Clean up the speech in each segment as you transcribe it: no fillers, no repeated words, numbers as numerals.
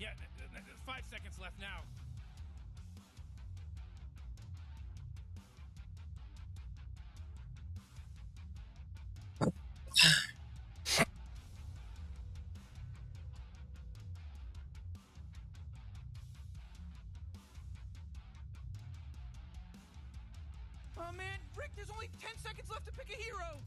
Yeah, 5 seconds left now. Oh man, Rick, there's only 10 seconds left to pick a hero.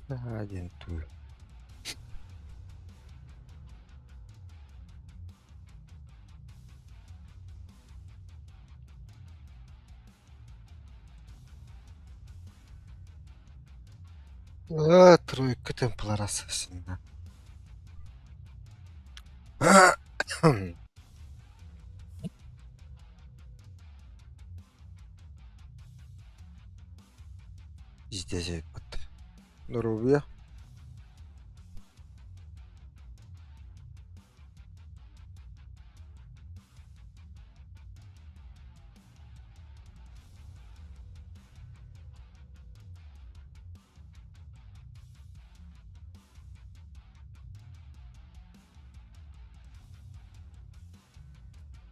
Один тур. А, тройка Templar Assassin'da. Здесь вот. Здоровье.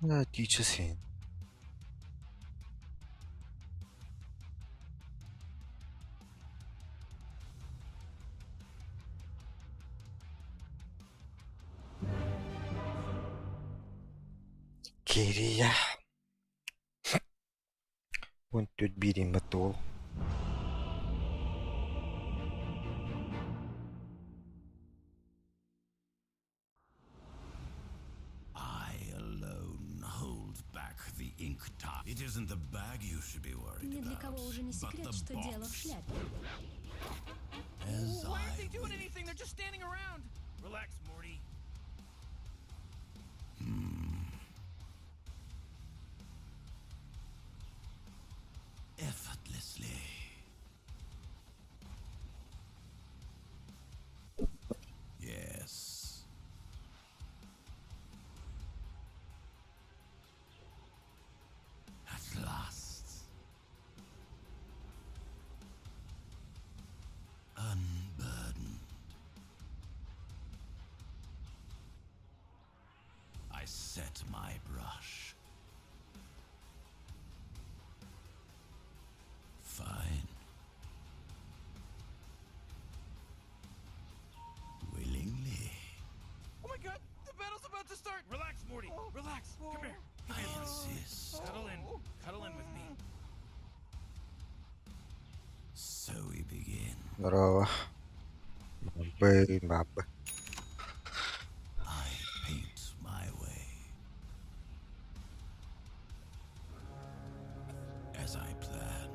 А, teacher. Кирия. Вон тут бирин батол. I alone hold back the ink top. It isn't the bag you should be worried Ни для about, кого уже не but секрет, the что дело в box. шляпе. As Why aren't I they doing will. anything? They're just standing around. Relax, Morty. Effortlessly. Yes. At last. Unburdened. I set my brush. Fine. Willingly. Oh my god, the battle's about to start. Relax, Morty. Relax. Come here. I insist. Cuddle in. Cuddle in with me. begin. Здорово. Бабы, бабы. I paint my way. As I planned.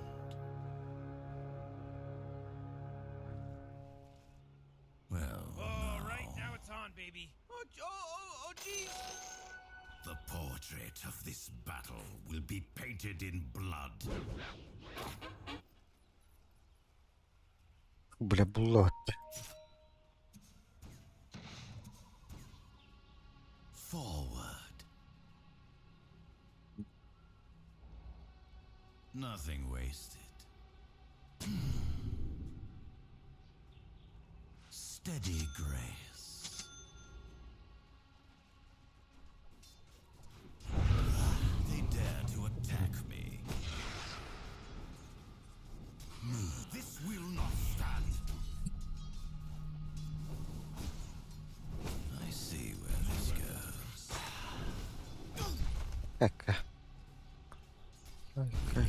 Well, All now, right, now it's on, baby. Oh, oh, oh, oh, jeez. the portrait of this battle will be painted in blood. Бля, булла. Forward. Nothing wasted. Steady grace. They dare to attack me. Move. This will not stand. I see where this goes. Ecco. Ok.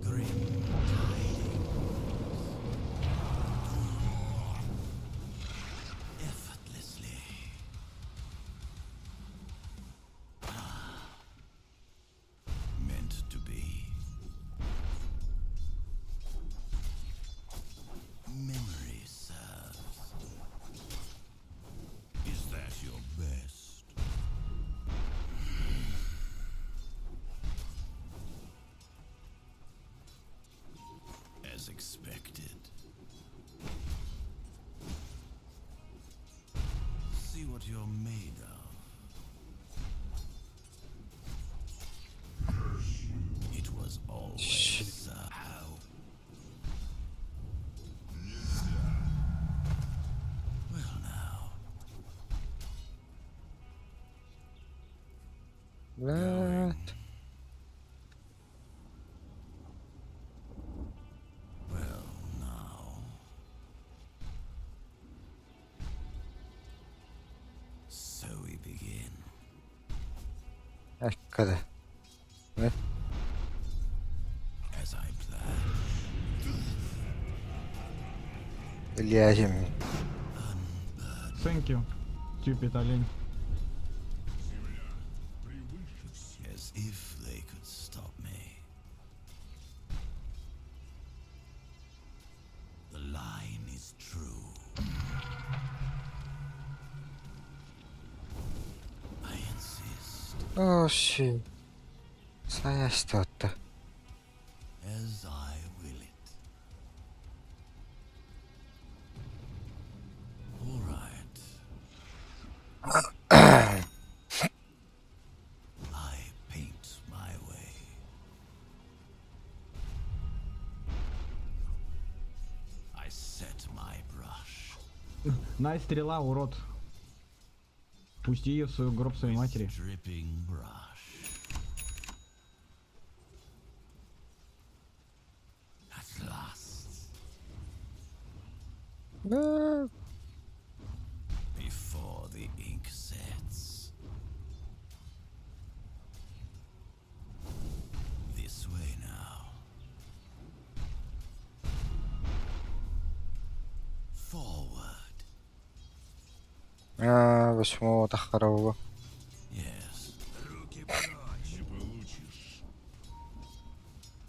Grim tidings. Effortlessly. Ah. Meant to be. Memory serves. Is that your best? As expected. See what you're made of. It was always Shit. how. Well now, Блядь. well now. So we begin. Ecco. As I planned. Ильяхим. Thank you, stupid олень. As if they could stop me. The line is true. I insist. Oh shit. Сайаста. As I will it. All right. I paint my way. I set my brush. На, стрела, урод. Пусти ее в свой гроб своей матери. Dripping brush. At last. Да. Before the ink sets. This way now. Forward. А, восьмого Тахарова. Yes.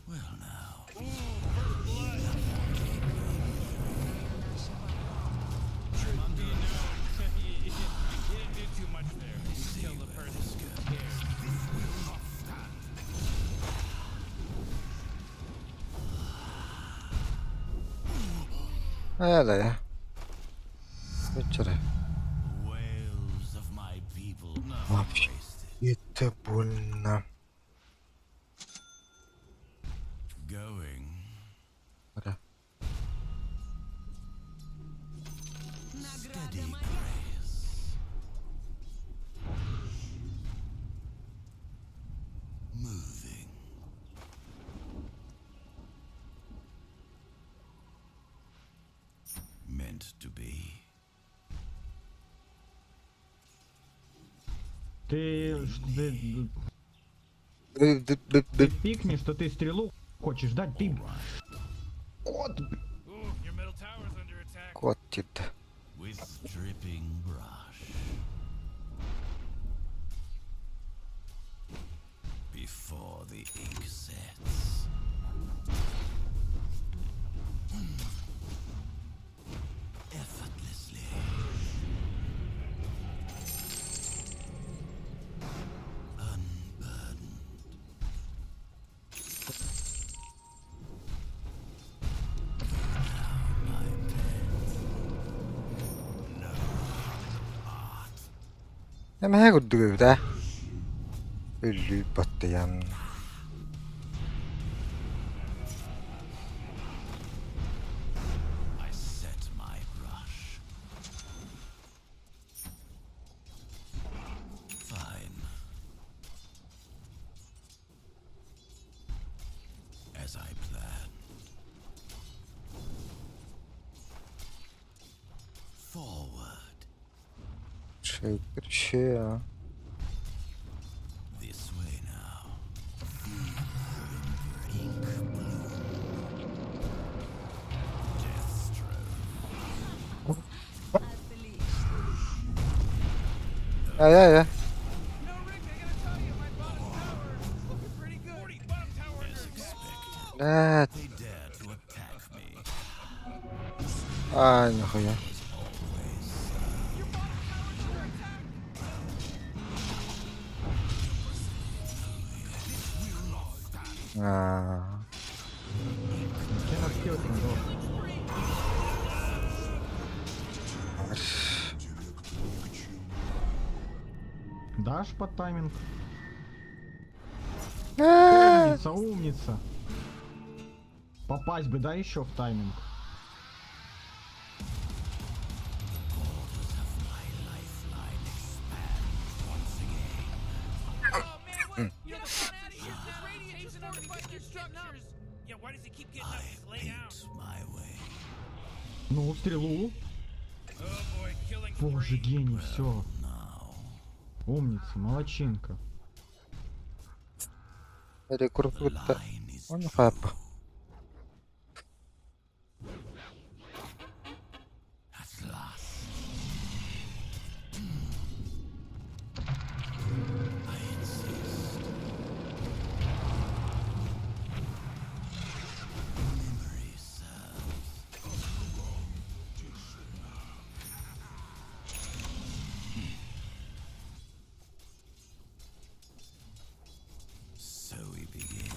Well now. You didn't do too much there. You killed the person. Who cares? А, да, я. Вечера. Wails of my people. Nothing Вообще. wasted. Это больно. Going. Да. Steady grace. Moving. Meant to be. Ты... ш- ты... Ты пикни, что ты стрелу хочешь дать, ты... Кот, Ooh, your middle tower's under attack. Кот типа. With dripping brush. Before the ink sets. Effortlessly. Unburdened. Now my pen. Эмэһэ курдук эбит ээ. Өлүү баттыйан. I set my brush. Fine. As I planned. Forward. Шейкер ще. This way now. Feel her ink blue. Deathstroke. Ай-ай-ай. No, Rick, I gotta tell you, my bottom tower is looking pretty good. 40, bottom tower under As attack. expected. Блядь. They dare to attack me. Ай, нахуя. Always Your bottom tower's under attack. Аа. Cannot kill him, though. Дашь под тайминг? Умница, умница. Попасть бы, да, еще в тайминг? borders of my lifeline expand once again. Oh man, what? You know the front out of here. This radiant just fortified their structures. Yeah, why does he keep getting up? I Just lay down. paint my way. Ну, стрелу. Oh boy, killing Боже, spree. гений, все. Now, Умница, молодчинка. Рекорд the line is Он true. хап. At last. I insist. Memory serves. So we begin.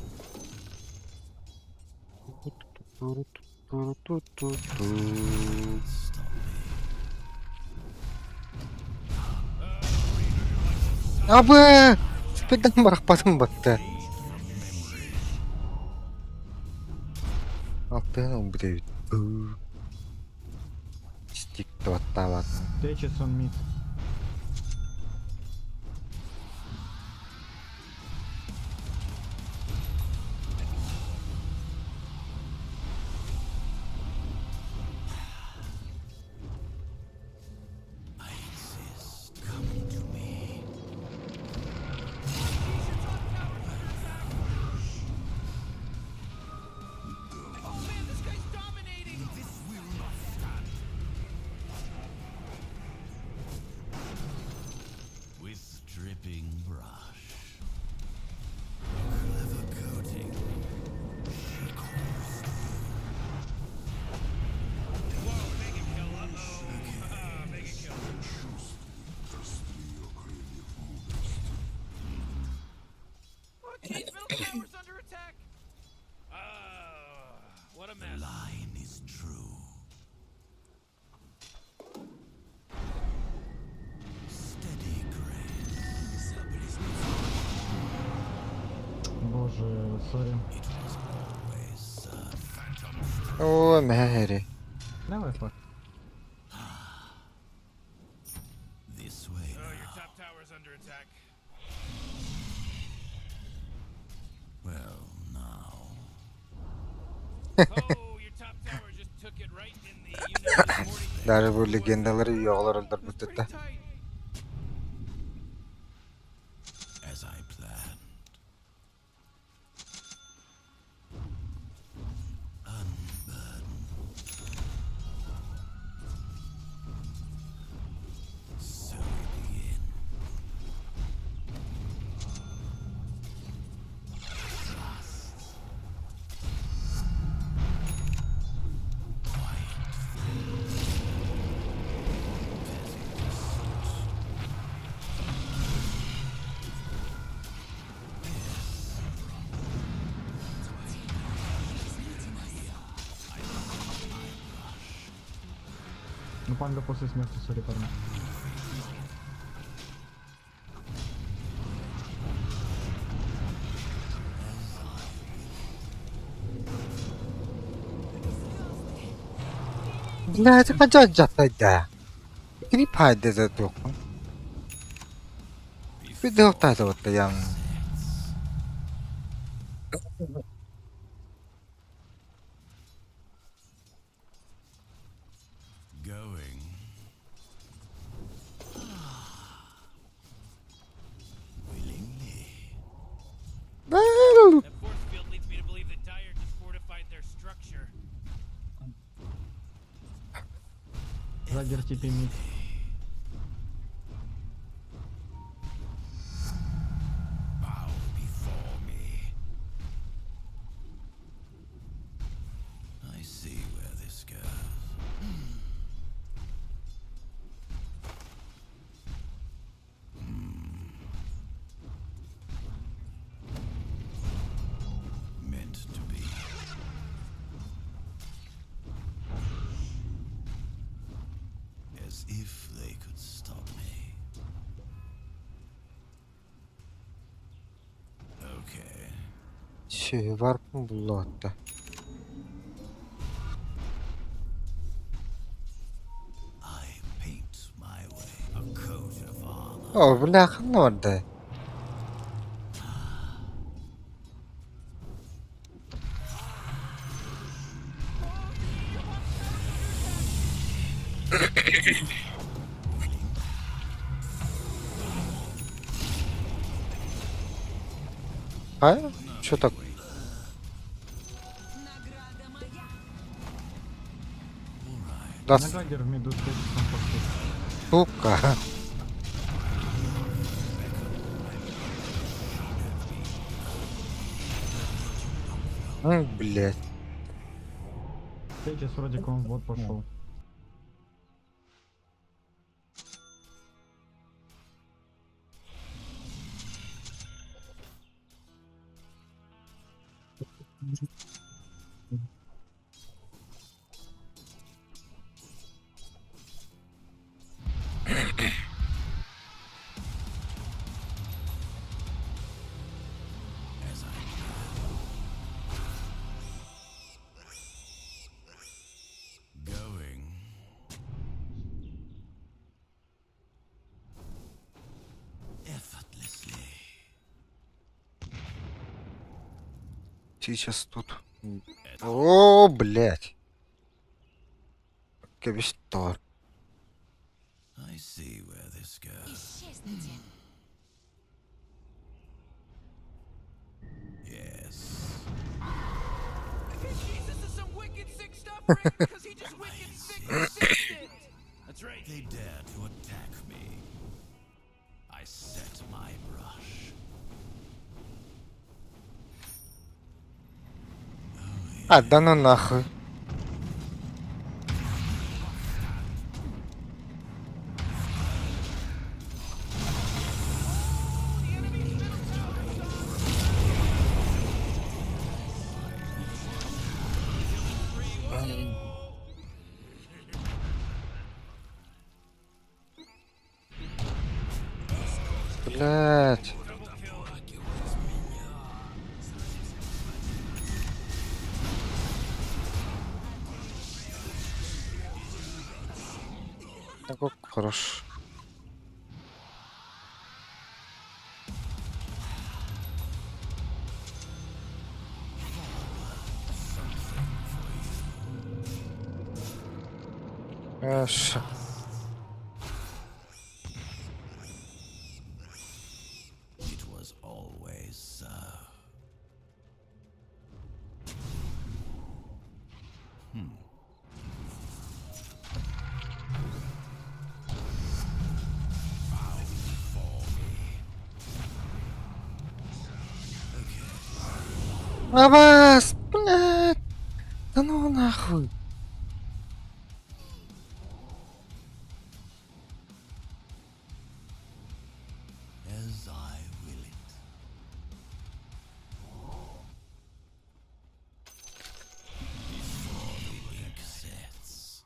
Stop me. Абы! Спиден барахпатым батты. Алтын убит. Стик баттабат. Течесон мид. I insist. Come to me. Oh man, this guy's dominating. This will not stand. With dripping brush. Clever coating. She calls to Whoa, mega kill. Uh-oh. Mega kill. Oh, jeez, middle tower's under attack. Ah, what a The mess. line is true. Steady grace. Боже, сори. It was always served. Phantom О, Мэри. Давай, фак. This way Oh, now. your top tower's under attack. Well, now. Oh, your top tower just took it right in the you know, 40 Даже бу легендалары йоҕолор That's өлдөрбүт pretty да. tight. As I planned. Панга после смерти, сори, парни. Блядь, хадьа жатайда. Кини пайда туох. Видео вот я. Going. Willingly. That force field leads me to believe that Dire just fortified their structure. Жаггер TP mid. Bow before me. I see where this goes. Hmm. Meant to be. As if they could stop me. Okay. Şey var mı buldu hatta. I paint my way. A coat of armor. О, бляха, ну орда. А? Что так? Да, На Джаггер в миду с Тетисом пошел. сука. Ну, блядь. Тетис вроде к вам в бот пошел. As I Going. Effortlessly. Сейчас тут. О, блядь. Кабистор. I see where this goes. Исчезните. Yes. Jesus is some wicked sick stuff, Rick, because he just wicked sick sicked it. That's right. They dare to attack me. I set my brush. А, да ну нахуй. Блять. Такой хорош. Хорошо. It was always so. Hmm. Bow before me. Okay. Абас, блядь. Да ну нахуй. As I will it. Before the ink sets.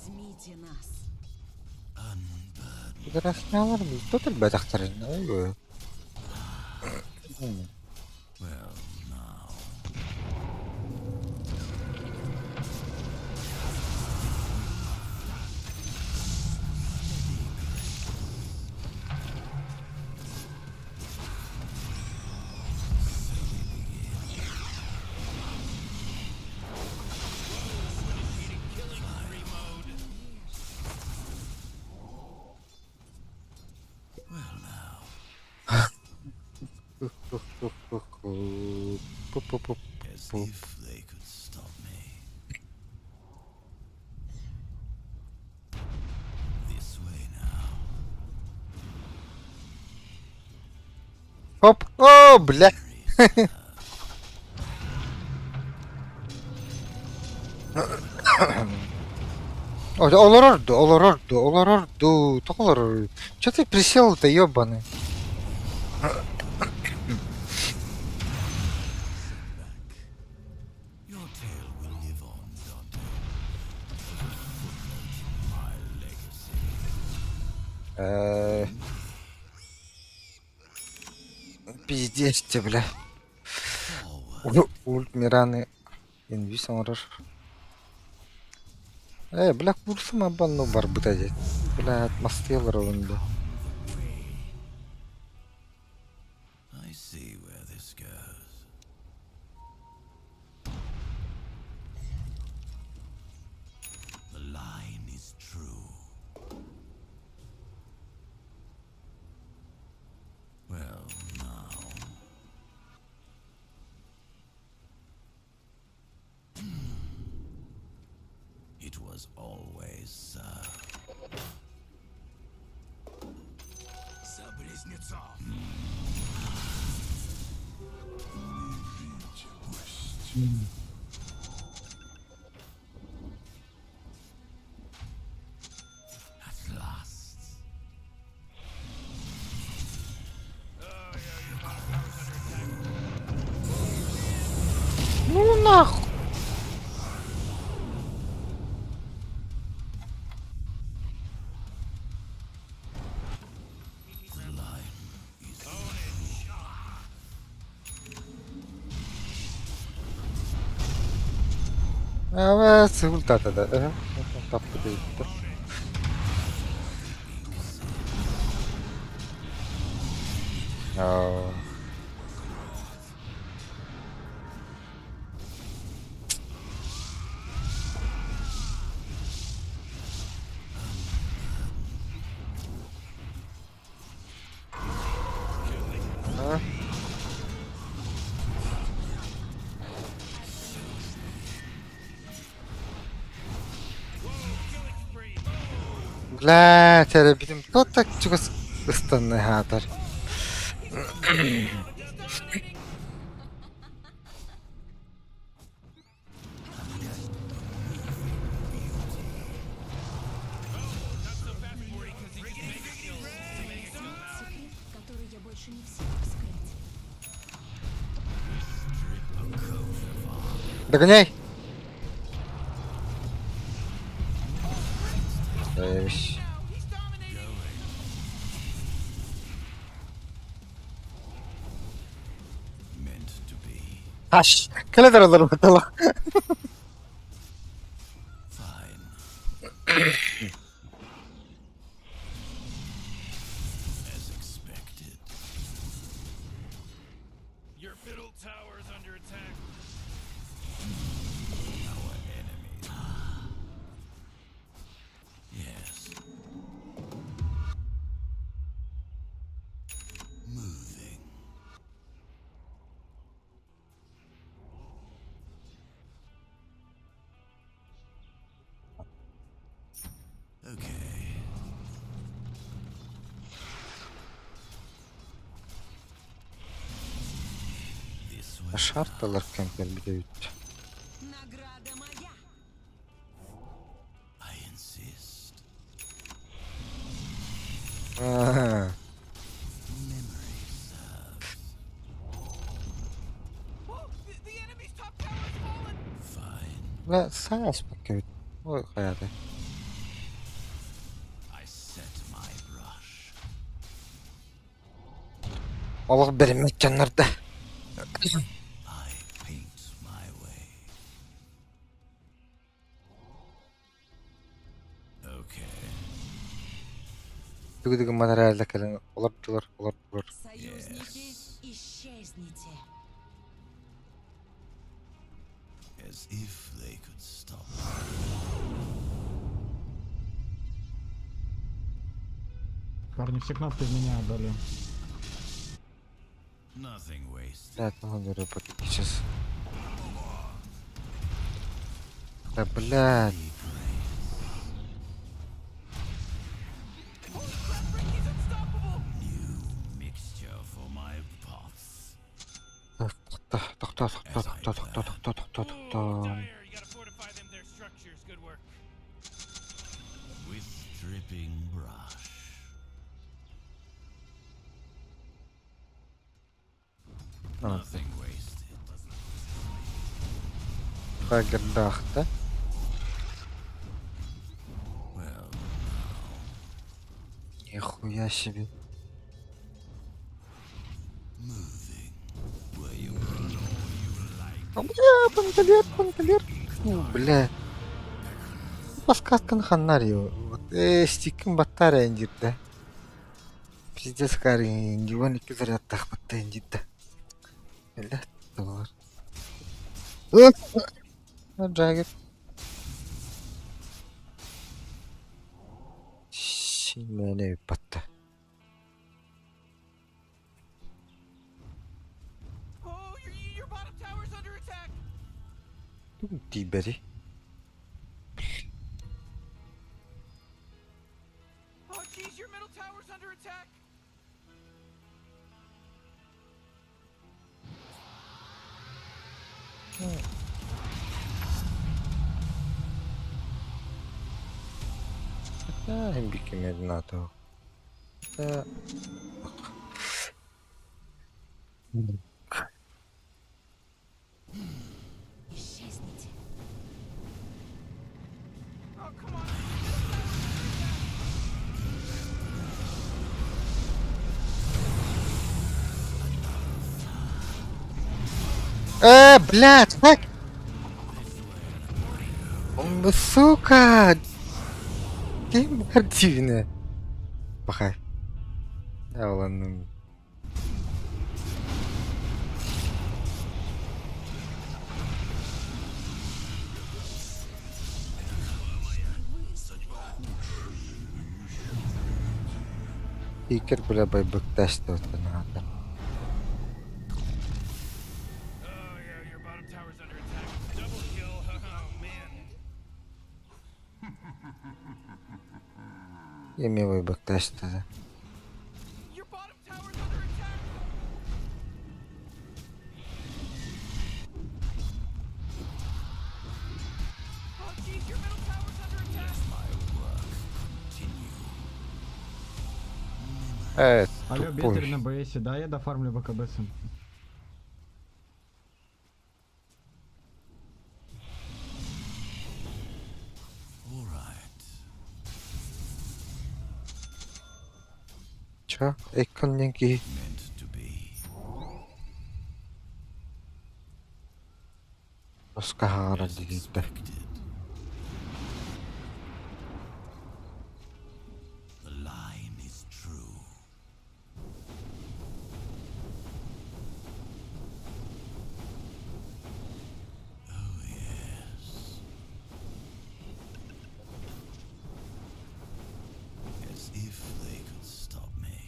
Возьмите нас. Пидораснялар тут элбэтэхтэрин ой. Well, now. As if they could stop me. This way now. Хоп! О, бля! Олорор ду, олорор ду, олорор ду, тоҕо олорор? Че ты присел-то, ёбаный? Your tale will live on, Dante. As a footnote in my legacy. Пиздец тебе, бля. Ульт Мираны инвиз оҥорор. Э, бля, курсум абанну барбыта дии. Бля, мастыялар олунду. I see where this goes. The line is true. Well, now. It was always so. За близнецов! At last. Ну нахуй! The line is Ава, сылтата да. Таппыта иттэ. Аа. А? Бля, тэрэ билим тута чугас ыстанна хаатар. Секрет, который я больше не в силах скрыть. Догоняй! Заебись. meant to be. Аш, кэлэ олор батала. Fine. As expected. Your middle tower is under attack. Our enemy. Yes. Moving. Okay. This way. Шарталар кем кэлбит эбит. Награда моя. I insist. Аа. Memory serves. Whoa, the enemy's top tower has fallen. Fine. Бля, саас эбит. Ой, хайата. Олох бэриммэт дьоннор да. I paint my way. Okay. Тугу да гыммат эрэ кэлэн олордулар, олордулар. Союзники, исчезните. As if they could stop. Парни, все кнопки в меня отдали. Nothing wasted. Блядь, ну говорю, сейчас. Да блядь. Holy crap, Ricky's unstoppable! New mixture for my pots. Тохто, тохто, тохто, тохто, тохто, тохто, тохто, Ooh, тохто. Dire, you gotta fortify them their structures. Good work. With dripping brush. Ну, Nothing wasted. Даггердах, да? Well, Нихуя себе. moving. Were you you like А, бля, панталер, панталер. Ну, бля. Подсказка на ханарио. Вот, стикин батарея индирде. Пиздец, кари, индиван iki зарядтах батарея индирде. Бля, доллар. Джаггер. Симене батта. Oh, your bottom tower's under attack! Тибери. Oh, jeez, your middle tower's under attack! Бикемеднато. Исчезните. Oh, come on. Блядь, как? Сука! Ким дивне. Пахай. Да ладно. Икер, бля, байбыкташты вот надо. Oh, yeah, your bottom tower's under attack. Double kill. Oh, man. Еме байбыкташты да. Your bottom tower's under attack! Oh, jeez, your middle tower's under attack! my work continue? Алло, Тупой. Бетель на БСе, да, я дофармлю БКБ сын. All right. Чё? Экономики. Meant to be. Оскар As дигитте. expected. The line is true. Oh, yes. As if they could stop me.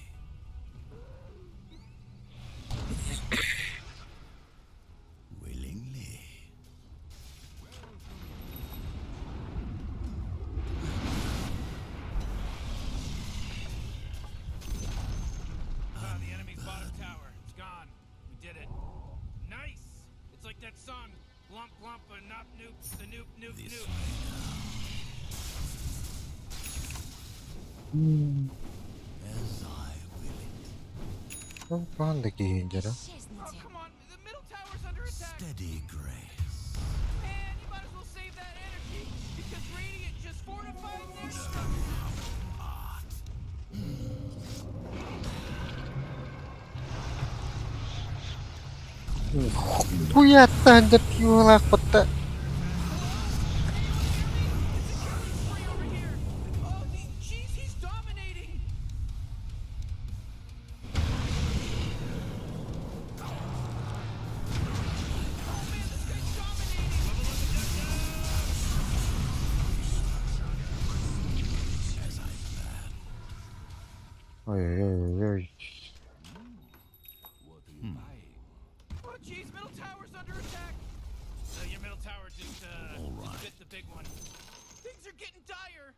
Willingly. Ah, the enemy's bottom tower. It's gone. We did it. Nice! It's like that song, Lump Lump a Nop Noop, the Noop Noop This Noop. way now. As I will it. Ну, панда гейндера. Oh, Исчезните. come on. The middle tower's under attack. Steady grace. Man, you might as well save that energy because Radiant just fortified their structures. Art. Хуяттан деп юылаах батта. Free over here. Oh, jeez, he's dominating. Oh man, this guy's dominating. As I plan. Ой-ой-ой. Oh jeez, middle tower's under attack. Your middle tower just All just right. bit the big one. Things are getting dire.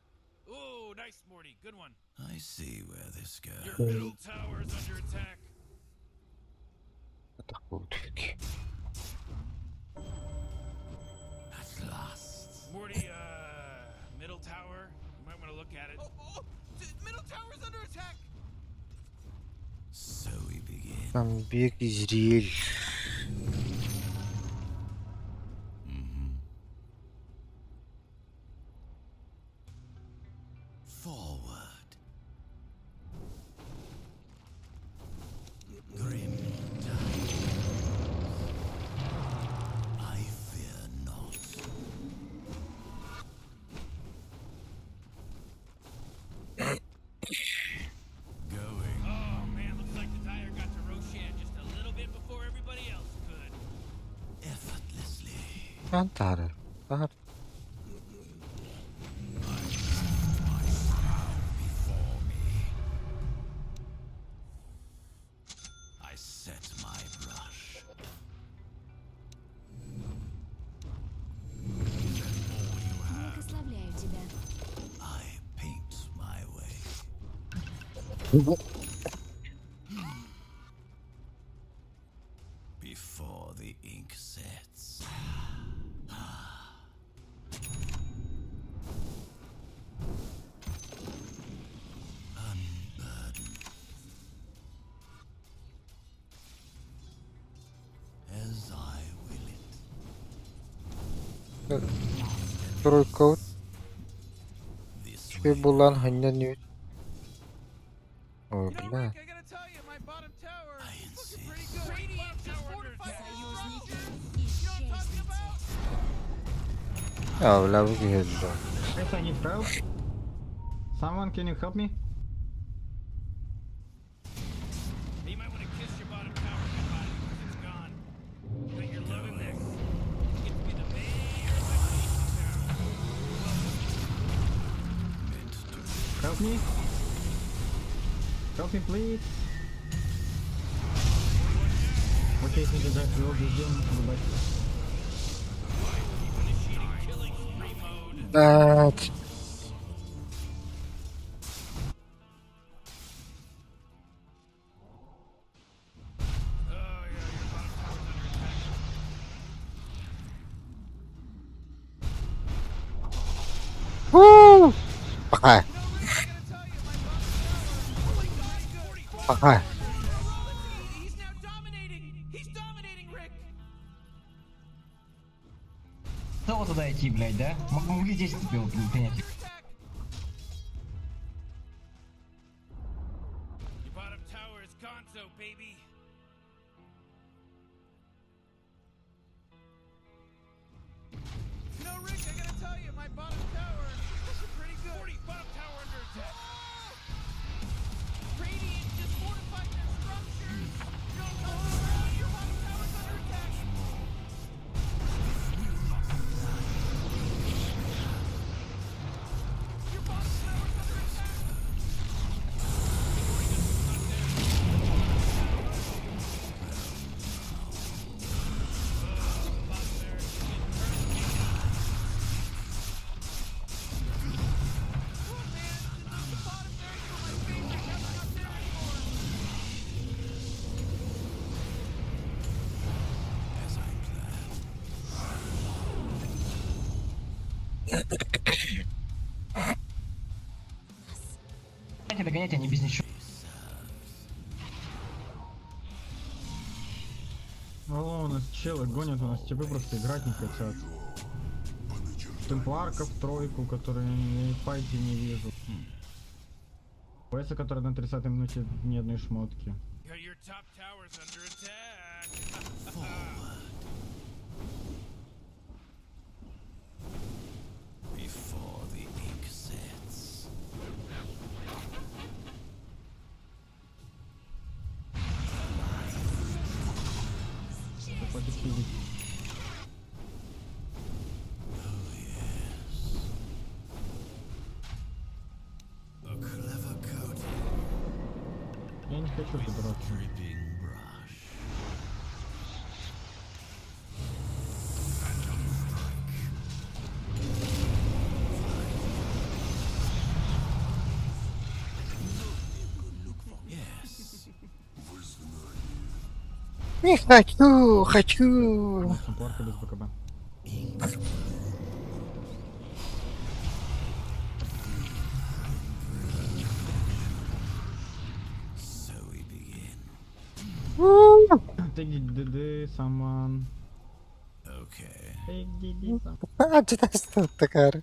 Ooh, nice, Morty. Good one. I see where this Your goes. middle tower is under attack. At last. Morty, middle tower. You might want to look at it. Oh, oh, middle tower's under attack. So we begin. Там бег Израиль. Forward. Grim tidings. I fear not. Going. Oh man, looks like the Dire got to Roshan just a little bit before everybody else could. Effortlessly. Антара. Ар. Before me. I set my brush. Is that all you have? Благословляю тебя. I paint my way. Before the ink sets. Unburdened. As I will it. Тройка. This Үчүгэй way. булан ханнан үт. Ой, You know, бля. Rick, I gotta tell you, my bottom tower I is looking insist. pretty good. Radiant just fortified their Союзники, structures. You know what I'm talking исчезните. about? Я, бля, бу киһи Guys, I need help. Someone, can you help me? Hey, you might want to kiss your bottom tower goodbye because it's gone. But you're loving this. You get to be the mayor of the town. Meant to Help me. Help me, please. Okay, thank you guys, we all this game. Goodbye. Initiating killing spree mode. Блядь. Oh yeah, your bottom tower's under attack. Уу! Пока. You know, Rick, I gotta tell you, my bottom tower. Oh my God, good. Пока. He's now dominating. He's dominating, Rick. Снова туда идти, блядь, да? Могли здесь тебе принять. Under attack. Your bottom tower is gonzo, baby. You know, Rick, I gotta tell you, my bottom tower is looking pretty good. 40, bottom tower under attack. Radiant just fortified their structures. You know, oh, your bottom tower's under attack. Your bottom tower's under attack. Oh man, the bottom barracks were my favorite. Now they're not there anymore. as I plan. Догоняйте, догоняйте, они без ничего. Алло, у нас челы гонят, у нас типы просто играть не хотят. Темпларков тройку, которую я и в файте не вижу. Веса, который на 30 минуте ни одной шмотки. Yeah, your top tower's under attack. спиздить. A clever coating. Я не хочу With драться. dripping brush. Phantom strike. Yes. Не хочу, хочу. Суппорта без БКБ. Ink So we begin. Take DD, someone. Okay. Take DD, someone. Такая.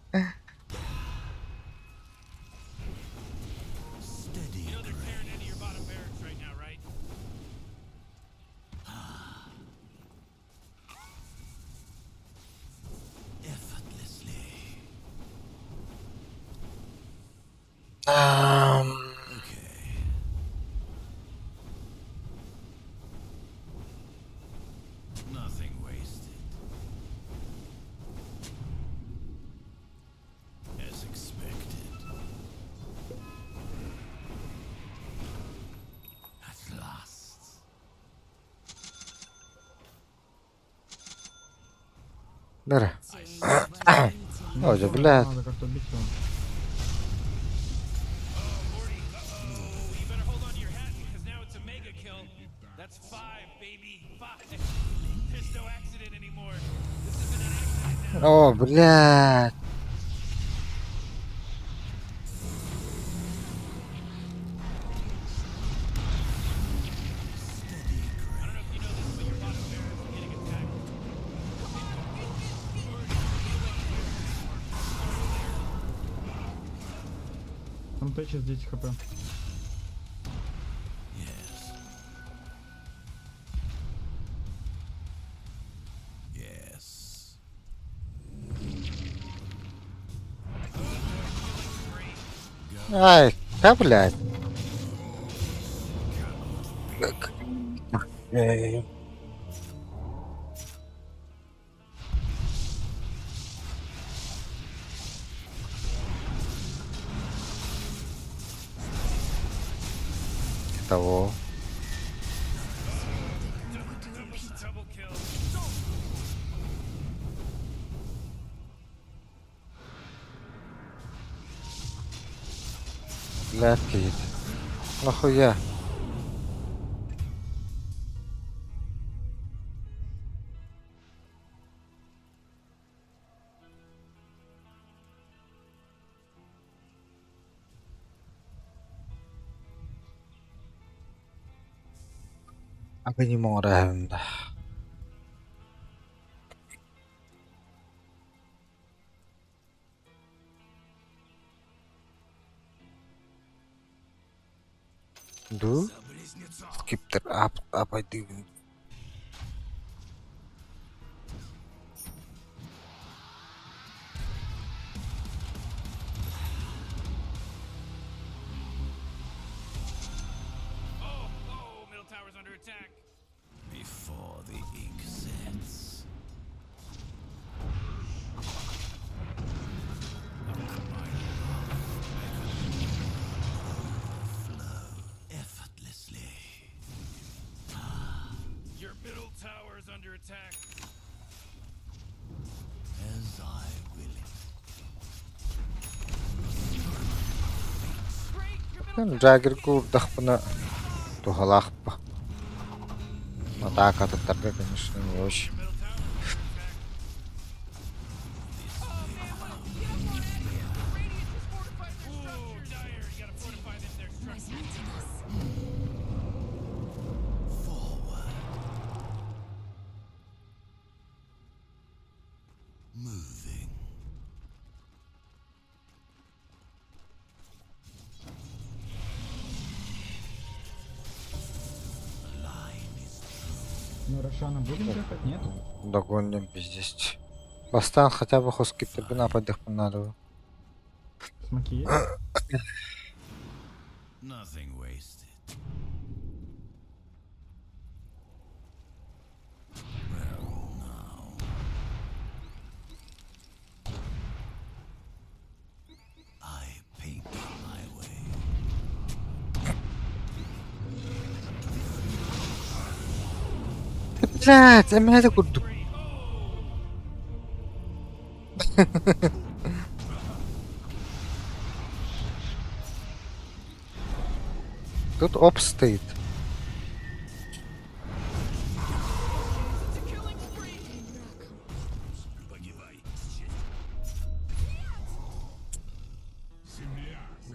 Steady. You know they're tearing into your bottom barracks right now, right? Effortlessly. Ам, Okay. Nothing wasted. As expected. At last. Бери. Тень возьмите Ой, да, блядь. Надо как-то убить его. Oh, Morty, uh-oh. You better hold on to your hat because now it's a mega kill. That's five, baby. Five. There's no accident anymore. This isn't an accident now. О, блядь. I don't know if you know this, but your bottom barracks are getting attacked. Там Т сейчас 10 хп. Yes. Yes. Ай, да, блядь. Эй. Того. Double kill. Блядь, какие-то. Нахуя? Агани да. Ду? Скиптер ап апайдыгын. Oh, oh, middle tower's under attack. Before the ink sets. Flow effortlessly. Your middle tower's under attack. As I will it. Great, your middle Джаггер курдахпына тухалаахпа. Атака тарга, конечно, не очень. middle tower's under attack. Ooh, Dire, you gotta fortify them their structures. Возьмите нас. Forward. Moving. The line is Ну, Рошана будем ехать? Нет? Догоним пиздец. Бастан хотя бы хоть скиптербина апайдыхпына надо. Смоки есть? nothing wasted. Well, Блядь, эмэһэ курдук. Тут оп стоит.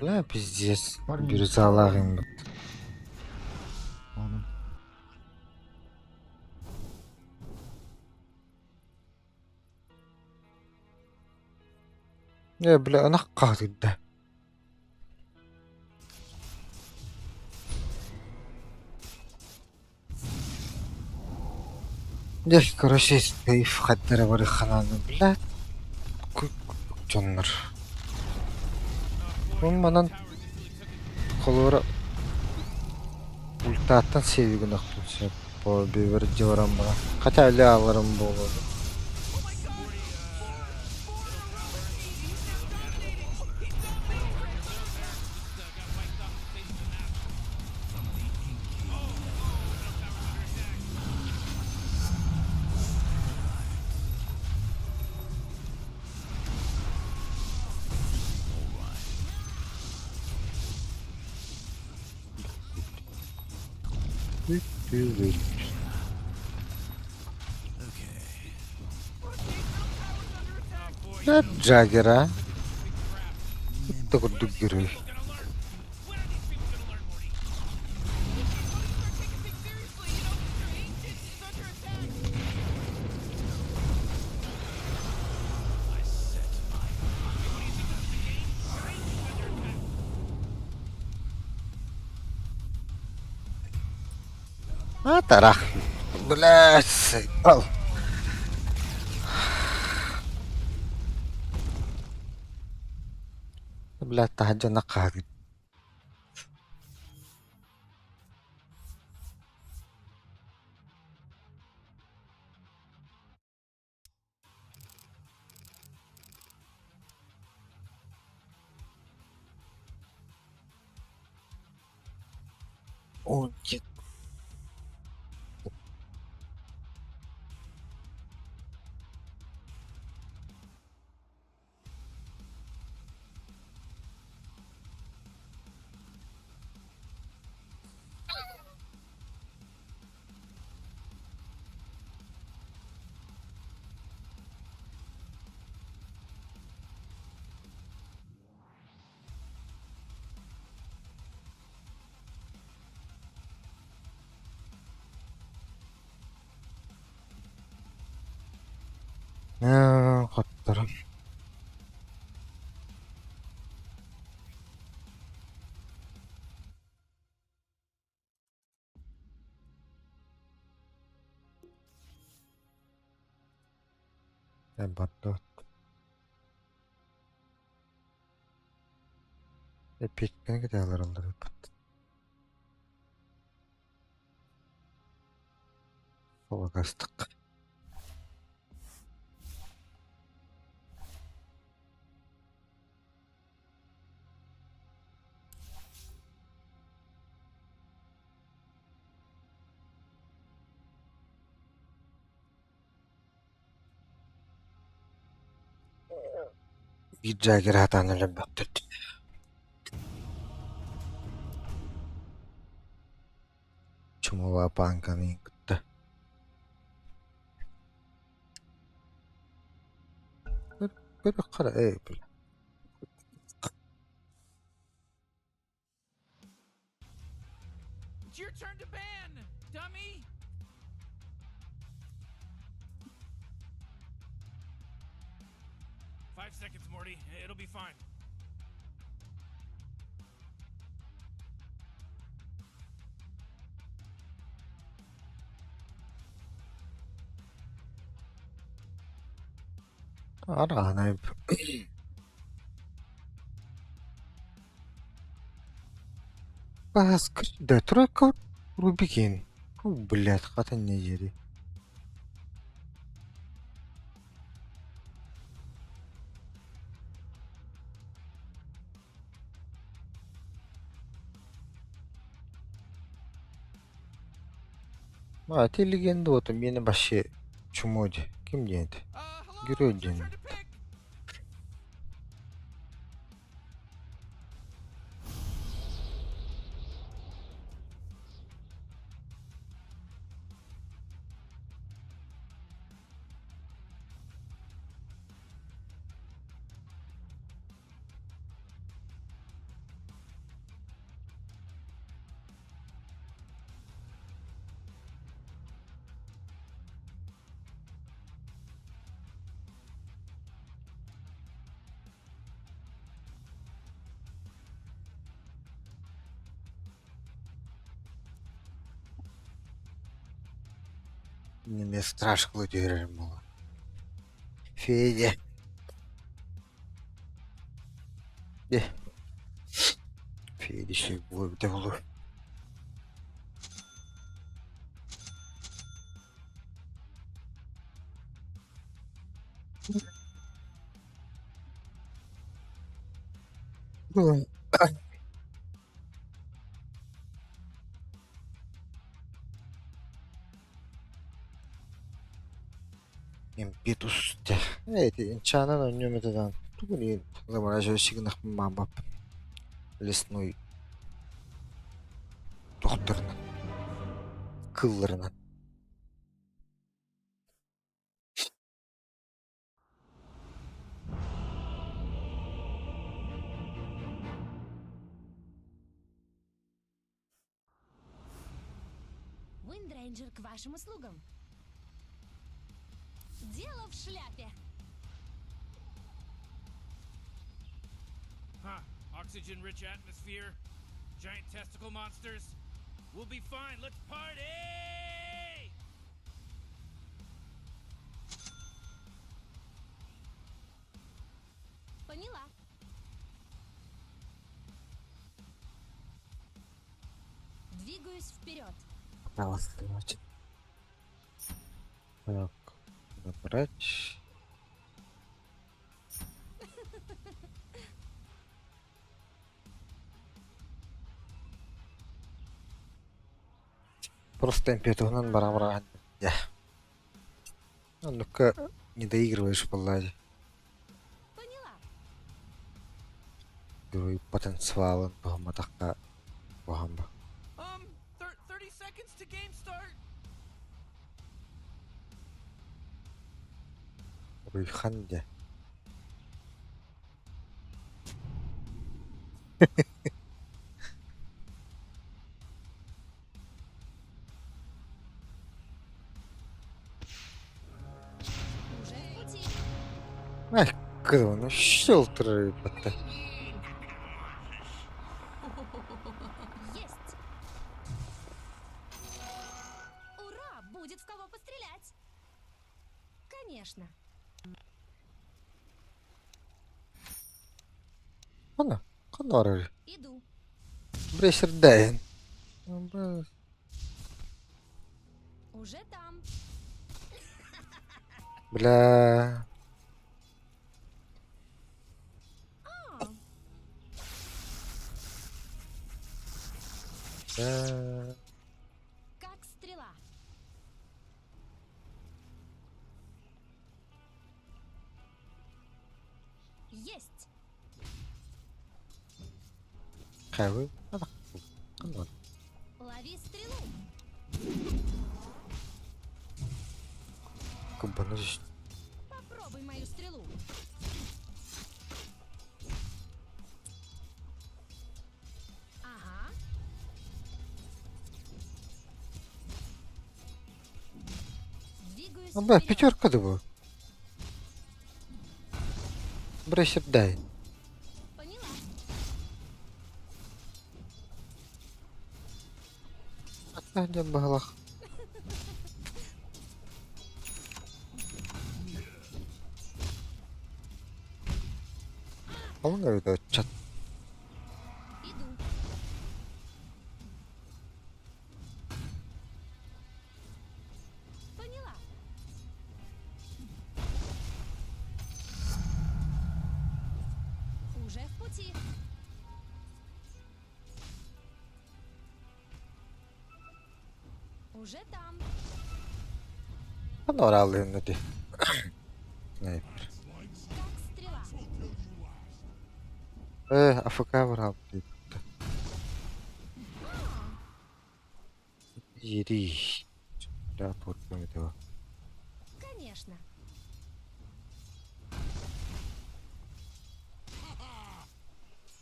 Бля, пиздец. Парни. Бирюзалаах иҥмит. Ладно. Э, бля, ынах хаһыырда. Дьэ, короче, сейф хаттара барыхханааны, блядь, дьоннор. Ол манан холуора ультааттан сиэби гынахпын сөп бэйбэр дьыбаран баран. Хотя өлө ааларым буолуо. Джаггера. Да курдук герой. А тарах. Блядь, заебал. Блядь, таһырдьа хаһыт. Ой, Хотторон. Бардыбыт. Эппиэккэни кэтэһэллэр олорбут. Холугастык. Биир Джаггер сатаан өлөрбөттөр Чумула пааҥканы кытта Көрүөххэ эрэ ээ бля It's your turn to ban, dummy. 5 seconds, Morty. It'll be fine. Арааһынай Да, тройка Рубикин. Фу, блядь, хата не ери. Ити легенда вот миэнэ вообще чмо дии. Ким диэн этэй? Hello, Герой it's your диэн. turn to pick. Мне страшно түһэрэр буолуо. Федя. Дьэ. Федя үчүгэй буолуо эбитэ буолуо. Импетус дьэ ити инчаанан оонньуом этэ даҕаны тугун иһин замораживающий маамаппын лесной тохторунан кылларынан. Виндрейнджер к вашим услугам. Дело в шляпе. Huh. Oxygen-rich atmosphere, giant testicle monsters. We'll be fine. Let's party! Поняла. Двигаюсь вперед. Значит. Так, набрать. Просто импетуһунан бара-бара дьэ. Оннукка не доигрываешь буоллаа Поняла. Герой потенциалын туһамматахха куһаҕан ба. 30 seconds to game start. Уруйхан дьэ. Уже в пути. Эх, кыыл, щелтер батта. Есть. Ура! Будет в кого пострелять. Конечно. Ханна, ханна барар? Иду. Бресердээн. Уже там. Бля. А, Бля. как стрела. Есть. Хайвы. Ханна. Лови стрелу. Кубаны Попробуй мою стрелу. Ага. Двигаюсь Бля, вперед. пятерка да был. Бресердээн. Поняла. Аттаах баһылах. Халыҥ эбит ыччат. Иду. Поняла. Уже в пути. Уже там. Ханна барааллыһынна дии. Снайпер. Как стрела. Э, АФК бараалбыт диэбиттэр. Иирий. Да, этого. Конечно.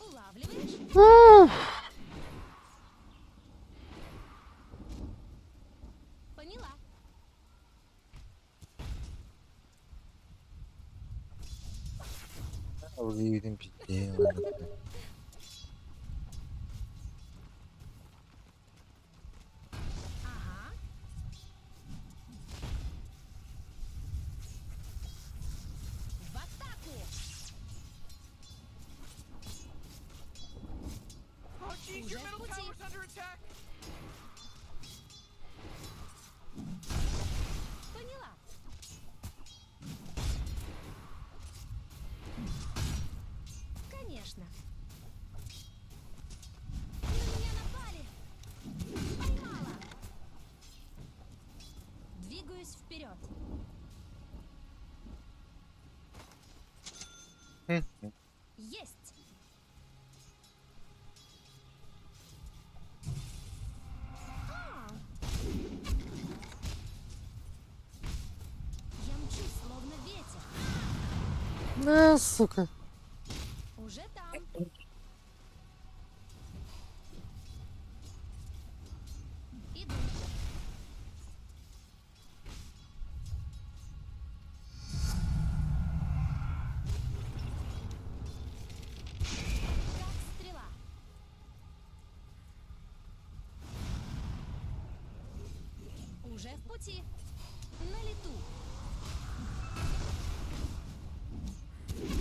Улавливаешь? Поняла. Ылгыйбытын пиздеэн Ага. В атаку! Oh, jeez, your Уже в middle пути. tower's under attack. Поняла. Конечно. На меня напали. Поймала. Двигаюсь вперед. Есть. А! Я мчусь, словно ветер. На, сука. Уже там. Иду. Как стрела. Уже в пути. На лету.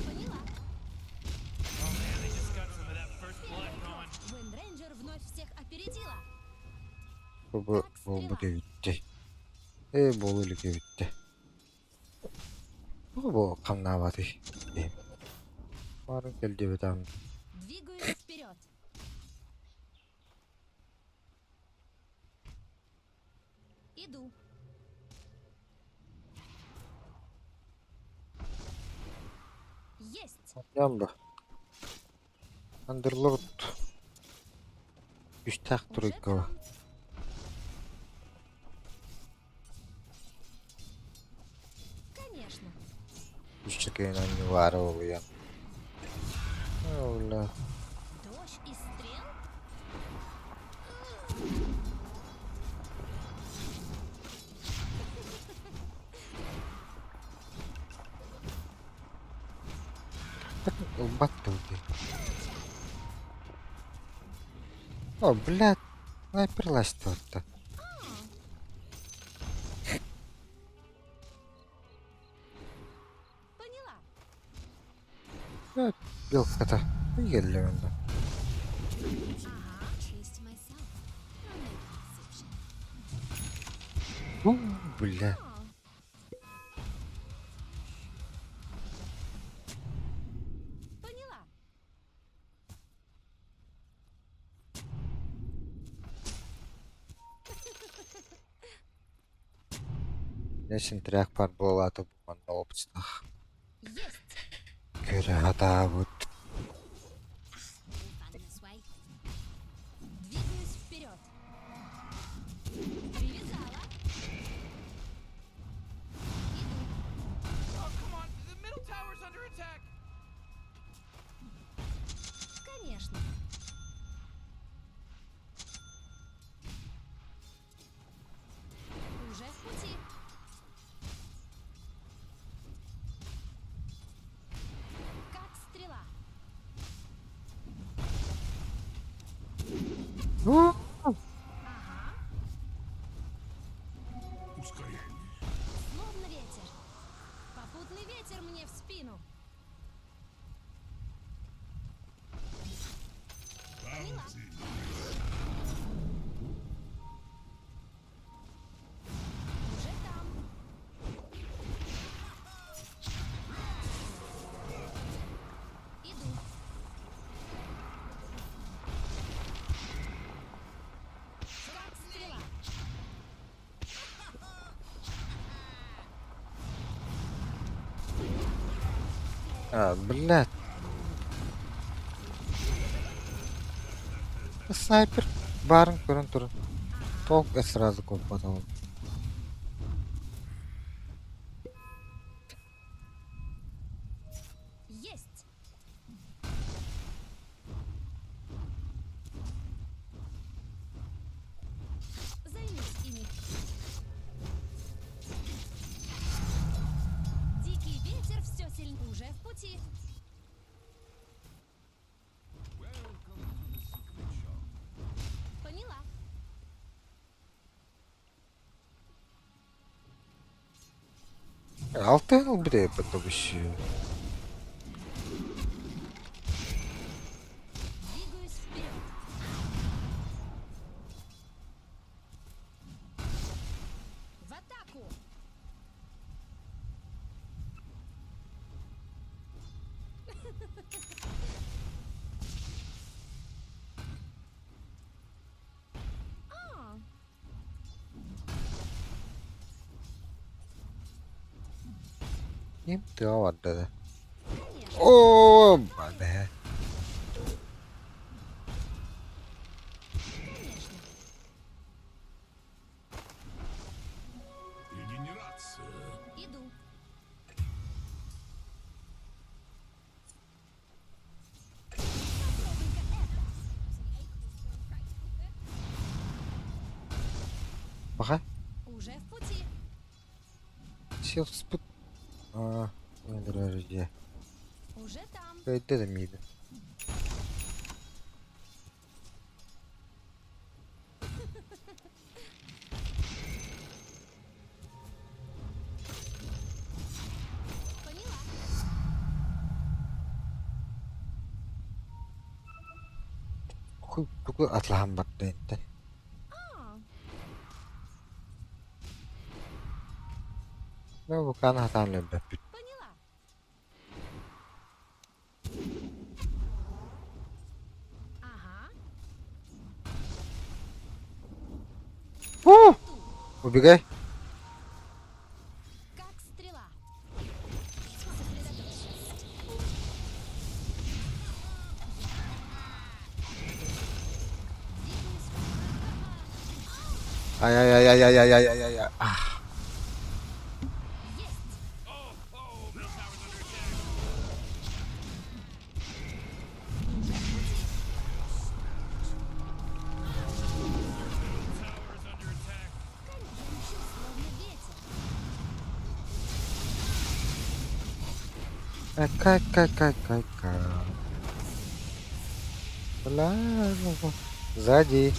Поняла. Oh man, they just got some of that first blood going. Виндрейнджер вновь всех опередила. Бу буолбут эбиттей. Ээ буолу илик эбиттэ. Бу бу хамнаабатый. Барын кэлдибит аам. Двигаюсь вперед. Иду. Есть. Ямба. Андерлорд. Үстээх Уже тройкаҕа. там. Конечно. Үс чөкөйүн анньыбаара буолуйан. Оо, Дождь из стрел? Ылбат тыл дии. О, блядь, снайпер ластыта. Поняла. Белката. Келле онно. Ага. Chased myself. I'll make an exception. Бу, бля. А. Поняла. Несин тряк пар буолаата бу манна опцтах. Есть. Көрө хатаабыт. Fun this way. Двигаюсь вперед. Привязала. Иду. Oh, come on, the middle tower's under attack. Конечно. Уже в пути. Как стрела. Уу, Ага. Словно ветер. Попутный ветер мне в спину. Поняла. Уже там. Иду. А, блядь. Снайпер баарын көрөн туран. Толк сразу куоппатаҕым. Есть! Займись ими. Дикий ветер все сильнее. Уже в пути. Поняла. Алтыһын ылбыт эбиппит тобуссүү. Двигаюсь вперед. В атаку! А, Ким тыа барда да. конечно. Оо, бля. Конечно. Регенерация. Иду. Попробуй-ка это. Пока. Уже в пути. Сел спут. А, дорожде. Уже там. Өйдө да мииди. Поняла. Хуй тугу атлаһан барда интен. А, Мин буканы хатаан өлбөппүт. поняла. Ага. У! Убегай. Как стрела. Сосредоточься. Двигаюсь. Ай-яй-яй-яй-яй-яй-яй-яй. Ах. Есть. Oh, oh, middle tower's under attack. Middle tower is under attack. Я мчу, словно ветер. Кай кай кай кай кай. Бля, сзади.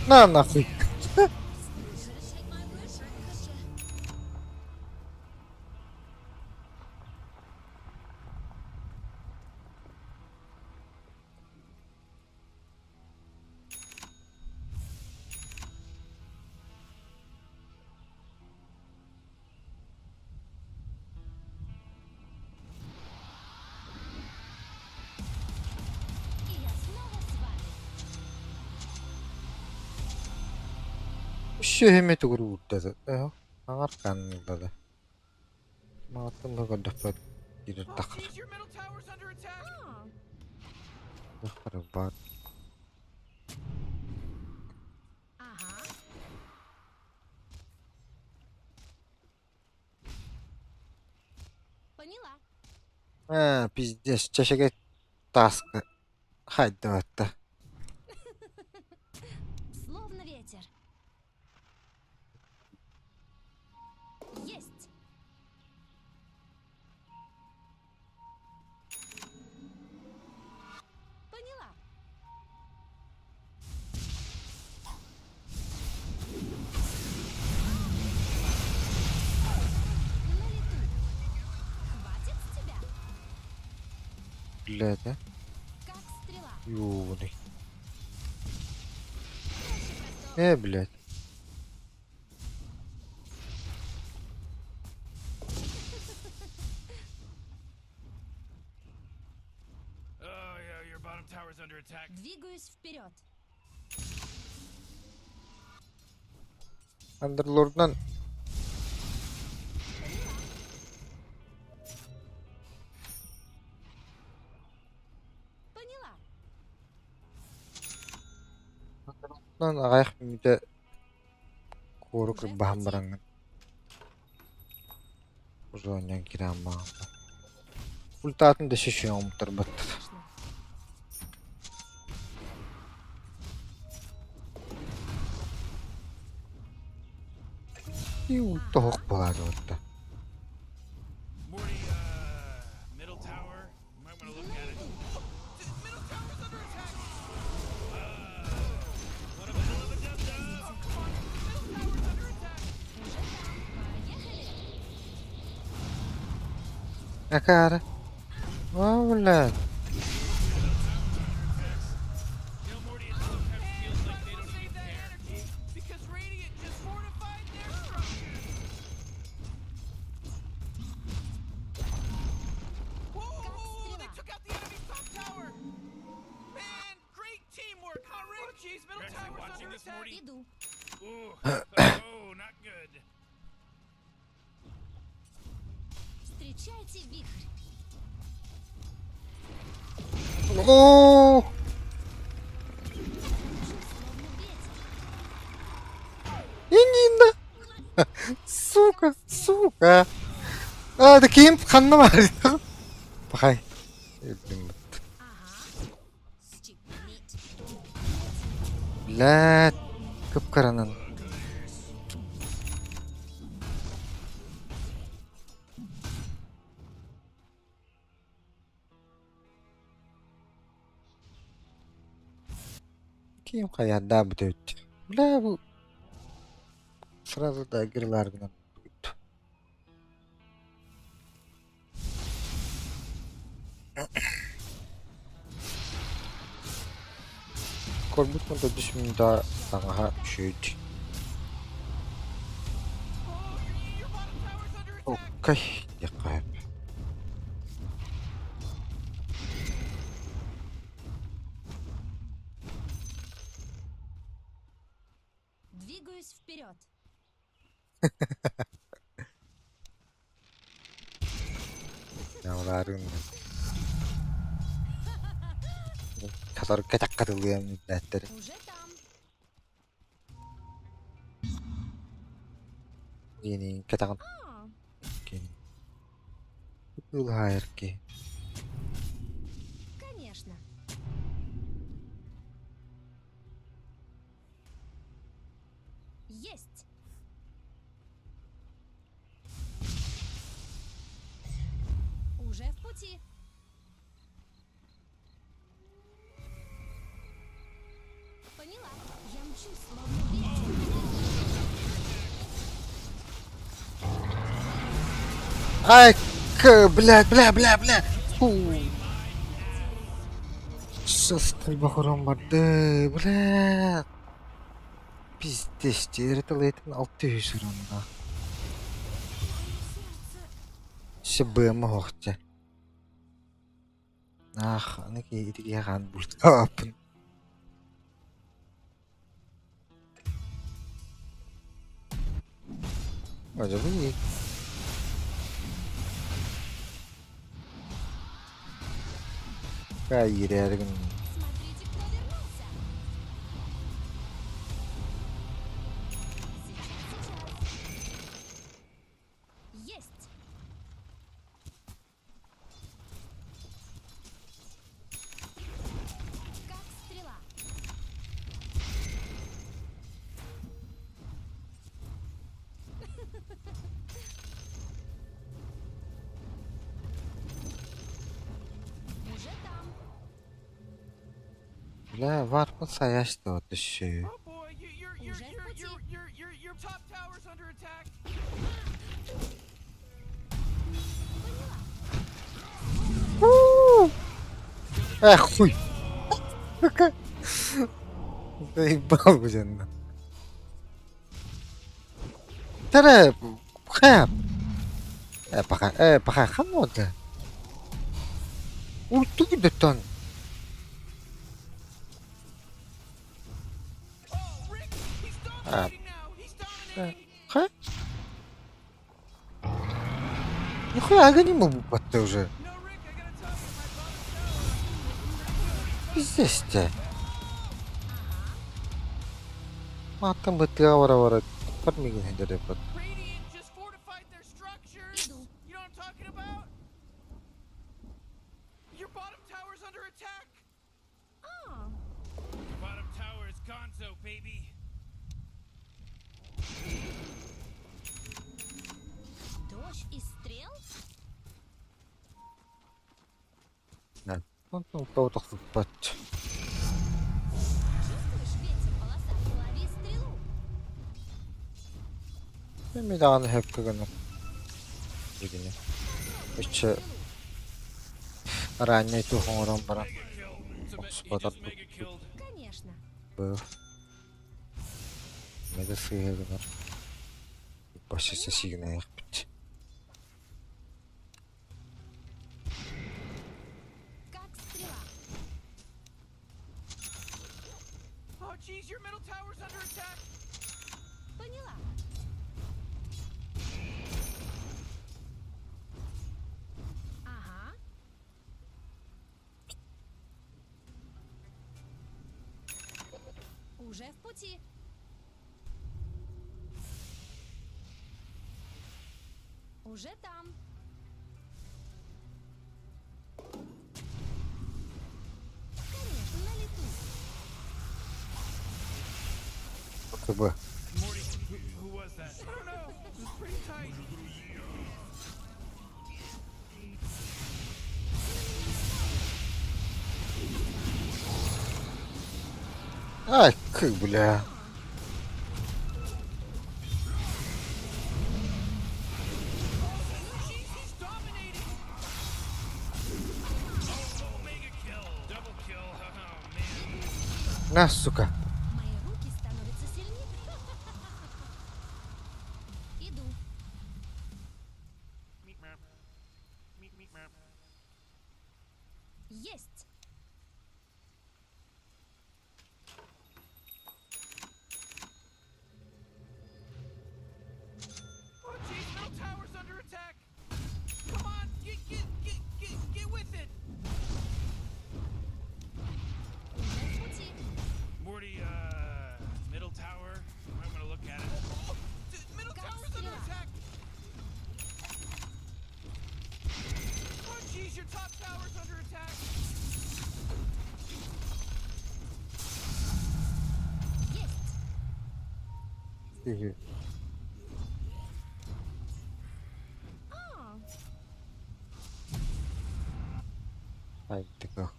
На нахуй. И я снова с вами. Үсүһүмэ тугур уурдата. Аҥар канныллада. Маҕаттан да көрдөхпөт киирэр Oh, тахар. jeez, your middle tower's under attack. А, Тахар бар. Ага. Поняла. Аа, пиздец, чашагэ тааска хайдыбатта. Словно ветер. Есть. Поняла. На лету. Хватит с тебя, Блядь, а? как стрела. Ёбаный. Проще простого. Блядь. Oh, yeah, your bottom tower's under attack. Двигаюсь вперед. Андерлордунан Поняла. аҕыйах мүнүүтэ куору Уже в кырбаһан пути. бараҥҥын Узуонньан киирэн баҕалла. Ультаатын да шишиҥ омуктарбаттар. Конечно. И ультоһох буолаады Morty, middle tower. You might want to look at it. Middle tower's under attack. What a hell of a dub dub. Come on, middle tower's under attack. Уже там. Поехали. Акаары. О, блядь. You know, Morty, it sometimes feels like they don't Save even that care. energy because Radiant just fortified their structures. Whoa, whoa, whoa, they стрела. took out the enemy's top tower. Man, great teamwork, huh, Rick? Oh, jeez, middle You're actually tower's watching under this, attack. Morty? Иду. Ooh, oh, not good. Встречайте вихрь. Оо! Словно ветер. Инина! Сука, сука! А, да ким ханна баар. Пахай. Өлдүм. Ага. Stupid. Блядь. Кып-кыранан. Ким хайардаабыт эбит. Бля, бу сразу да гынан Көрбүт мында үс мүнүүтэ таҥаһа үчүгэй. Oh, your bottom tower's under attack. Окей, диэххэ сөп. Двигаюсь вперед. Наалаарын Катарга таккатылыам үрдээттэр. Уже там. Диэни кэтэҕин А, кини. Ылаайар киһи. конечно. Есть. Уже в пути. Поняла. Я мчусь, словно ветер. Ай, к, бля, бля, бля, бля. Фу. Састайба хорон барды, бля. Пиздец, эрэтэлэйтэн 600 уронна. Сердце. Сөбөм оһохча. Ах, аны ити киһи хаан бултаабын. Ажабы. Кайрэргин. Смотрите, кто вернулся. Сейчас, сейчас. Есть. Как стрела. Уже там. Бля, варпын саяшты түсү. Oh boy, you, your Уже в your пути. your your your your top tower's under attack. Поняла. Эх, хуй. Сука. Заебал уже. Тэре, хайа. Э, пока, э, пока хамода. Ульту дөтөн. Oh, Rick, he's А. dominating now. He's dominating. Нихуя аганима буппатта уже. You know, Rick, I gotta tell you, my bottom tower is looking pretty good. Пиздец те. Мааттан бытыга бара-бара мигин хедерепат. Radiant just fortified their structures. Иду. You know what I'm talking about? Your bottom tower's under attack. А, Your bottom tower is gonzo, baby. дождь из стрел? Онтон утахсыппат. Чувствуешь ветер полосатый? Лови стрелу. Эми даҕаны сөпкө гынар. Дигини. Өччө ранней туох оҥорон баран Mega kill. It's a me- he охсубатар just mega killed. Конечно. бу. Медэ сыыһа гынар. Башыса сигнайахпыт. Как стрела. Oh, jeez, your middle tower's under attack. Поняла. Ага. Уже в пути. Уже там. Конечно, на лету. КБ. Morty, who was that? I don't know. It was pretty tight. Ай, как бля. Jeez, he's dominating. Oh, mega kill. Double kill. Oh, man. На, сука. Мои руки становятся сильнее. Иду. Meep, meep. Meep, meep, meep. Есть. Oh, jeez, middle tower's under attack. Come on, get get get get get with it. Уже в пути. Morty, middle tower. You might want to look at it. Oh, middle Как tower's under стрела. attack. Oh, jeez, your top tower's under attack. Есть. Тихо. А, Ай, ты как.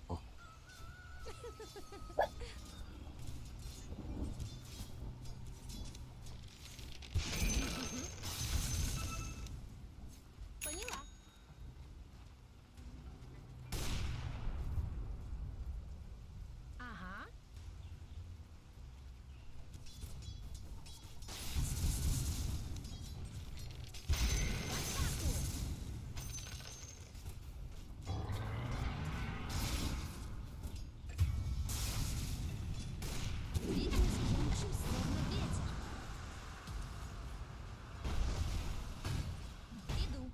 поняла. Ага. В атаку! Двигаюсь, я мчусь, словно ветер. Иду.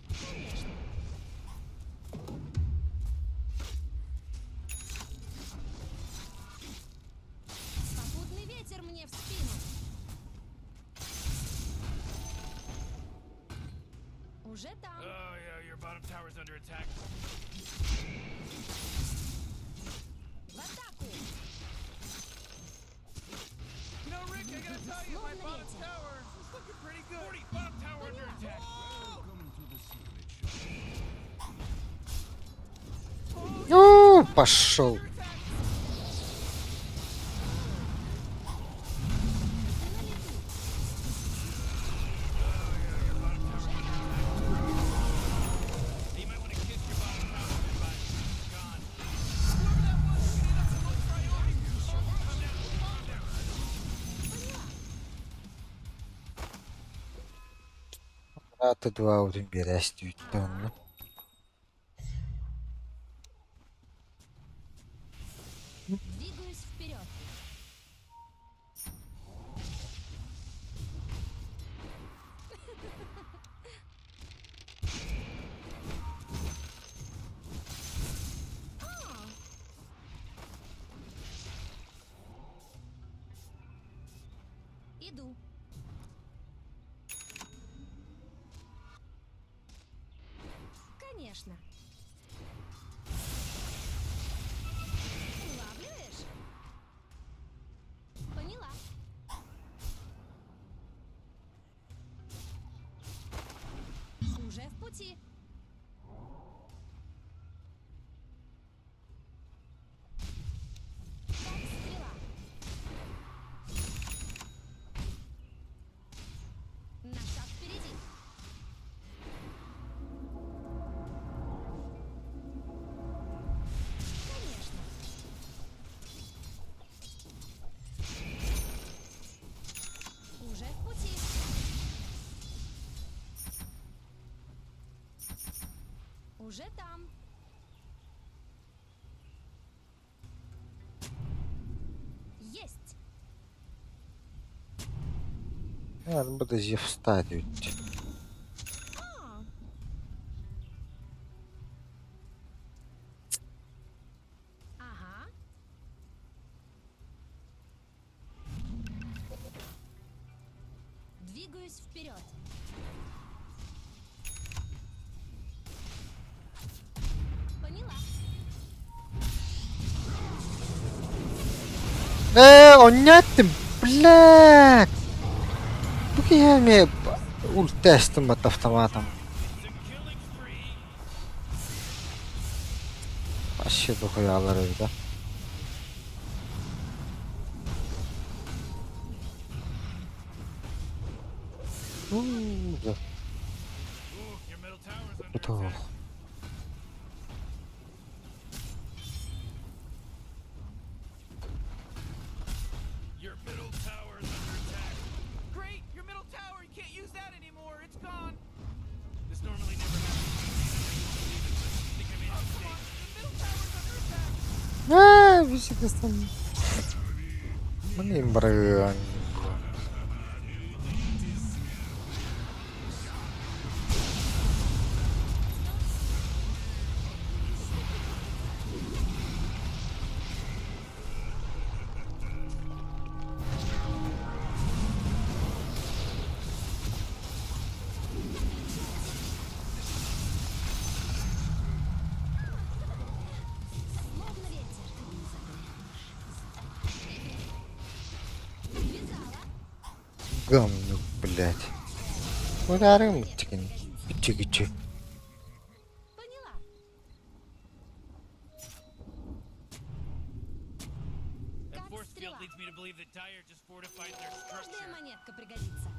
Конечно. Попутный ветер мне в спину. Уже там. Oh, yeah, your bottom tower's under attack. В атаку. You know, Rick, I gotta tell you, my Словно bottom ветер. tower is looking pretty good. Morty, bottom tower under Поняла. attack. Ну, пошел. На лету. You might want to kiss your bottom tower goodbye. It's gone. Whoever that was is gonna end up with low priority. Поняла. Рата два один берестүйттэ онно. Двигаюсь вперед. Иду. Конечно. Улавливаешь? Поняла. Уже в пути. Как стрела. На шаг впереди. Конечно. Уже в пути. Уже там. Есть. Надо буде з'ївстати. А. Ага. Двигаюсь вперед. Поняла. Ээ, онньоттым, блядь! Бу киһи эмиэ ультаастым бат автоматом. It's a killing spree. Вообще дохуялар эбит а. Уу, да. Ooh, your middle tower's under Готово. attack. Your middle tower's under attack. Great, your middle tower, you can't use that anymore. It's gone. This normally never happens. I don't believe it, but I think I made a Oh, come on. mistake. The middle tower's under attack. Аа, бисикастан. Маны барыан. Словно ветер. Бежала. Гамнюк, блядь. Ударым тикин. Чики-чики. Поняла. That Как force field стрела. leads me to believe that Dire just fortified their Каждая structure. монетка пригодится.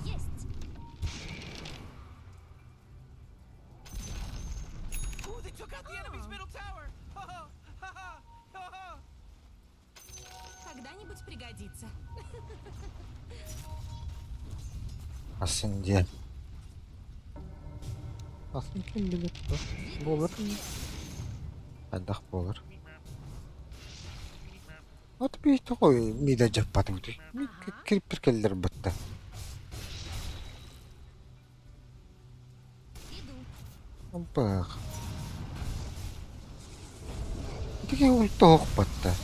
Есть. Ooh, they took out the enemy's middle tower. Ha ha ha ha ha ha. Когда-нибудь пригодится. Асын диэн. Асын ким билэр бу? Буолар. Хайдах буолар. От бии тоҕо мида дьаппатыбыт. Кирпир кэллэр бытта. Иду. Бах. Тики ультоох батта.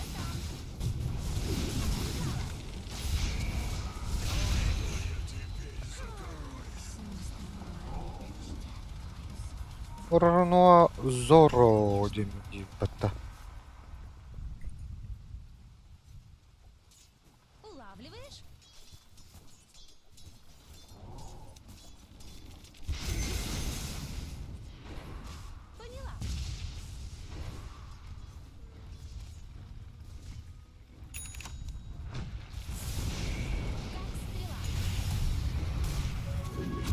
Ороно Зоро диэн батта. Улавливаешь? Поняла. Как стрела. Пути.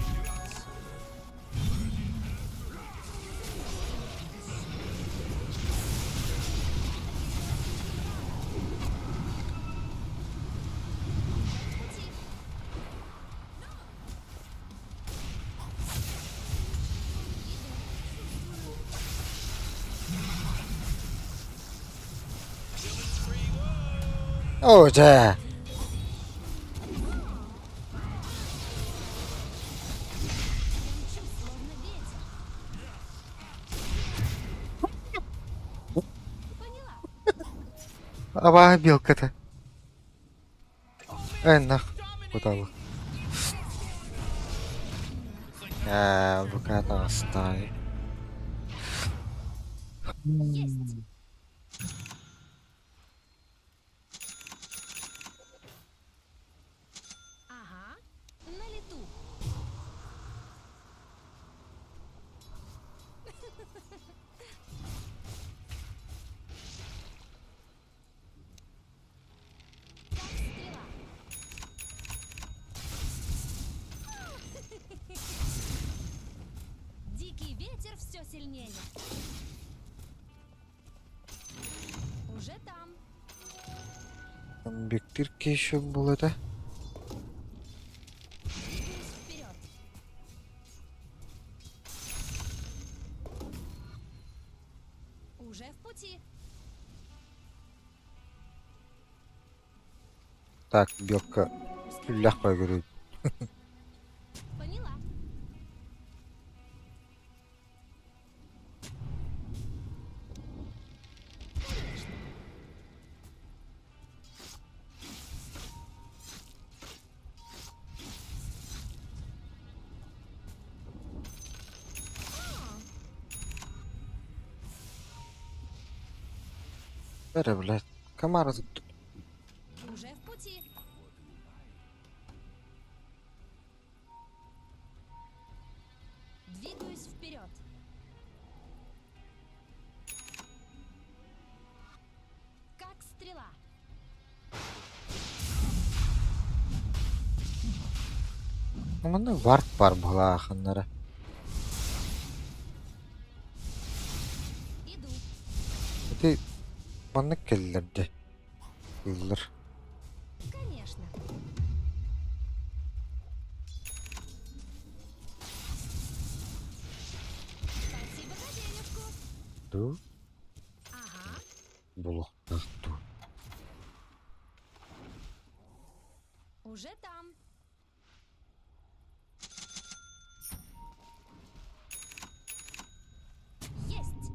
Оо дьэ. Я мчусь, словно ветер. Поняла. Абааһы белката. Эй, нах, куталы. Ээ, букат аҕыстай. Есть. Ага. На лету. Как стрела. Дикий ветер все сильнее. Уже там. Бектир еще был это. Двигаюсь вперед. Уже в пути. Так, белка. Лях говорю. Поняла. Конечно. Бля, блядь. Комар тут. Уже в пути. Двигаюсь вперед. Как стрела. Манна вард бар быһалаахыннара. Иду. Ити маннык кэллэр дьэ. Ыллар. Конечно. Спасибо за денежку. Дуу Ага. булуохтаах дуу. Уже там. Есть.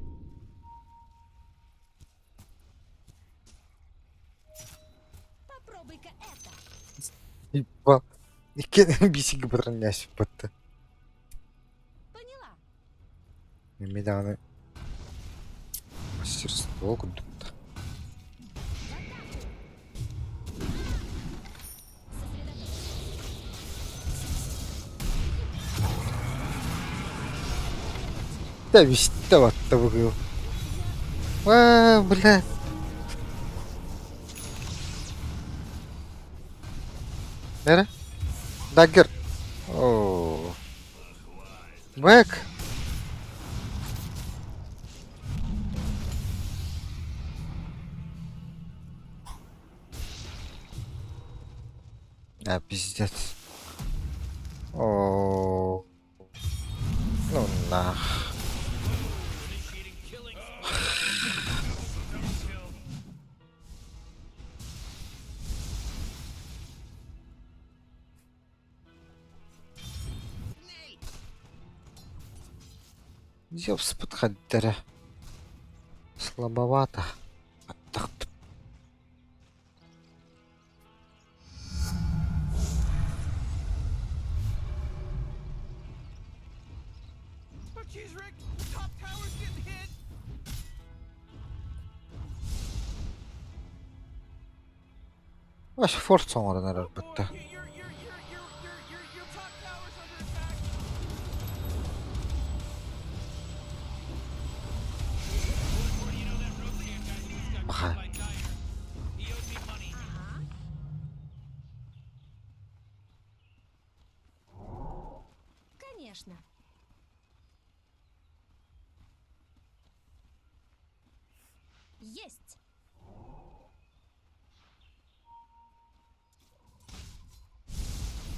Попробуй-ка это. Ипа. Икки бисик броннясиппыт. Поняла. Эмиэ даҕаны мастерство курдук да. В атаку. Сосредоточься. Тэбистэ батта бу кыыл. Ээ, бля. Эрэ? Даггер. Оо. Бэк. А, пиздец. О, ну нах. Initiating killing spree. Double kill. Зевс подходили. Слабовато. Аттахпыт. Oh, jeez, Rick! The top tower's getting hit! Ваш форт оҥорон эрэр Oh, boy, бытта. your top tower's under attack! Or you know that Roseanne guy who just got Ага. killed by Dyer. He owed me money. Конечно. Есть.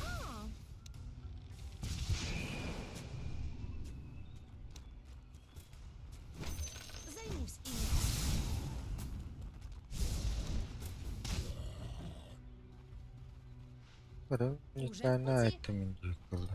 А. Займусь ими. Неправильно это мин диэки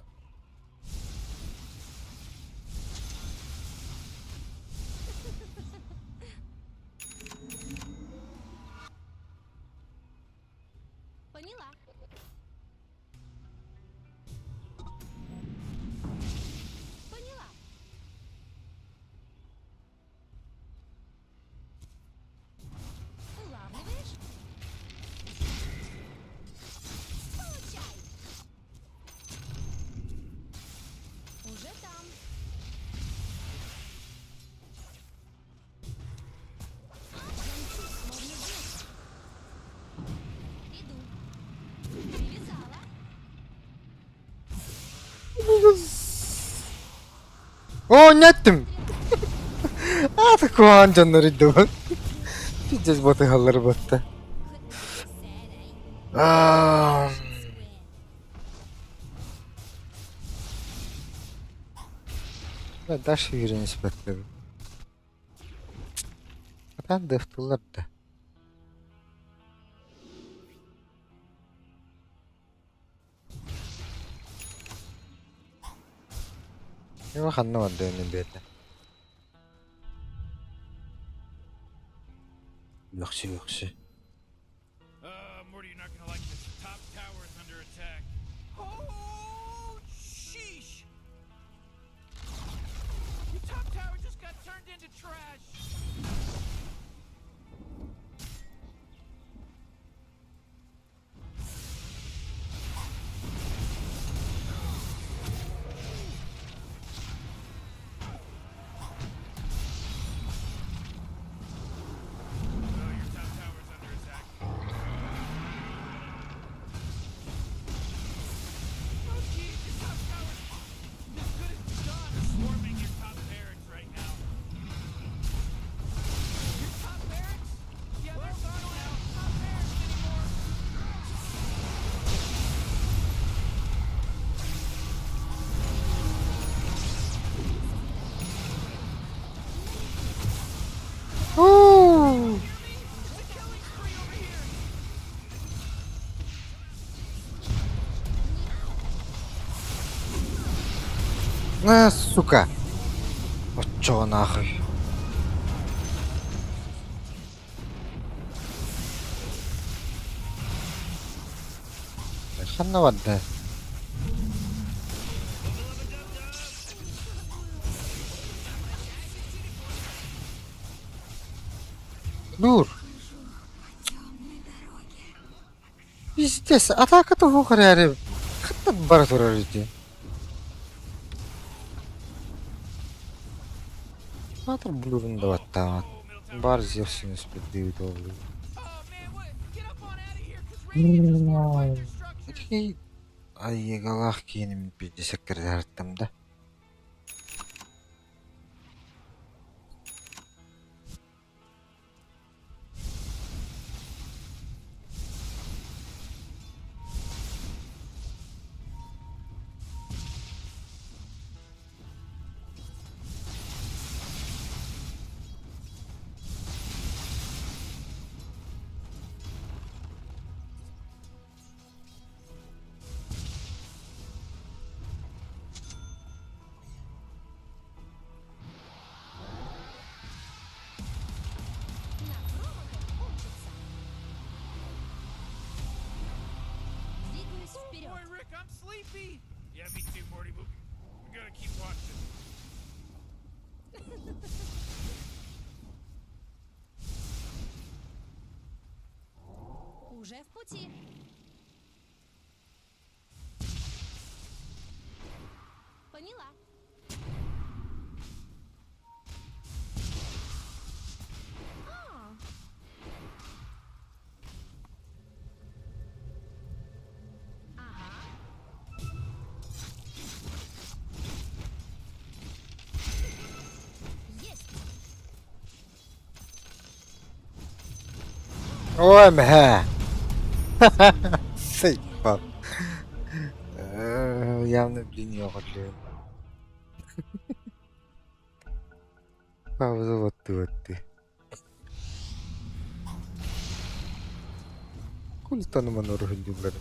Оо, неттим! Аата куһаҕан дьоннор өйдөбүл. Пиздец батыһаллар батта. Дальше yürüyün испэктэбин. Атаан дыахтыллар да. Йоо ханна барда ини биэрдэ Үөхсү үөхсү Morty, you're not gonna like this. Top tower is under attack. Oh, sheesh! Your top tower just got turned into trash. Oh, your top tower's under attack. Oh, jeez, your top tower's as good as done. They're swarming your top barracks right now. Your top barracks? Yeah, they're gone now. Top barracks anymore. Уу! It's a killing spree over here. На, сука! Оччоҕо нахуй. Ханна барда? Дур! Пиздец, атака туһуох эрээри хаттан бара турар ити. Аатыр блюрун да баттаабат. Баар Зевсин испирдиибит ол. Oh man, what? Get up on out of here, cause Radiant just fortified their structures. Ити айыгалаах кииним пиздец эккирэтэртем да. На промахах учатся. Двигаюсь Oh вперед. boy, Rick, I'm sleepy. Yeah, me too, Morty, but we gotta keep watching. Уже в пути. Поняла. А. Ага. Есть. Ой, мэ. Сыпал. Явно, блин, ёҕоллуйум. Пауза вот ты. Култан манор хүндүллэр.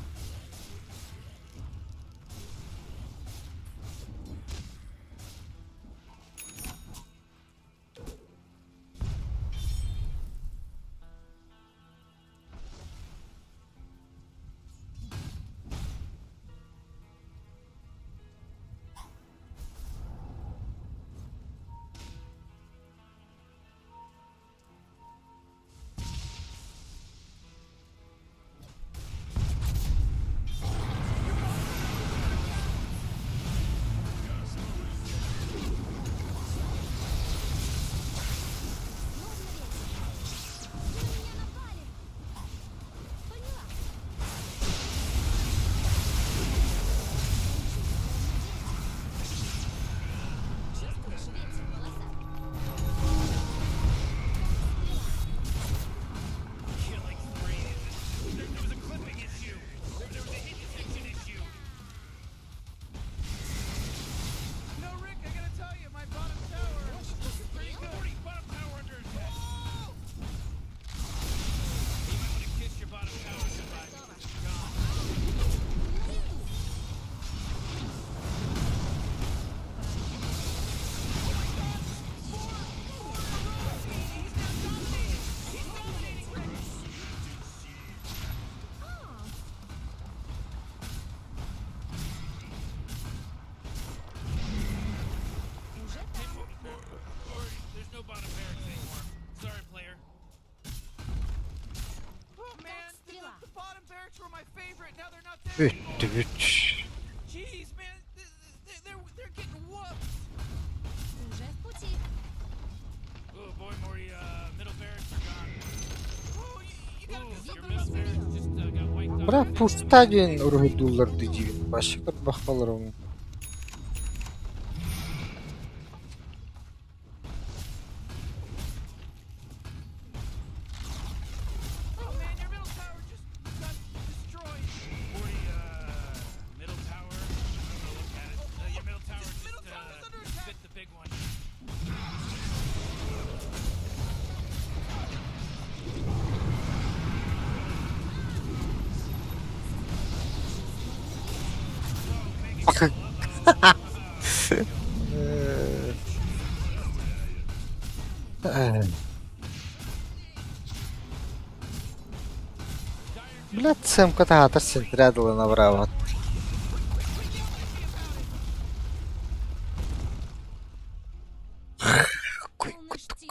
my favorite. Now they're not there anymore. Бүттүбүт. Jeez, man, they're getting whooped. Уже в пути. Oh boy, Morty, middle barracks are gone. Oh, you gotta Ooh, do your something middle about this. barracks just got wiped off. Бра пуста диэн уруһуйдууллар диибин. Башка бахаларым. Oh man, your middle tower just got destroyed. Morty, middle tower. I'm gonna look at it. Your middle tower This just middle tower's under attack. bit the big one. Блядь, сэмка таатар сентре дылы набрават. Какой Полный кутук. штиль.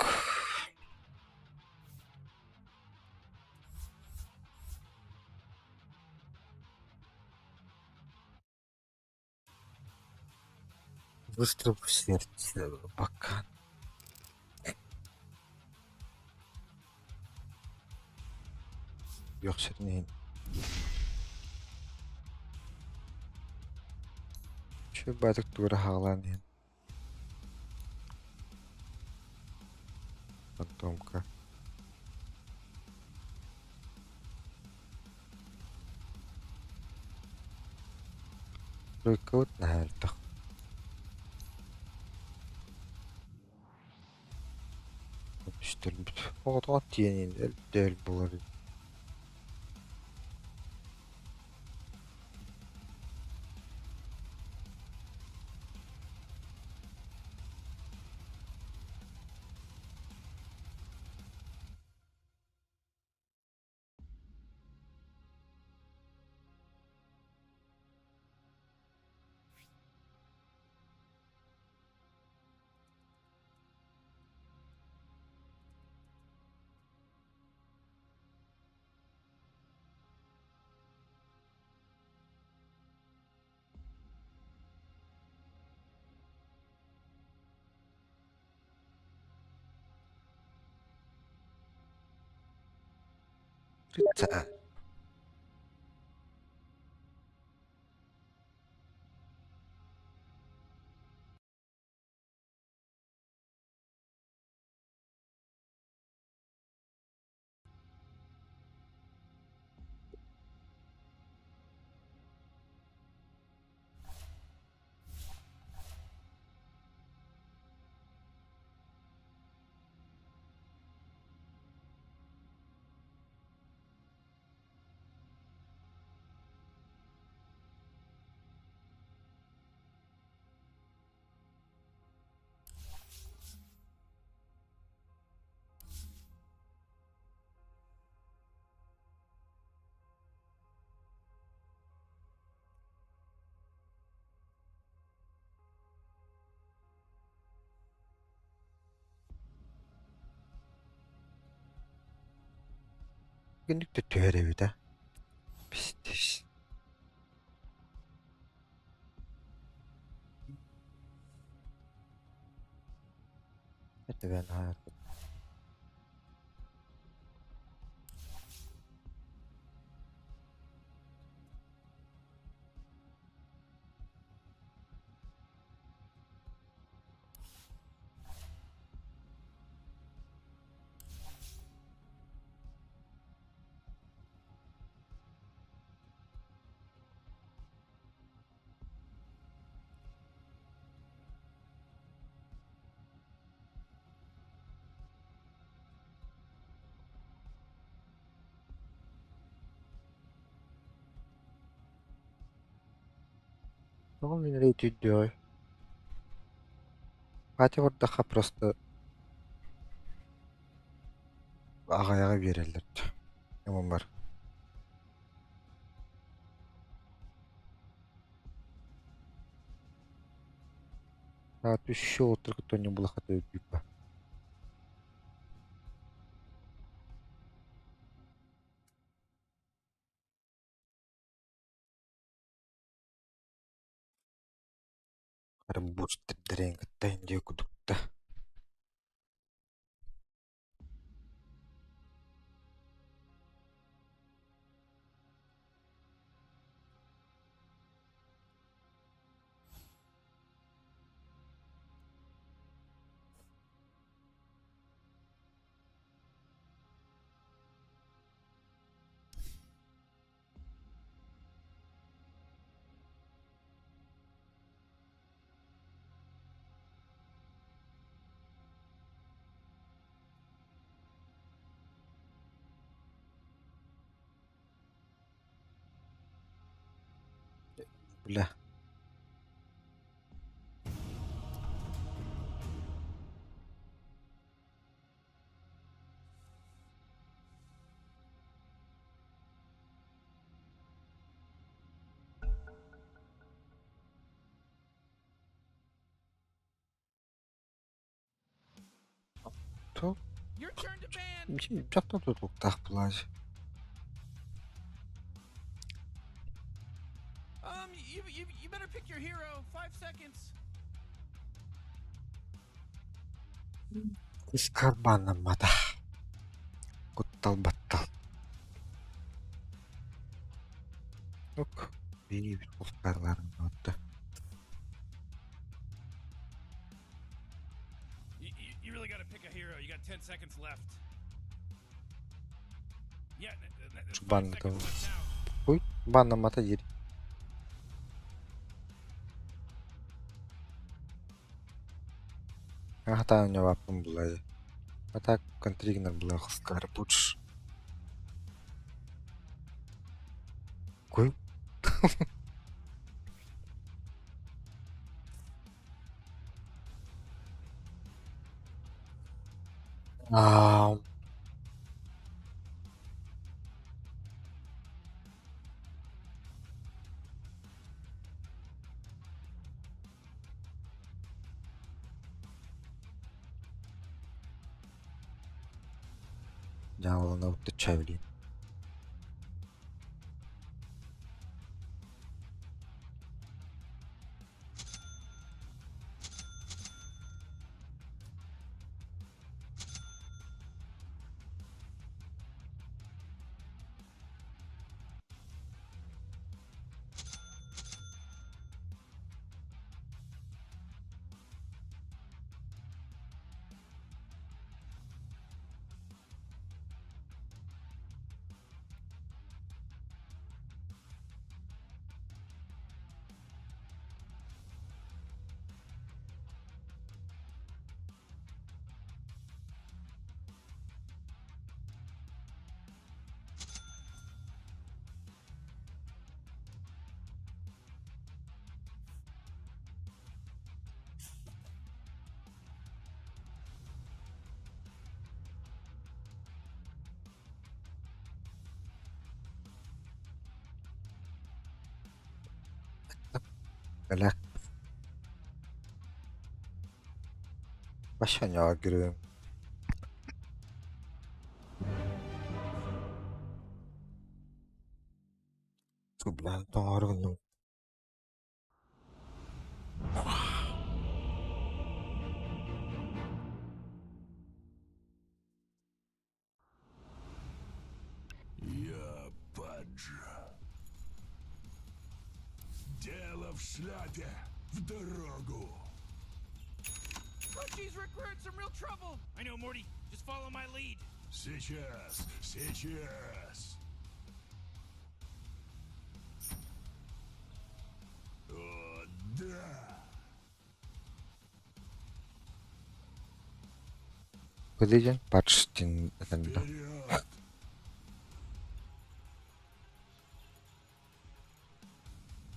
Выстрел в сердце. Пока. Yok senin. Şu batık duvara hağlan. Фантомка. Тройка вот на альтах. Үстөрбүт. Оҕотоҕо тиэнин өлдөөл булар. Тридцать. Günlük de tüher evi de. Pis. Это ben hayatım. Тоҕо мин эрэ итирдиэй? Катя бардахха просто аҕайаҕа биэрэллэр ММР. Аат үс отыр булахата үрдүк. Арбузтэрдэрин кытта индия кудукта. Бля. То Your turn to ban. дьахтар тутулуктаах плаж. You better pick your hero. 5 seconds. Искарбанаммата. Куттал баттал. Ок. Биир кустарларын отто. You really got to pick a hero. You got 10 seconds left. Yeah, 5 Банна seconds left now. Ой, баннаммата диир. Хатаан ньабааппын булай. А так контригнер була хускар пуч. Кой? Аа. Дьаалана чавли. Элек. Вообще не. Бля, тоҥоргуннум. Я Падж. Дело в шляпе. В дорогу. Oh, jeez, Rick, we're in some real trouble. I know, Morty. Just follow my lead. Сейчас, сейчас. О, да. Кыдыйден патштин этэнда. Вперед!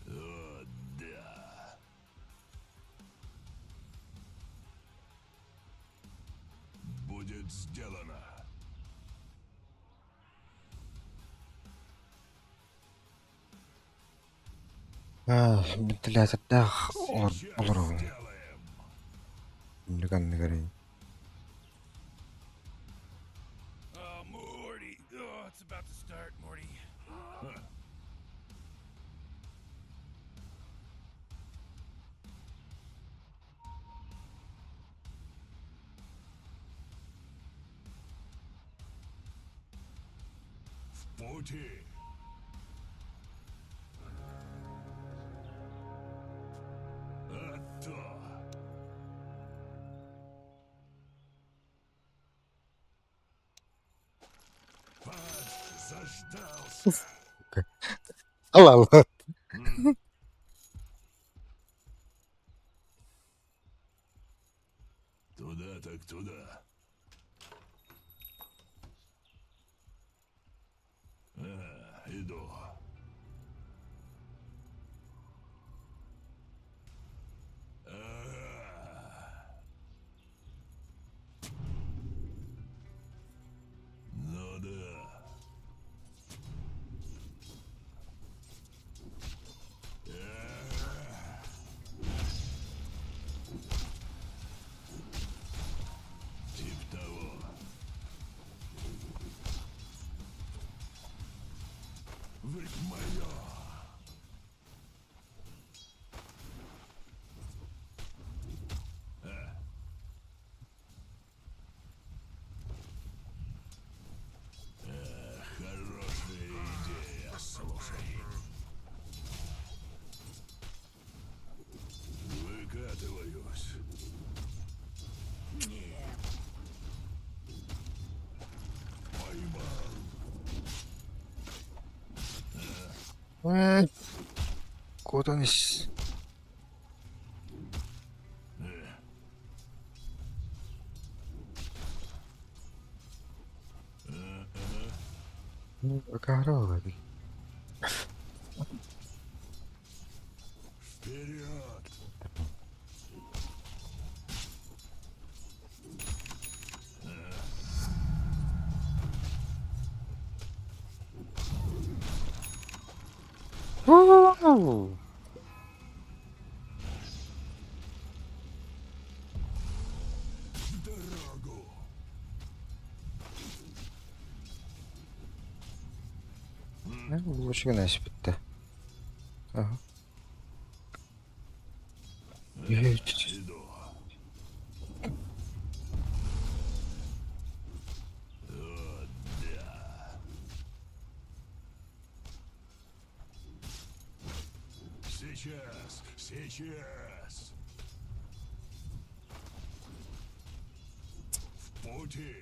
О, да. Будет сделано. Вентилятордаах олор Сейчас олоробун. сделаем. Нүгэн Oh, Morty. Oh, it's about to start, Morty. пути! А то! Заждался! Ылаллар. Туда так туда. А, иду. Ага. Ну да. Тип того. Вы мое. Хорошая идея, слушай. Выкатываюсь. Поймал. Ээ, Куотан ис. Акаарова дии. Вперед! Уу! В дорогу! Лучше бүттэ. Аха. Ээ, Иду. О, да. Сейчас, сейчас. В пути.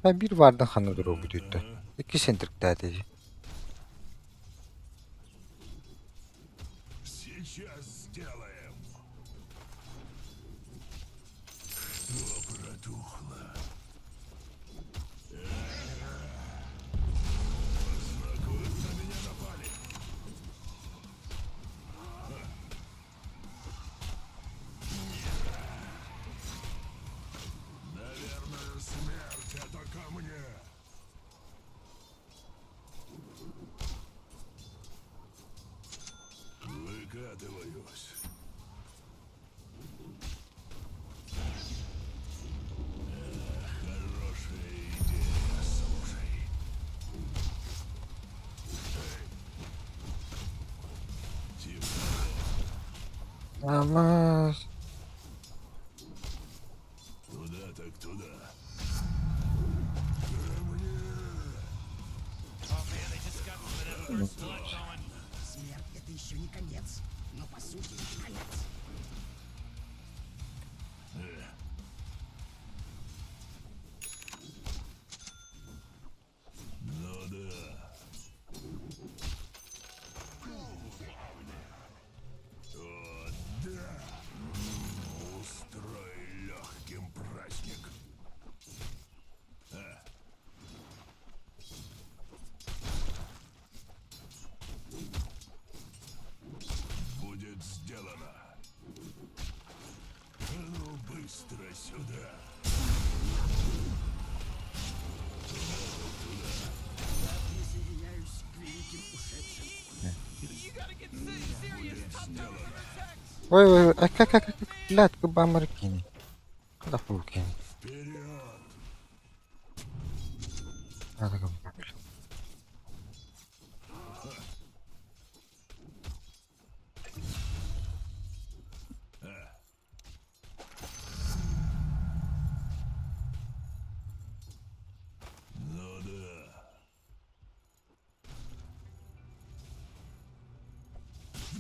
Ha bir vardan ханна дуруу бүтүттэ. Икки сентриктээти. Сейчас сделаем. Что протухло? По знаку на меня напали. Наверное, смерть это ко мне. Выкатываюсь. Эх, хорошая идея, слушай. Эй. Типа того. Ama Туда так туда. Ко мне! Oh man, they just got some of that first blood going. Смерть — это еще не конец, но по сути конец. Ну да. О, да. Устрой легким праздник. А. Будет сделано. А ну быстро сюда. Присоединяюсь к великим ушедшим. You gotta get serious. Top tower's under attack. Ой ой ой, как как как блядь, губамаркини. Куда паукини? Вперед! Надо губамаркини.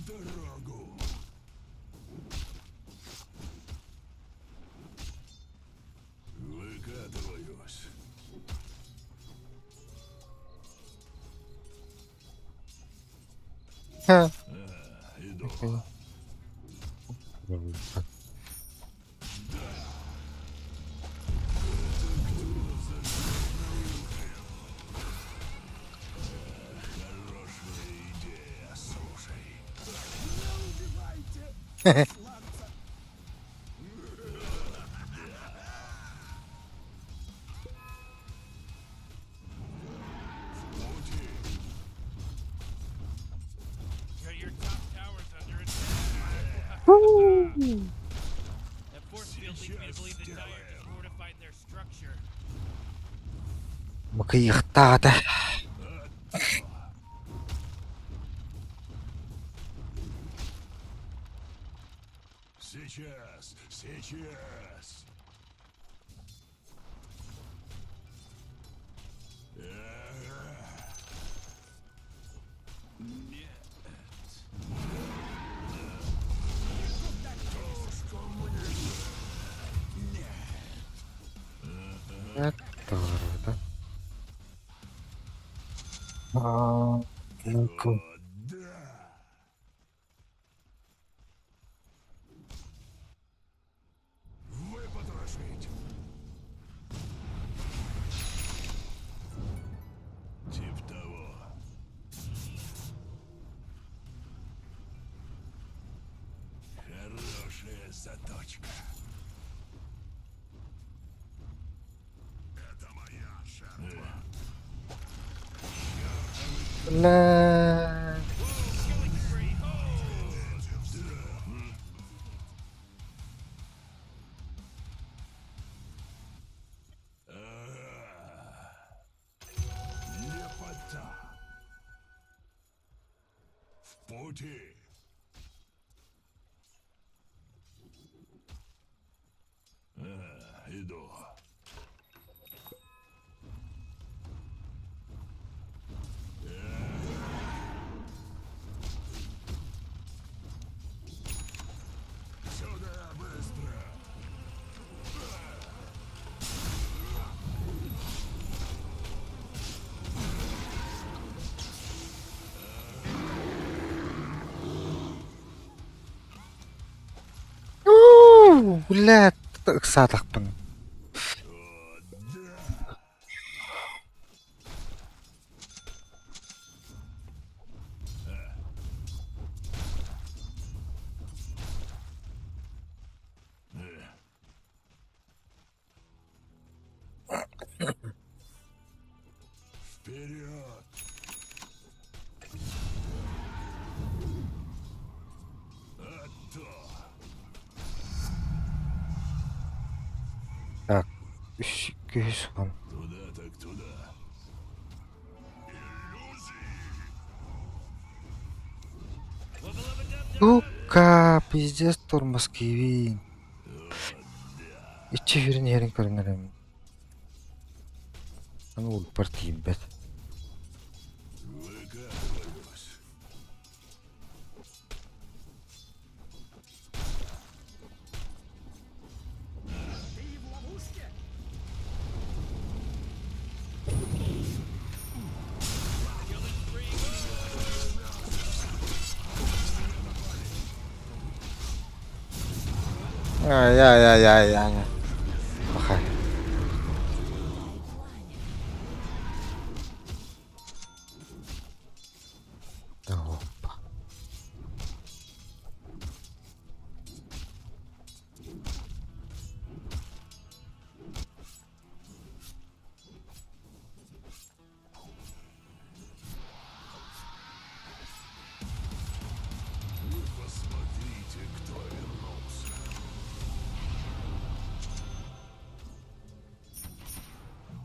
Дорогу. Выкатываюсь. Ха. Иду. Хорошая идея, слушай. Yeah, your top tower's under attack. That force field leads me to believe the Dire just fortified their structure. Макыйыхтаата. Сейчас, сейчас. Нет. Это да. Ну-ка. Да. Выпотрошить. Тип того. Хорошая заточка. Это моя жертва. Бля. Лепота. В пути. А, иду. Сюда быстро. У, Бля, ыксаатахпын. Вперед! А то! Так, үс күс он. Туда так туда. Сука, пиздец тормоз киевин. Ичи хүрин ерин көрүнөрөм. Аны улпар тиийбэт. Выкатываюсь. Ты в ловушке? Ай ай ай ай ай. Пахай. Да опа. Вы посмотрите, кто вернулся.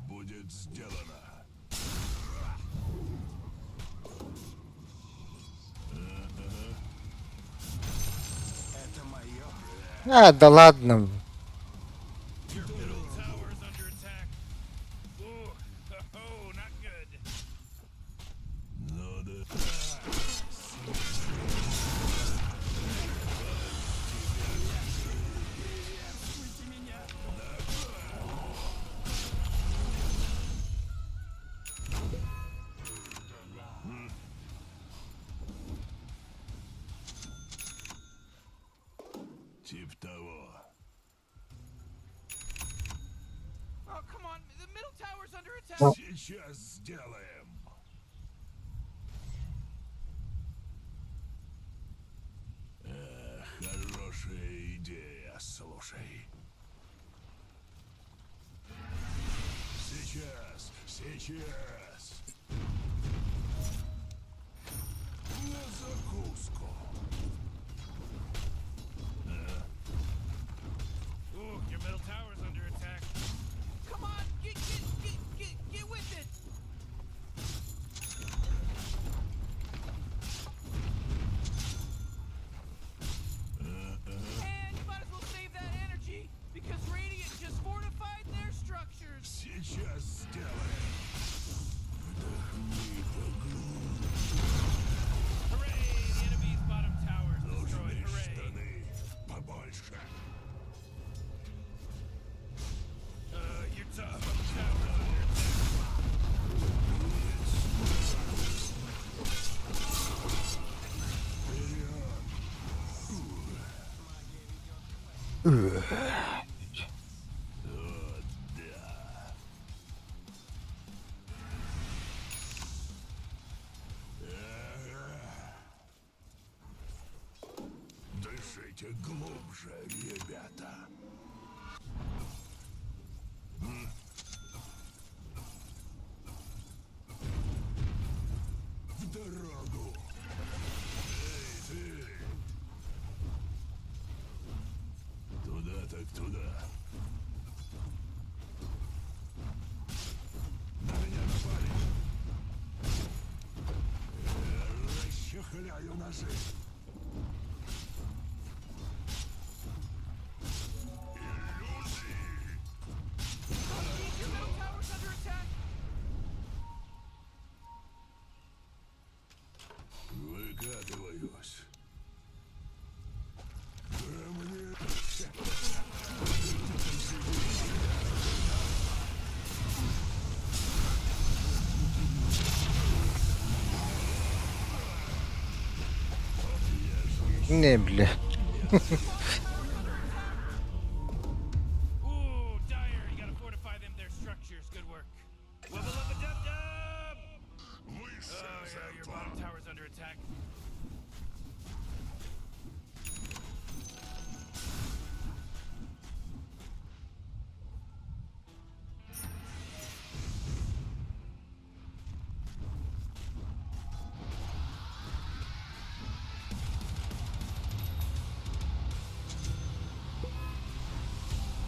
Будет сделано. Это мое. А, да ладно. Your middle tower's under attack. Ooh, oh, not good. Ну да. Тип того. Oh, come on. The middle tower's under attack. Сейчас сделаем. Эх, хорошая идея, слушай. Сейчас, сейчас. На закуску. Ooh, your middle tower's under attack. Come on, get get get get get with it. And you might as well save that energy because Radiant just fortified their structures. Сейчас сделаем. Вдохни поглубже. Hooray! The enemy's bottom tower's destroyed. Нужны Hooray! штаны побольше. Your top tower's under attack. Дышите глубже, ребята. В дорогу. Эй, ты! Туда так туда. На меня напали. Я расчехляю ножи. Иллюзии! Your middle tower's under attack. Выкатываюсь. Ко мне. Не, бля. Ooh, Dire, you gotta fortify them their structures. Good work. Wubba lubba dub dub! Высшая Oh, yeah, your жертва. bottom tower's under attack.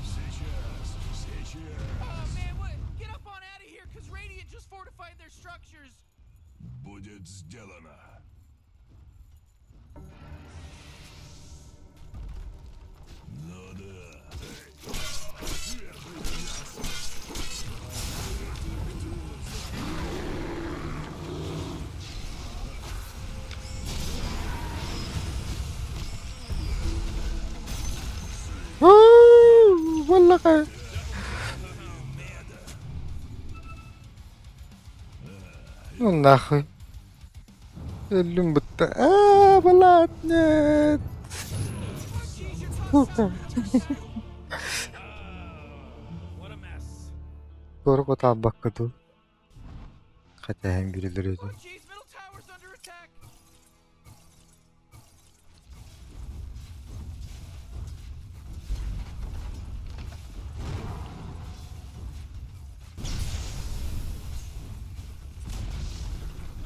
Сейчас, сейчас. Oh man, what? Get up on out of here, cause Radiant just fortified their structures. Будет сделано. Ну да. Свежее мясо. Wala Ну нахуй. Өллүм бытта. Аа, блядь, нет. Сука. What a mess. Туора таалбакка дуу. Хотя биэрэллэр Oh этэ. jeez, middle tower's under attack.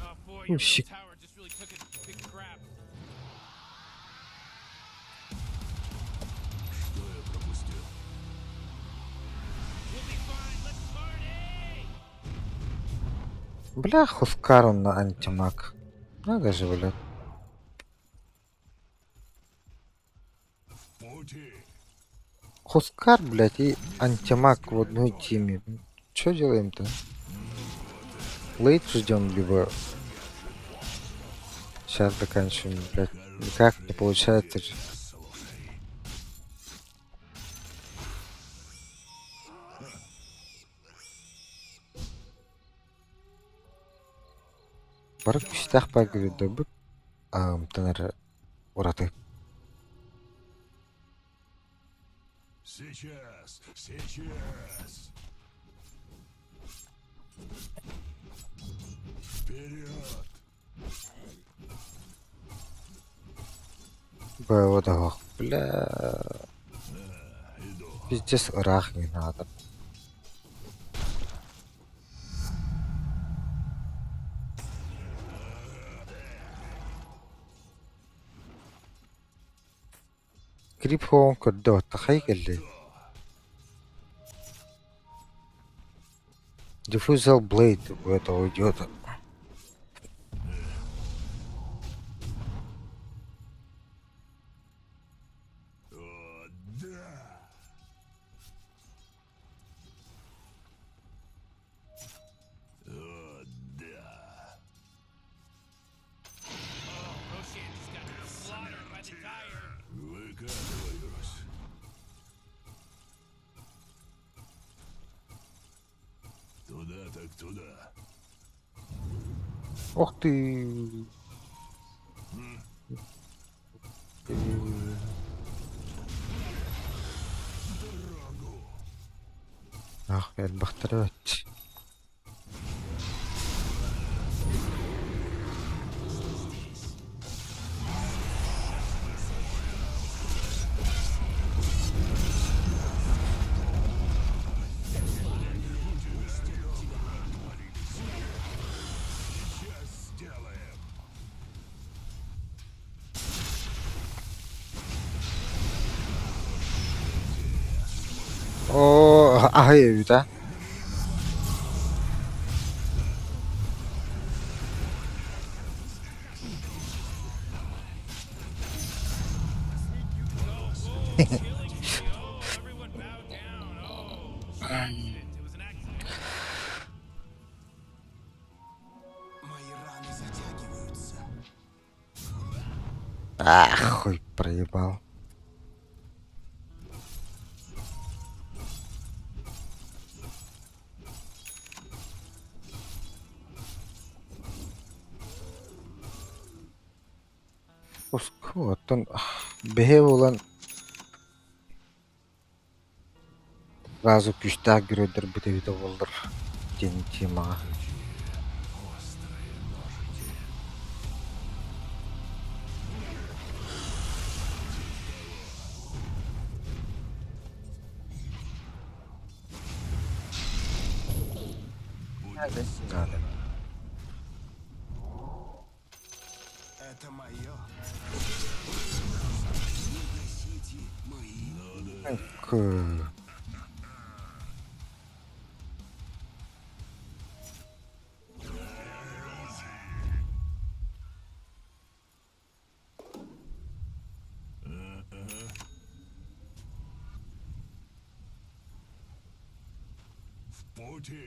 Oh boy, your middle shit. tower just really took a big crap. Что я пропустил? We'll be fine. Let's party! Бля, Хускар он на антимаг. Надо же, блядь. В пути. Хускар, блядь, и антимаг в одной теме. Чё делаем-то? Лейт ждем, либо сейчас заканчиваем, блядь. Никак не получается же. Слушай. Бары күүстээх баар добут. Амтан эрэ ураты. Сейчас, сейчас. Вперед! Б бля. Пиздец ыраах не надо. Крип хоҕун көрдө баттахай кэллэй. Diffusal Blade у этого идиота. О, да! О, да! Roshan just got slaughtered by the Dire. Выкатываюсь. Туда так туда. Ох ты! Ах, элбэхтэрэ Сейчас сделаем. Оо, аһый эбит аа. Killing spree. Oh, everyone bow down. Oh, it's an accident. It was an accident. Мои раны затягиваются. Ах, хуй проебал. Уску, оттон бэһиэ буолан сразу күүстээх геройдарбыт эбитэ буоллар диэн темаҕа. Острые ножики. Надо. Это мое. Не гасите мои К- В пути.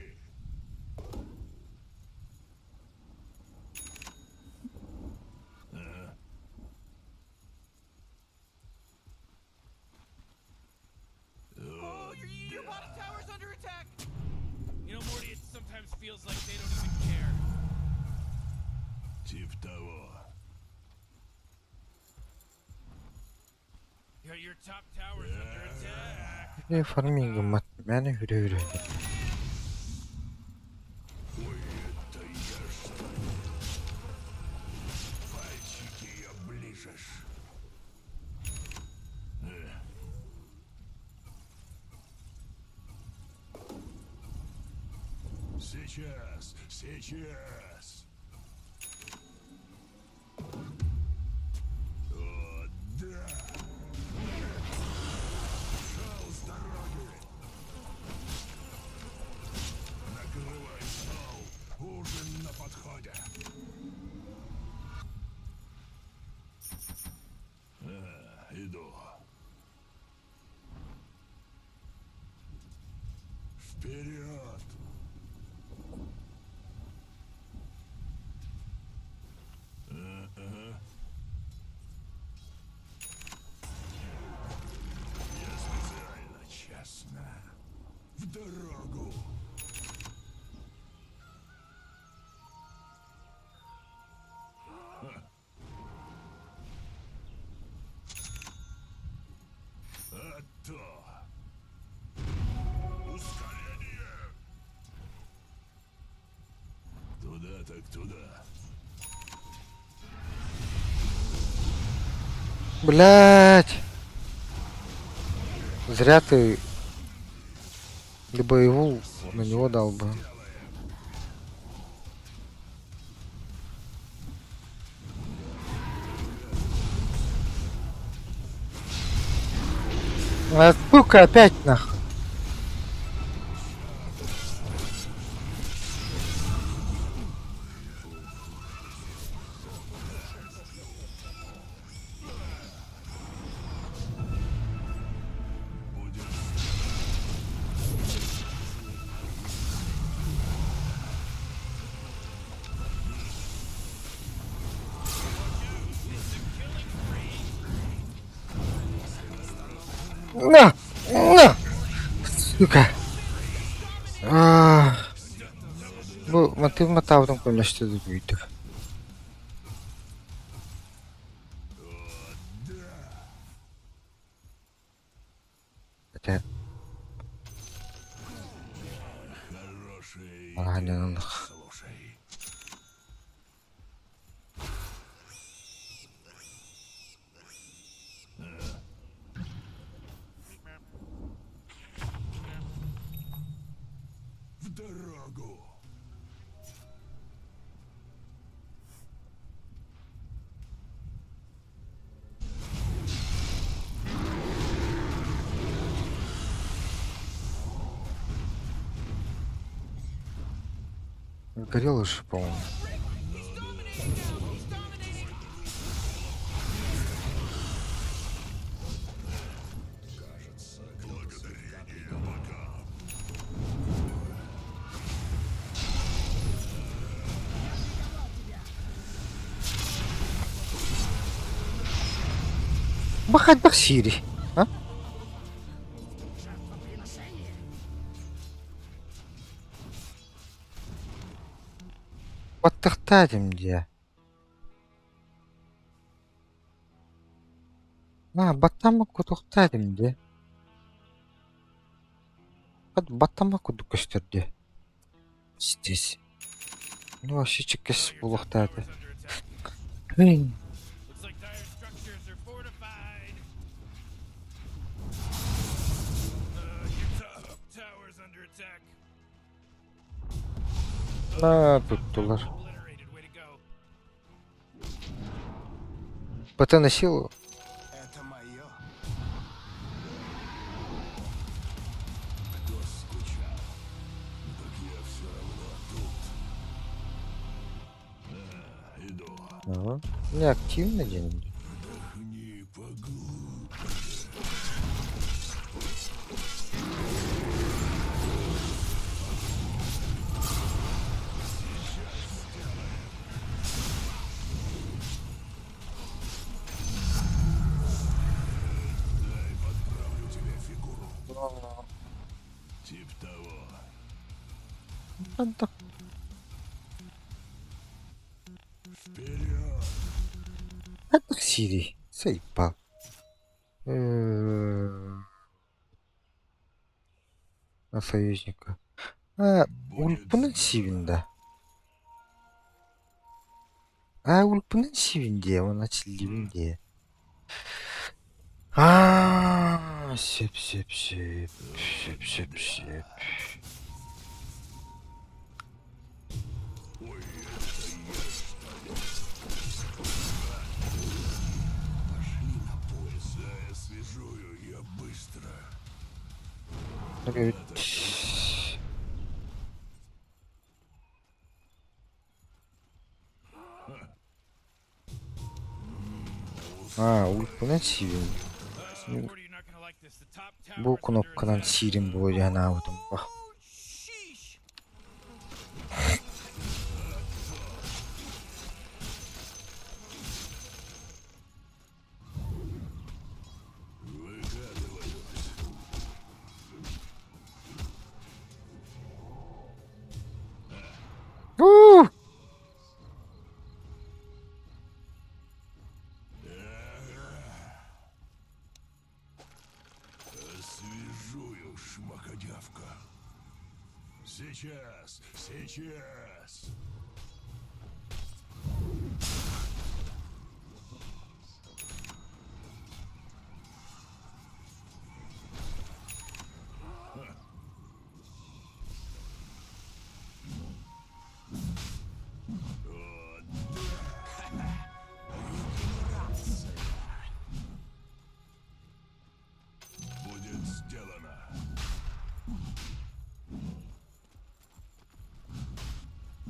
Oh, your bottom tower's under attack. You know, Morty, it sometimes feels like they don't even care. Тип того. Your top tower's under attack. Э, фарминг мат мээнэ хүрэ-хүрэ. Ой, это я что? Пальчики оближешь. Э. Сейчас, сейчас. О, да! Шел с дороги! Накрывай стол! Ужин на подходе! А, иду. Вперед! Ага. Я специально, честно. В дорогу! Ха. А то! Туда так туда. Блять! Зря ты либо его на него дал бы. А, сука, опять нахуй. На! На! Сука! Аа. Бу мотив матаабытын көмөлөстө дуу Этэ Аһанньаныллах. Слушай. В дорогу. Горел уже, по-моему. Бахать сири, а? Баттахтаатым дии. На, баттама кутухтаатым дии. Баттама кудук көстөр дии. Здесь. Ну вообще чеккес булуохтаата. Tower's under attack. Looks like dire structures are fortified. Your top tower's under attack. На туттулар. Obliterated. Way to go. ПТ на силу. Это мое. Кто скучал? Так я все равно тут. А, иду. Ага. Не активно день. Вдохни поглубже. Дай подправлю тебе фигуру. Тип того. Вперед! Это Сири. Заебал. На союзника. А, ульпунун сивин да. А, ульпунун сивин дии, он ачилибин дии. Аа, сөп сөп сөп сөп сөп сөп. Пошли на пояс. Да, я свяжую, я быстро. Так, Аа, ульпунун сивин. Snowboarder, you're not gonna like this. The top Бу tower's under кнопканан attack. сиирин буолуо санаабытым ба. Oh, sheesh. Выкатываюсь. У! Освежую, шмакодявка. Сейчас, сейчас.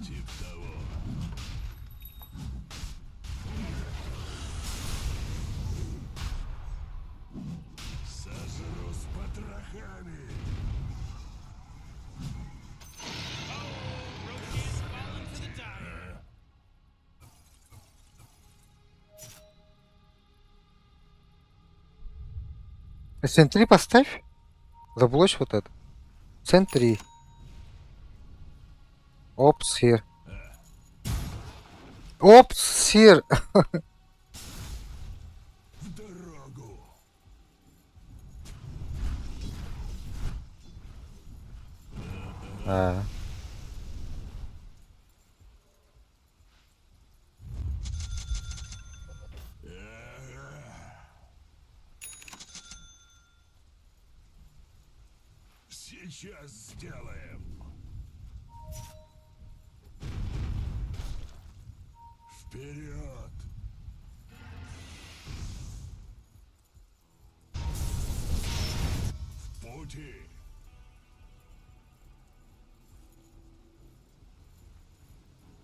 Тип того. Сожру с потрохами. Oh, Roshan's fallen to the Dire. Сентри поставь. Заблочь вот это. Сентри. Опс, here. Опс, here. В дорогу. А. Сейчас сделаем. Вперед! В пути!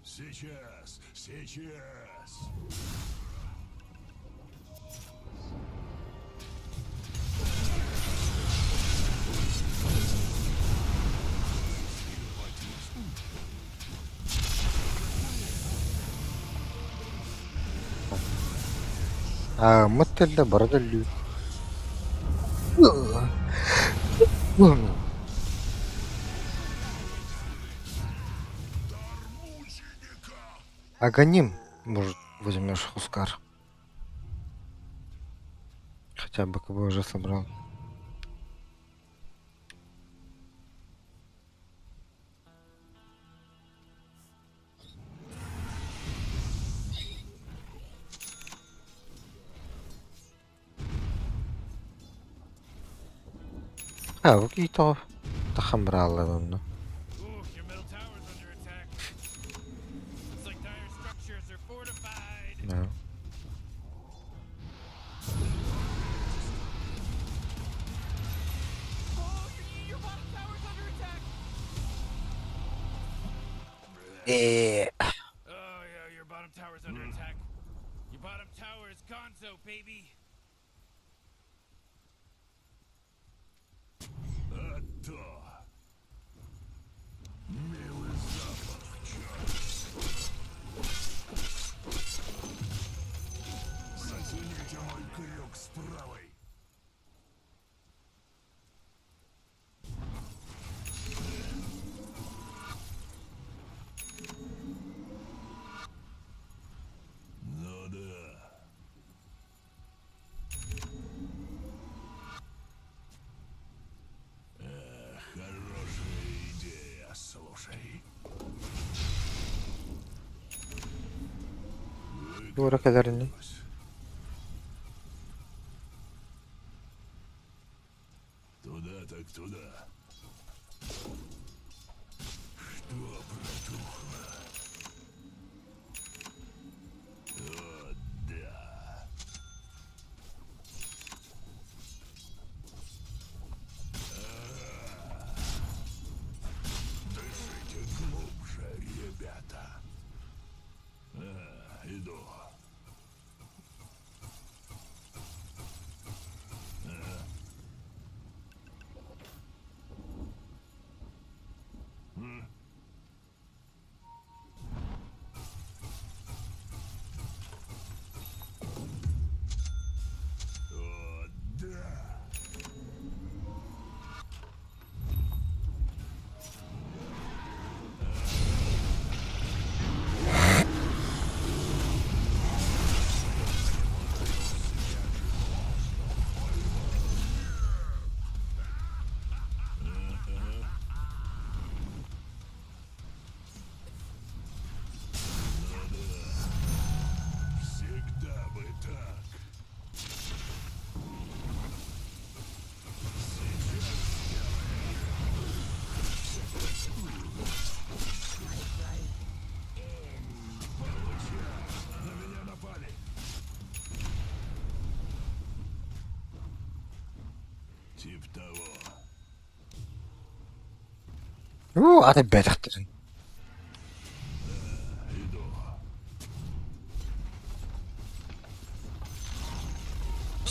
Сейчас, сейчас! А, мытылда барда лю. Аганим, может, возьмешь Хускар. Хотя бы КБ уже собрал. А, какие-то тахамралы, ну. Ooh, your middle tower's under attack. Looks like dire structures are fortified. Да. Oh, your, your bottom tower's under attack. Э, Oh yeah, your bottom tower's under attack. Your bottom tower is gonzo, baby. А то! Милый запах, черт! Зацените мой крюк с правой! Ну да. Хорошая идея, слушай. Дура кадерни. Туда так туда. Что протухло? О, да. А. Дышите глубже, ребята. А, иду. О, да! Всегда бы так. На меня напали. Тип того. У, ата бэтэхтэрин.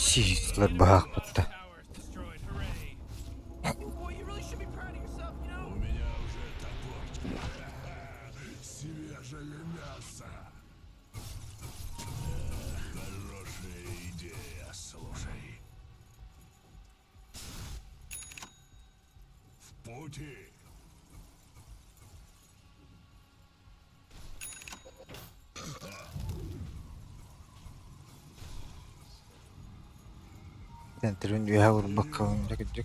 Сиислэр быһаахпытта. Tower is destroyed. Hooray. Boy, you really should be proud of yourself, you know? У меня уже топор. Свежее мясо. Хорошая идея, слушай. В пути. Центрин үөһэ уурбаккабын дьэ кырдьык.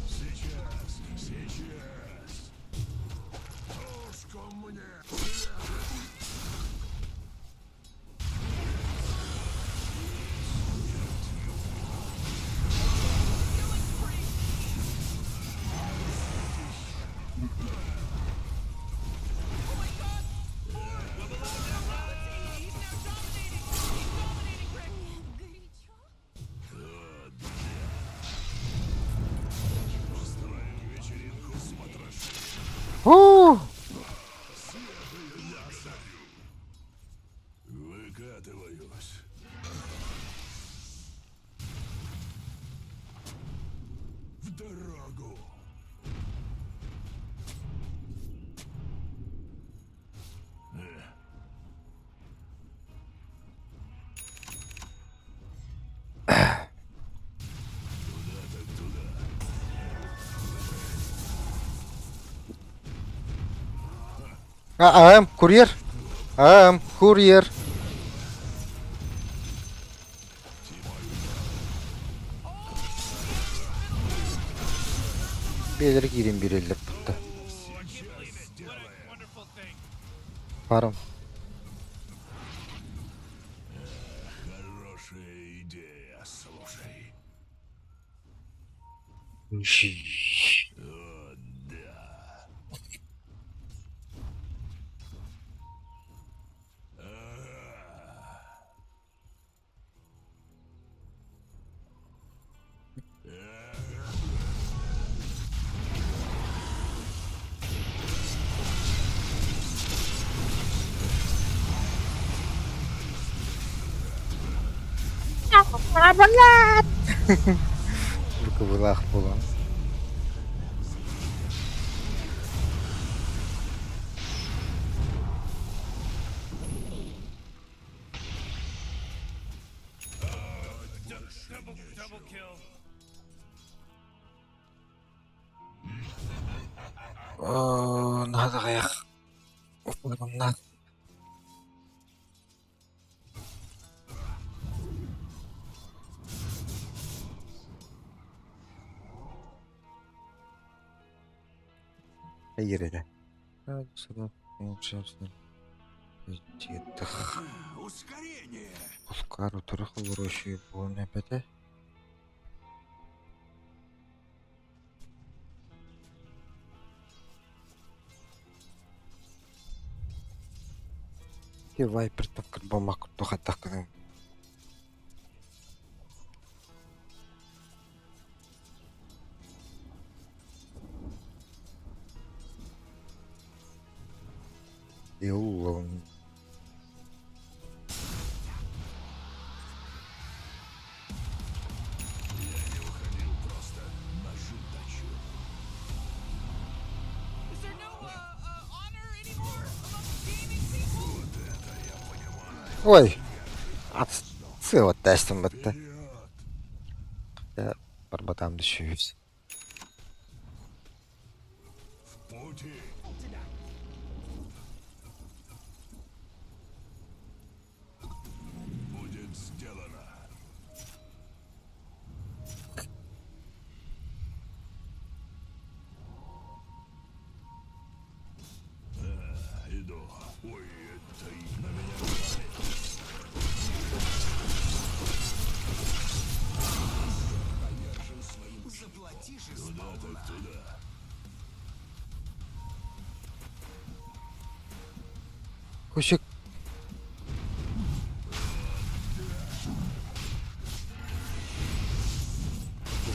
Сейчас, сейчас. Тушку мне. Oh my god! Four! He's now dominating! He's dominating, Rick! Горячо? Устроим вечеринку с потрошителем. Уу! Выкатываюсь. В дорогу. Туда так туда. А, АМ, курьер. АМ, курьер. Бээлэр киирэн биэрэллэр бутта. I can't believe it. What a wonderful thing. Паром. Хорошая идея, слушай. О, да. Ага. Бу буолан. Double, double kill. Оо, наһаа аҕыйах. Уппутумнаах. Эйэрэтэ. Ускорение! Пускар утары холорующий буолан эпэтэ. Ти вайпер таккыр буомах курдук хайдах гынан Йоулон. Я не уходил, просто ножи точу. Is there no honor anymore among gaming people? Вот это я понимаю. Ой! Ат сыот бытта. Вперед! Барбатам düşüyoruz. В пути! Будет сделано. А, иду. Ой, это и на меня напали. Туда так туда. Көшек.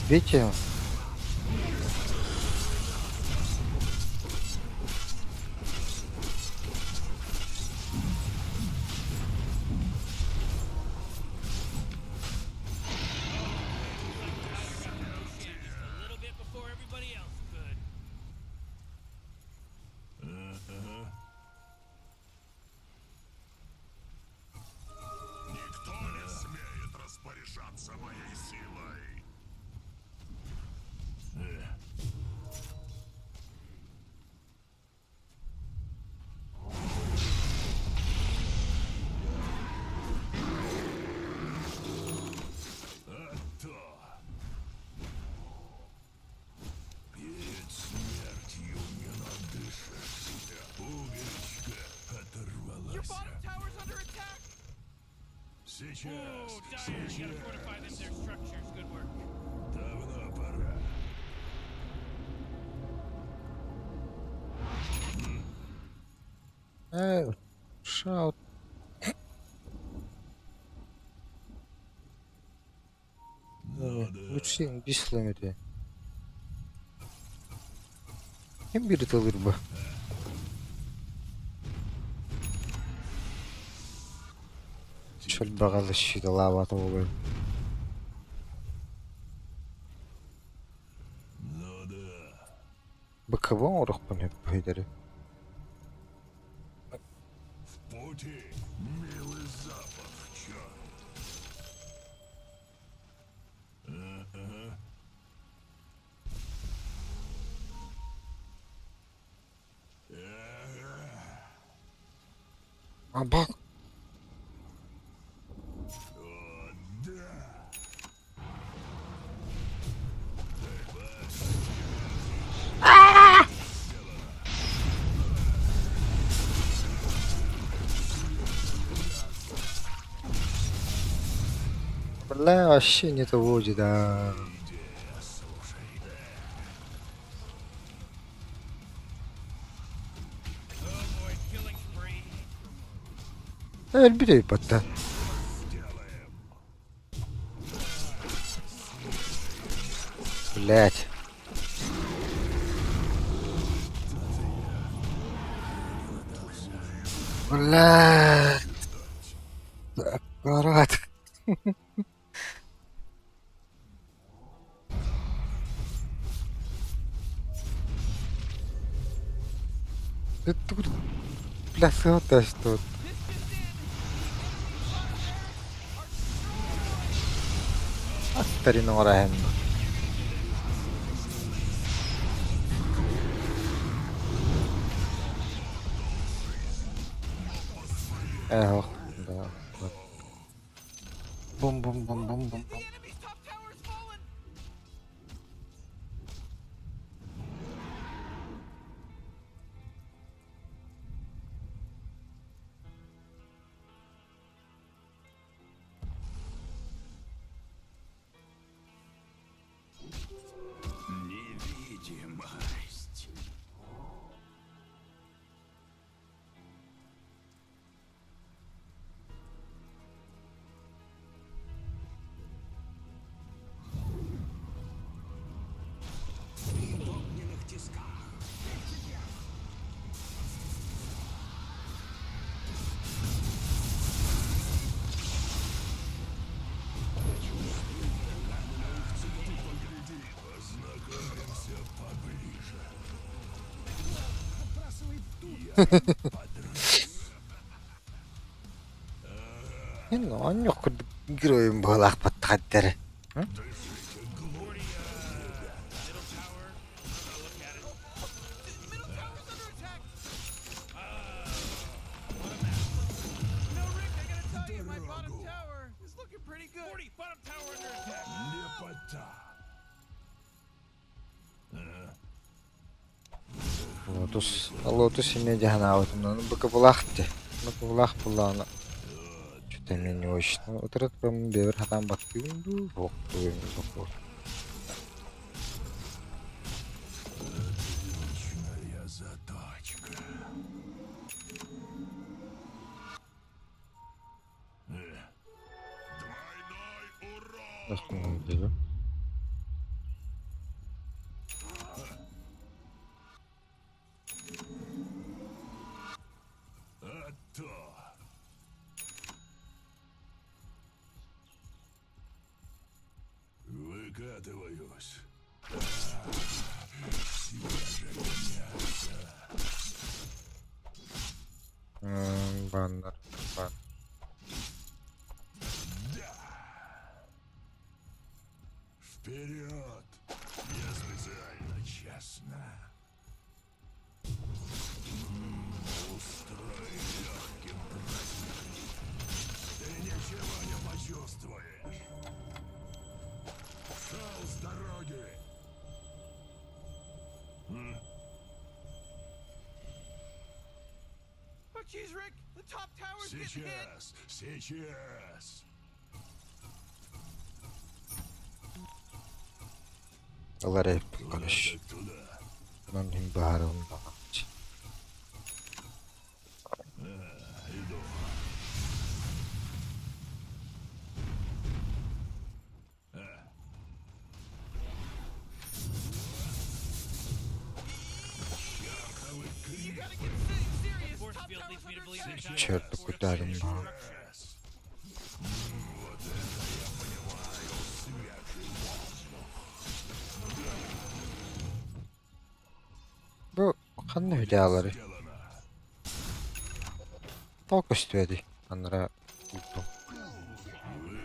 Сбейте его. anybody else could. Никто не смеет распоряжаться моей силой. А то. Перед смертью не надышишься. Пуговичка Your оторвалась. bottom tower's under attack. Сейчас, Ooh, Dire, you gotta сейчас. fortify them their structures. Good work. Давно пора. Шаут. Лучше бислемedi. Hem biri alır bu. Çöl bağlı şidi lava olur. Ну да. Быкыбы орохпун hep bu В пути милый запах, черт. Ага. Ага. А bak. О, да. Бля, вообще не того да. Oh boy, killing spree. Өлбүт өйпатта. Блять. Блять. Аккурат. Тут, бля, тут. Аттарин оҥорон Э, да. Бум бум бум бум бум The бум. enemy's top tower's fallen. Невидимость. В огненных тисках. Познакомимся поближе. Энэ оньох герой юм болах баттахад. Middle tower. I'm gonna look at it. The middle tower's under attack. What a mess. No, Rick, I gotta tell you, my bottom tower is looking pretty good. 40, bottom tower under attack. Лепота. Лотус, лотус име жаһанаабытым, быкыбылаах ти. Быкыбылаах буллаана. Что-то мне не очень. Утырат бам бебер хатан баттыгын ду, боктугун бокку. Отличная задачка. Двойной урон! Ахмын диби. А то! Выкатываюсь. Баннер, бан. Вперед! Я специально честно. Устрой легким праздник. Ты ничего не почувствуешь. Шел с дороги. Oh, jeez, Rick. The top tower's getting hit. Сейчас, сейчас. Ылар короче. Туда. Онон иһин баһаарым баҕарчы. Иду. You gotta get serious. Force Top field tower's leads me to under believe attack. the Dire Черт, have куда fortified their же мы? structures. Бу ханна видеолары? Тоҕо көстүөдүй? Анара уутум.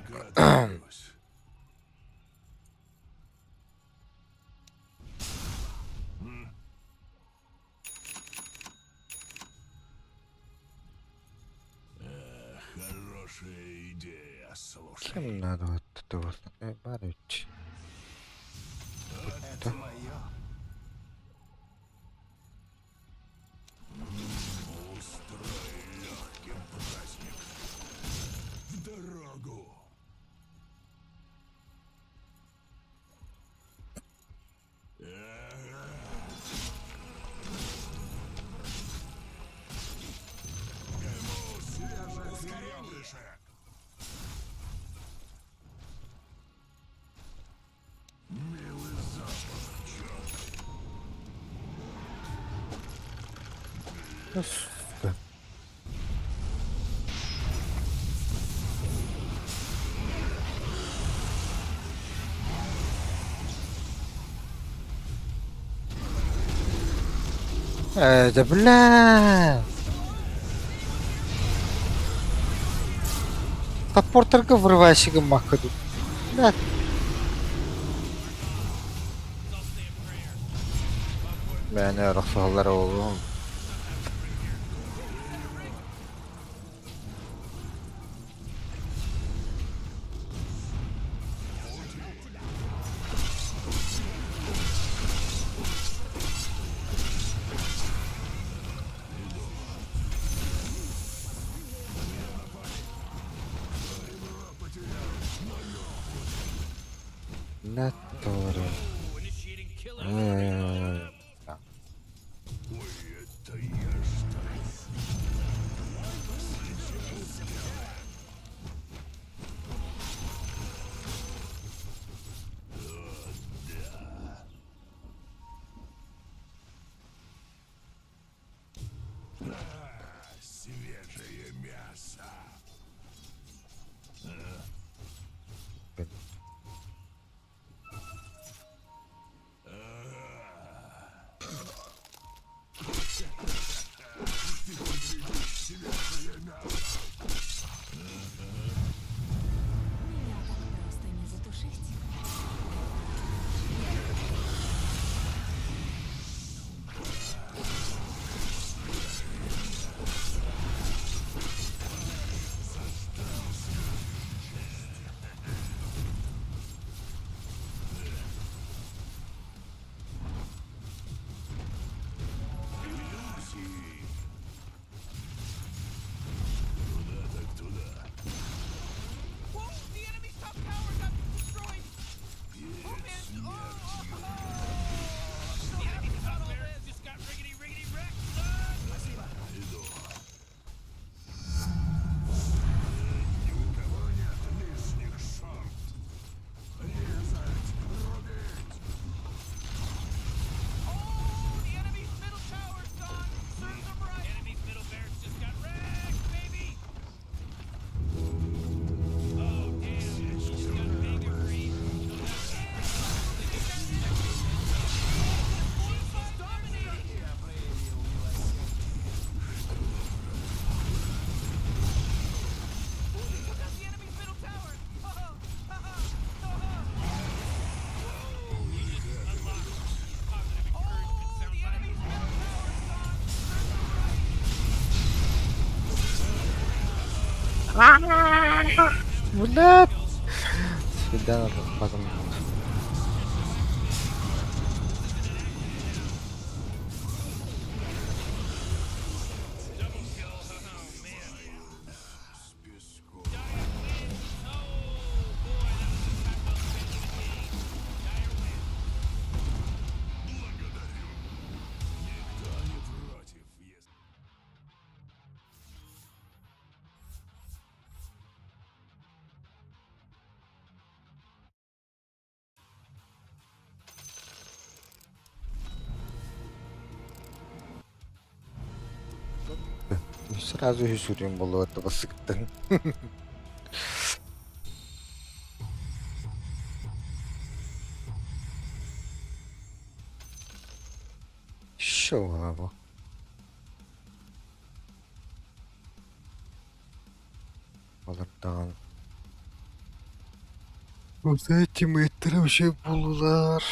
Выкатываюсь. Эх, Хорошая идея, слушай. Ким надо вот это вот? Э, Барыч. Это мое. Устрой легким праздник. В дорогу. Ему свежих ребрышек. Милый запах, черт. Ну, сука. Э, да бля! Топорторга врывайся макаду. Бля, Мені рахсалар oğlum. Ne doğru. Ooh, initiating killer. Ee, Ой, это я что ли? О, да. А, свежее мясо. Ben. Блядь! Сюда надо потом. Сразу үсүрүн буолуо табасыктан. Шо бу? Олордоҕун Тиммиттэрэ үчүгэй буоллулар.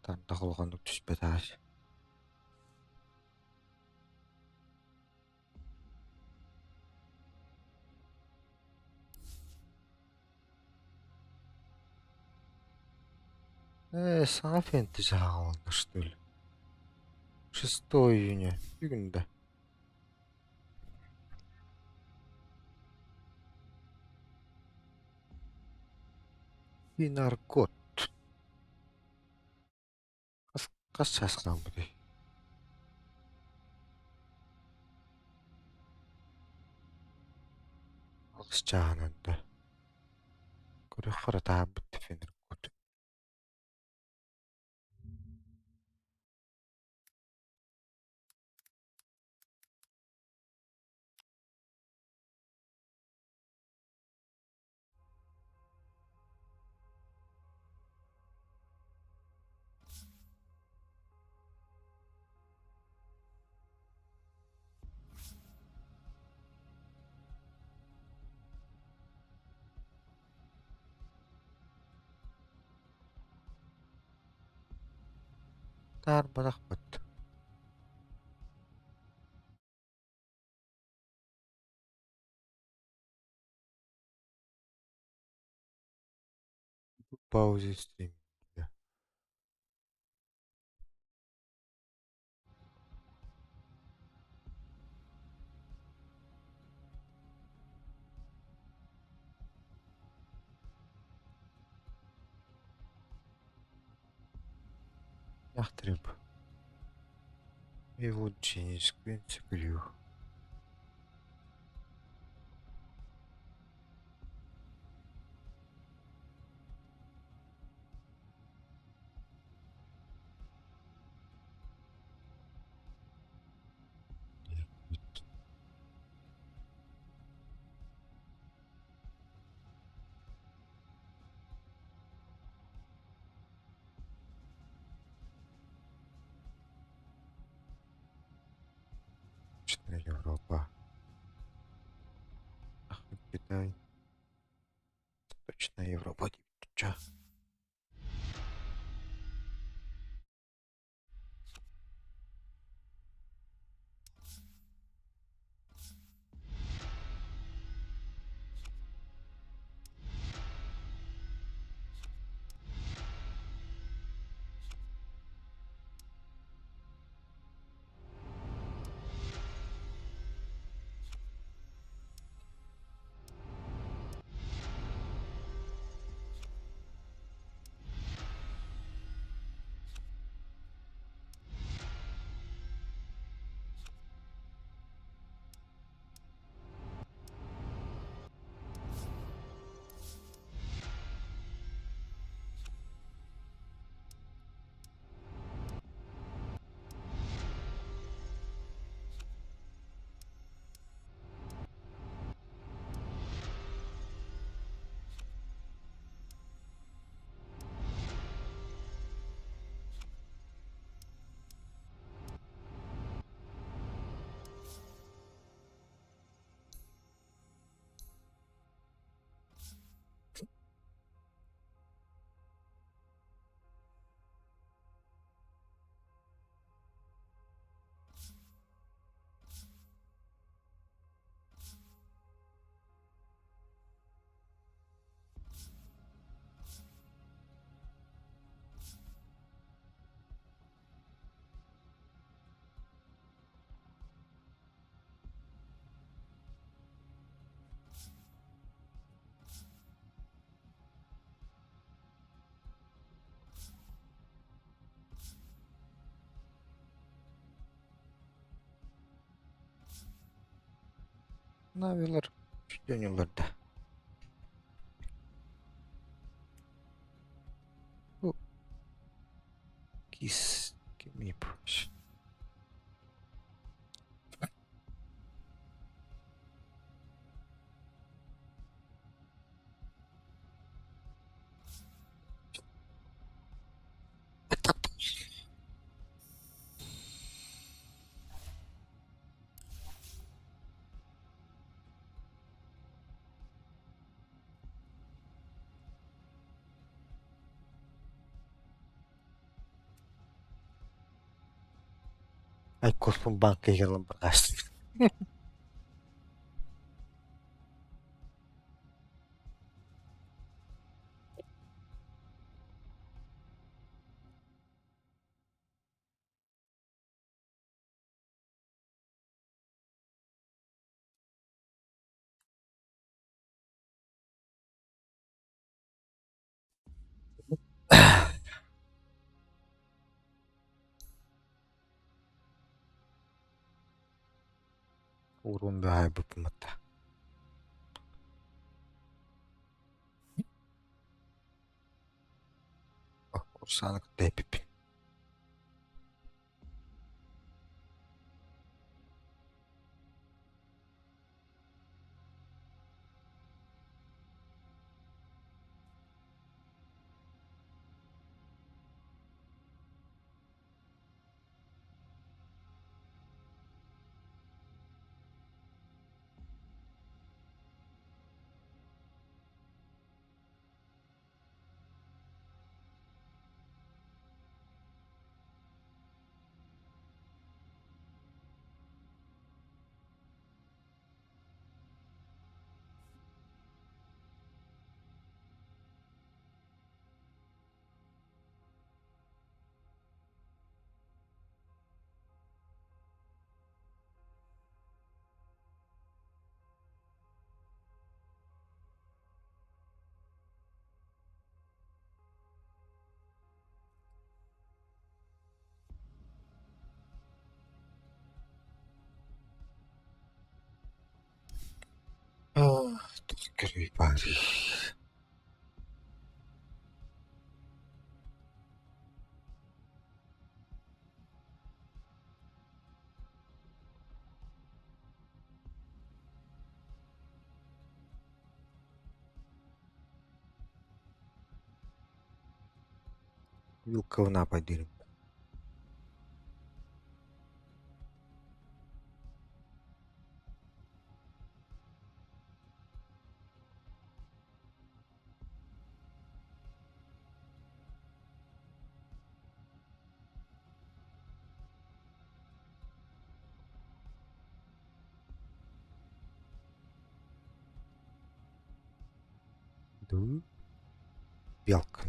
Тарда улаханнык түспэтэх. Э, саҥа фэнтези ааҕылынна что ли? 6 июня. Бүгүн да. Финаркот. Хас хас чаас хаалбытый? Алыс чааһынан да. Көрүөххэ эрэ таһаарбыт Финаркот. Таарбатахпыт. Паузе стриминга. Яхтреб. И вот Дженис Квинциклю. Европа. Ах, Китай. Восточная Европа. Ча. Навилар чуть да. Кис кими push. Айкоспун банка ылан барҕаастым. Уурун быһаарбыппын батта. Курсааны кытта эппиппин. Туох баарый? Вилковна пойдем. Дуу? Белка.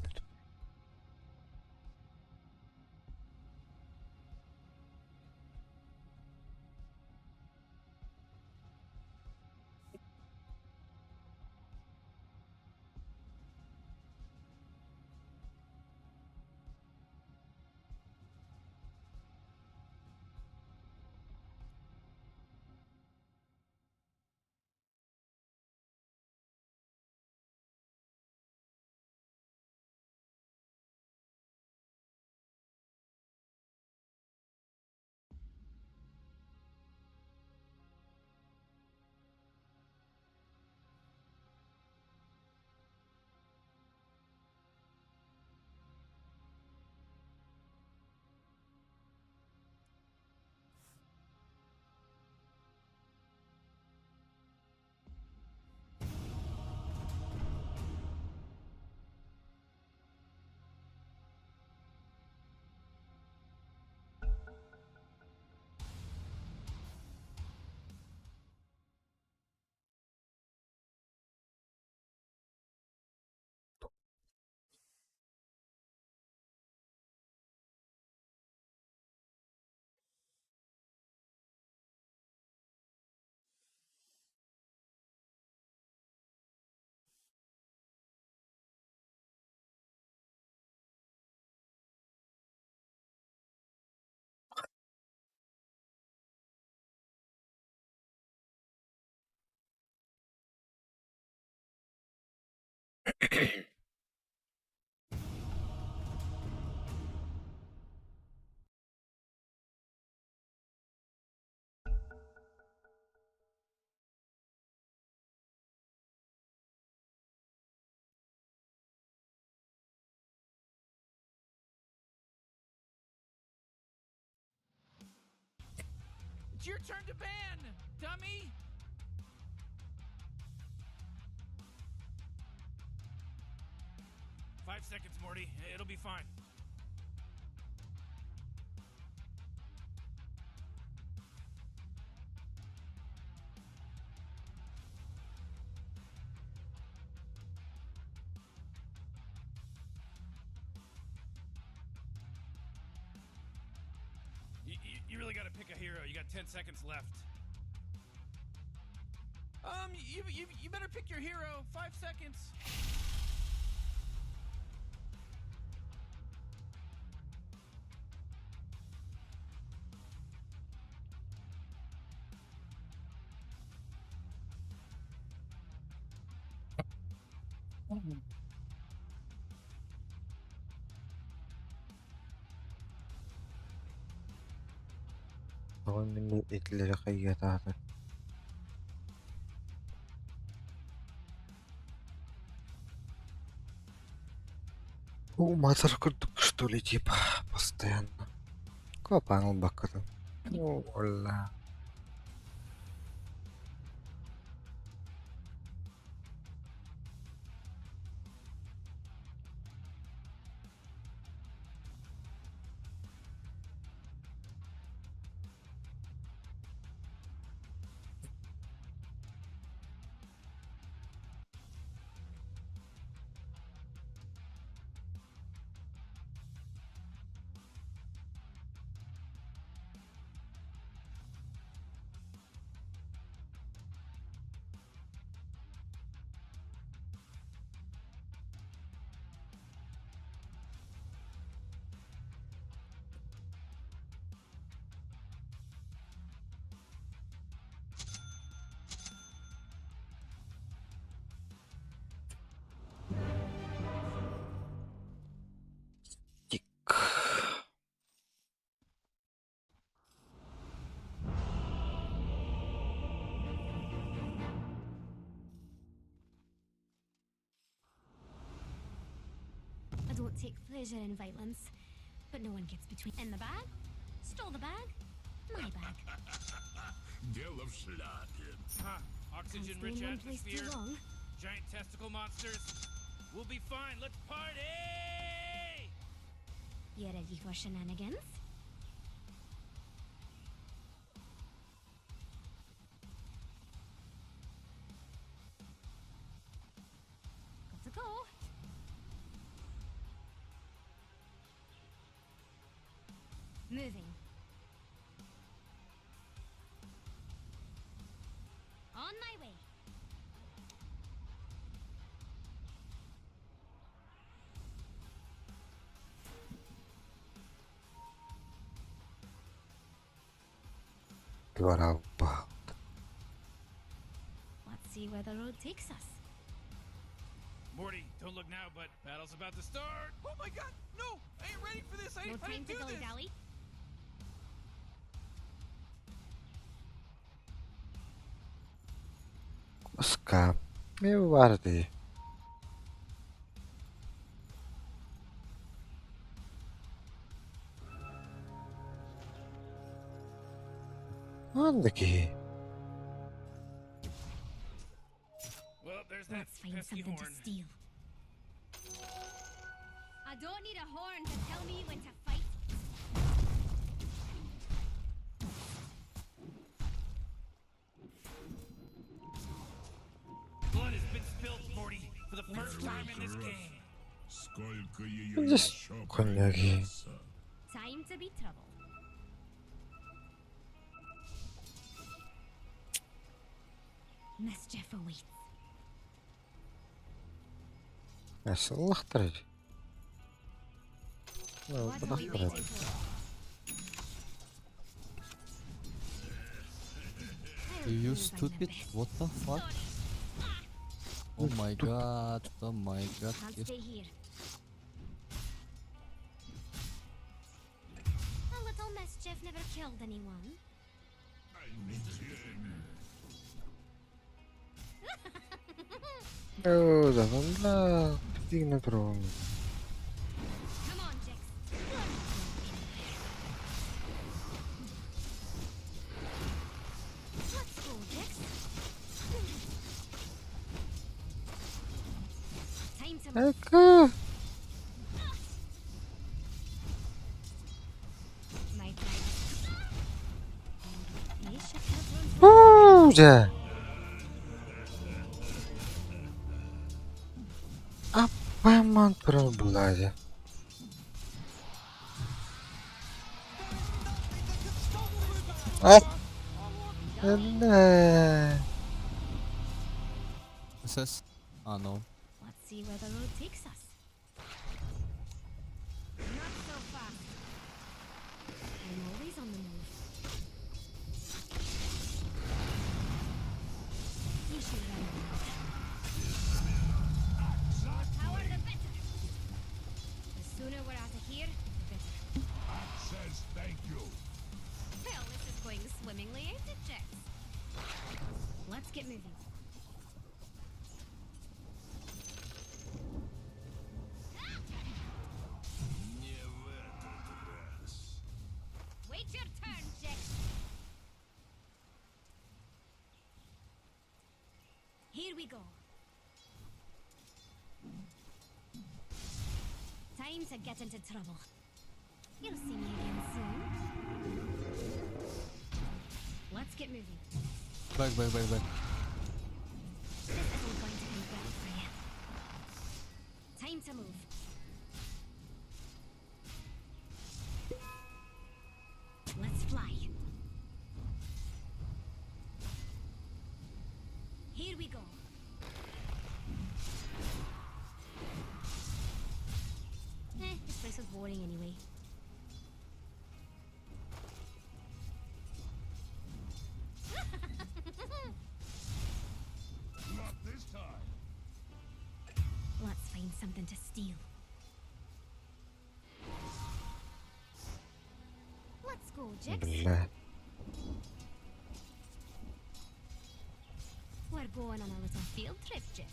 It's your turn to ban, dummy. 5 seconds, Morty. It'll be fine. You really gotta pick a hero. You got 10 seconds left. You better pick your hero. 5 seconds. Тоҕо мин итилэри хайыатаата? Уматар курдук что ли типа постоянно. Куопаан ылбаккытын. Ола. Тик. I don't take pleasure in violence, but no one gets between. In the bag? Stole the bag? My bag. Дело в шляпе. Huh. Can't stay Oxygen-rich in one place too atmosphere. long. Giant testicle monsters. We'll be fine. Let's party! You ready for shenanigans? Got to go. Moving. On my way. About. Let's see where the road takes us. Morty, don't look now, but battle's about to start. Oh my god, no! I ain't ready for this! I, No I time didn't to do dilly this! dally. Koska me vardı. Andaki. Well, there's that Let's find pesky something horn. to steal. I don't need a horn to tell me when to fight. Blood has been spilled, Morty, for the first time in this game. Сколько ее Здесь еще коняги. придется? Time to be trouble. Mischief awaits. Nasıl? What are we waiting for? I'll You do my stupid, best. what the fuck? Sorry, Oh my god, oh my god. can't You stay here. A little mischief never killed anyone. Oh, da Digna Come Come on, Jix. Let's go, Jix. Time to move. Ecco. My plan. They should have run Uuu, Apa турар булаja. Ah. Ne? SS. Ah no. Let's see where the road takes us. Not so fast. I'm always on the move. You should run. moving. Не в этот раз. Wait your turn, Jax. Here we go. Time to get into trouble. You'll see me again soon. Let's get moving. Back, back, back, back. This isn't going to end well for you. Time to move. Let's fly. Here we go. Eh, this place is boring anyway. Not this time. Let's find something to steal. Let's go, Jix. Бля. We're going on a little field trip, Jix.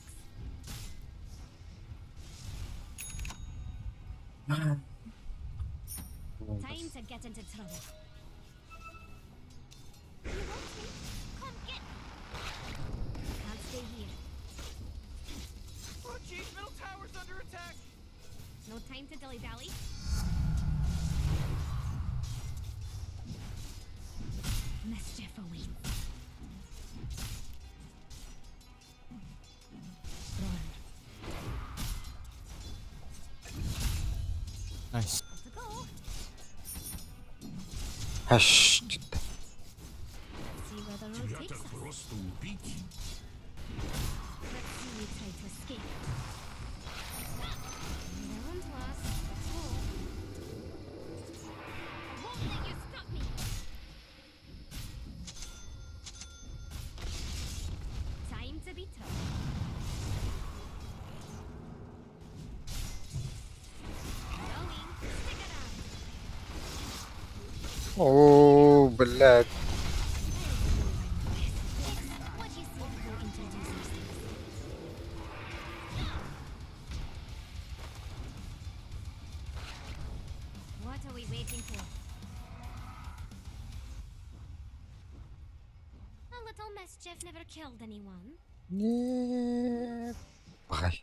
Time to get into trouble. You want me? Come get me. Can't stay here. Oh jeez, middle tower's under attack. No time to dilly dally. Mischief awaits. Run. Nice. Let's go. Хаш. Let's see where the road Тебя takes так us. просто убить? Let's see you try to escape. They're onto us. Let's go. I won't let you stop me. Time to be tough. Going. Stick around. О, блядь. What do you say we go introduce ourselves? What are we waiting for? A little mischief never killed anyone. Нет. Бай.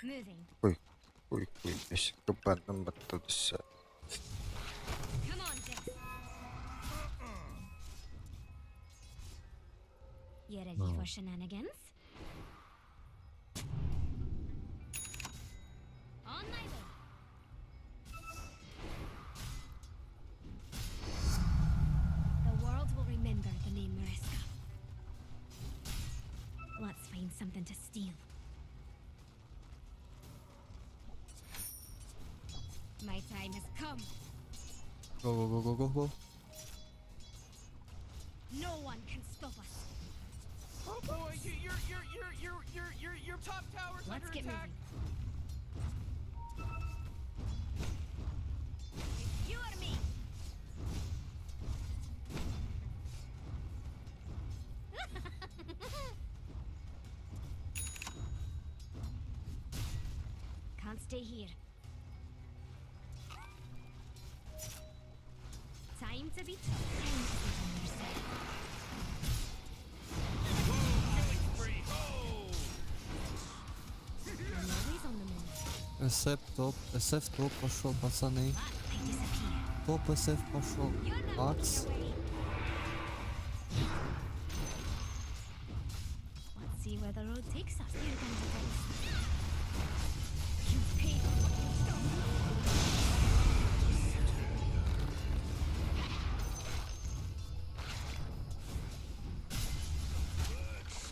Moving. Ой, ой, ой, өссө кыббанным баттадыса. Come on, Jix. You ready for shenanigans? On my way. The world will remember the name Mariska. Let's find something to steal. My time has come. Go, go, go, go, go, go. No one can stop us. Oh boy, you, your your your your your your your top tower's Let's under get attack. moving. It's you or me. Can't stay here. Time to be tough. Time isn't on your side. Killing spree. Oh! I'm always on the move. SF топ, SF топ пошел, пацаны. I disappear. Топ SF пошел. You're not Акс. looking your way. Let's see where the road takes us. You're going to die. You pay for what you've done.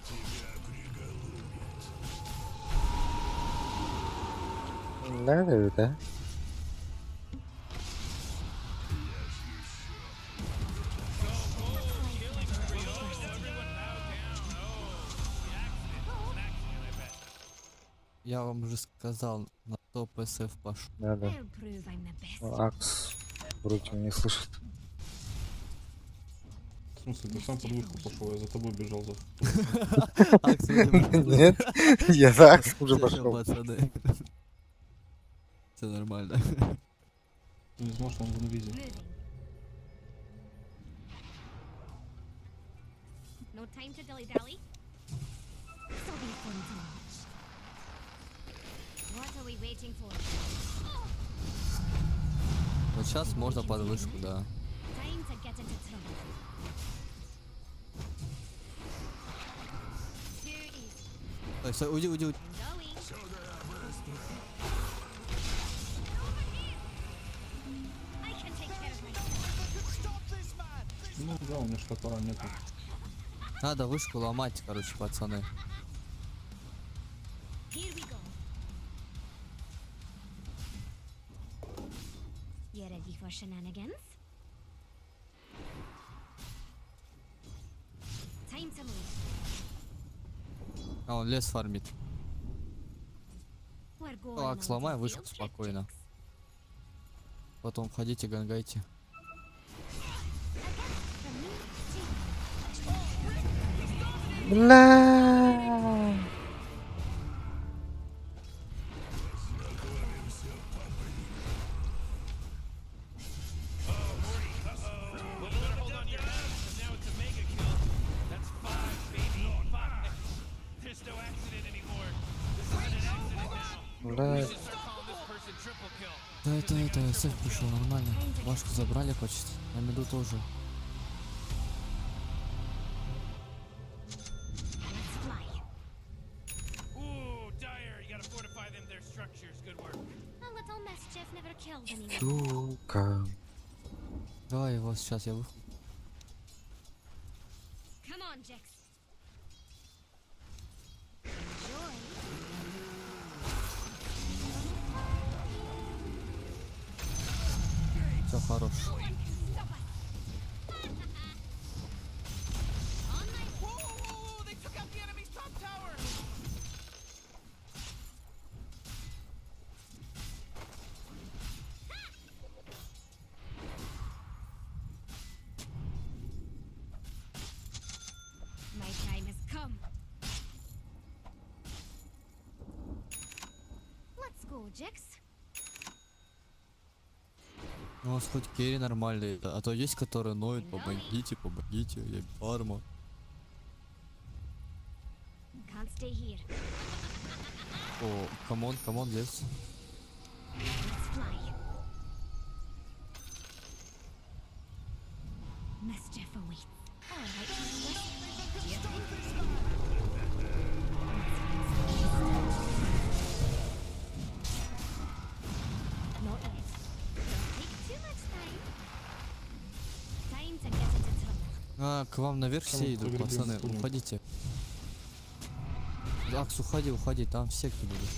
Тебя приголубят. Nerede bir de? Killing spree. Oh, everyone bow down. Oh, the accident. It was an accident, I bet. Я вам уже сказал, на топ SF пошел. Nerede? I'll prove I'm the best. Ну, Акс вроде не слышит. В смысле, ты сам под вышку пошел, я за тобой бежал за. Акс, видимо, Нет, я за Аксом уже всё, всё, пошел. пацаны. Все нормально. Ты не знал, что он в инвизе. Moving. No time to dilly dally. This'll be fun to watch. What are we waiting for? Oh, Вот сейчас можно под вышку, да. time to get into trouble. Too easy. Ой, стой, уйди, уйди, уйди. I'm going. I can take care of myself. Ну да, у меня ж топора нету. Надо вышку ломать, короче, пацаны. Here we go. You ready for shenanigans? Time to move. А он лес фармит. We're going Ну, on Акс, a ломай little вышку field trip, спокойно. Jax. Потом ходите, гангайте. A gift from me to you. Бля. Well, you better hold on to your hat, 'cause now it's a mega kill. That's five, baby. Five. There's no accident anymore. This isn't an accident now. Бля. We should start calling this person triple kill. Да это, сейф пришел, нормально. Вашку забрали почти. На меду тоже. Let's fly. Ooh, Dire, you gotta fortify them their structures. Good work. A little mischief never killed anyone. Сука. Давай его сейчас я выход. Come on, Jax. Enjoy. Все хорош. No one can stop us. On my Whoa, whoa, whoa, whoa! They took out the enemy's top tower! My time has come. Let's go, Jax. Ну, у вас хоть керри нормальный, а то есть, которые ноют, помогите, помогите, я фарма. Can't stay here. О, come on, come on, лес. Let's fly. Mischief awaits. All right, Nicholas. Do you think? Let's find some peace. Not yet. Don't take too much time. Time to get into trouble. А, к вам наверх Там все идут, погребем, пацаны, будем. уходите. Акс, уходи, уходи, там все кто будут.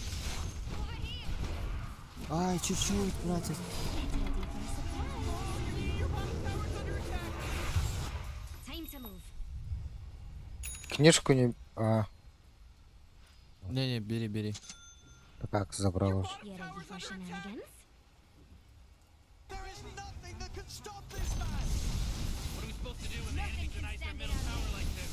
Ай, чуть-чуть, братец. Get ready for a surprise. Your bottom tower's under attack! Time to move. Книжку не... А, Не-не, бери, бери. так Акс забрал уже. You ready for shenanigans? There is nothing that can stop this man! What are we supposed to do when the Nothing enemy can denies their stand in middle our tower like this?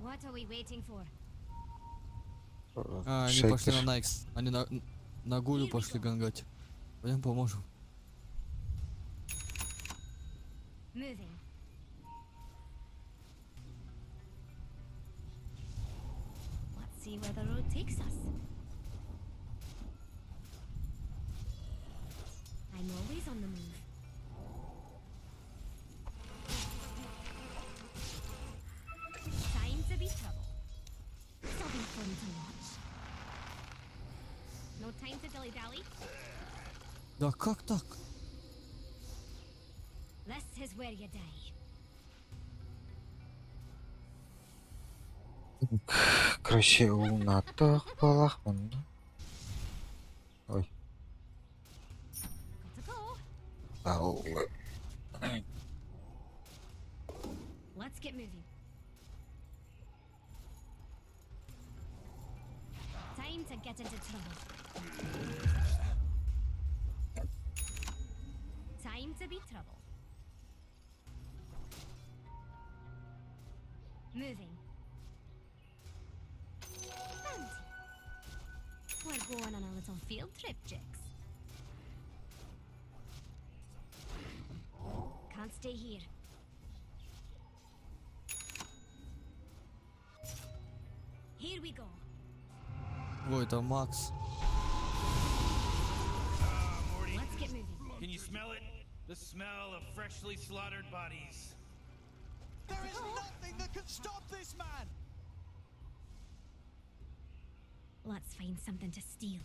What are we waiting for? А, они пошли Шейкер. на Найкс. Они на Гулю пошли гангать. Пойдем поможем. Moving. Let's see where the road takes us. I'm always on the move. Time to be trouble. This'll be fun to watch. No time to dilly dally. Да как так? This is where you die. Короче, у балах манна. Ой. Gotta go. Ау. Let's get moving. Time Time to get into trouble. Time to be trouble. Moving. Bounty. We're going on a little field trip, Jix. Can't stay here. Here we go. Ой, там Макс. Morty, Let's get moving. can you smell it? The smell of freshly slaughtered bodies. There is nothing that can stop this man. Let's find something to steal.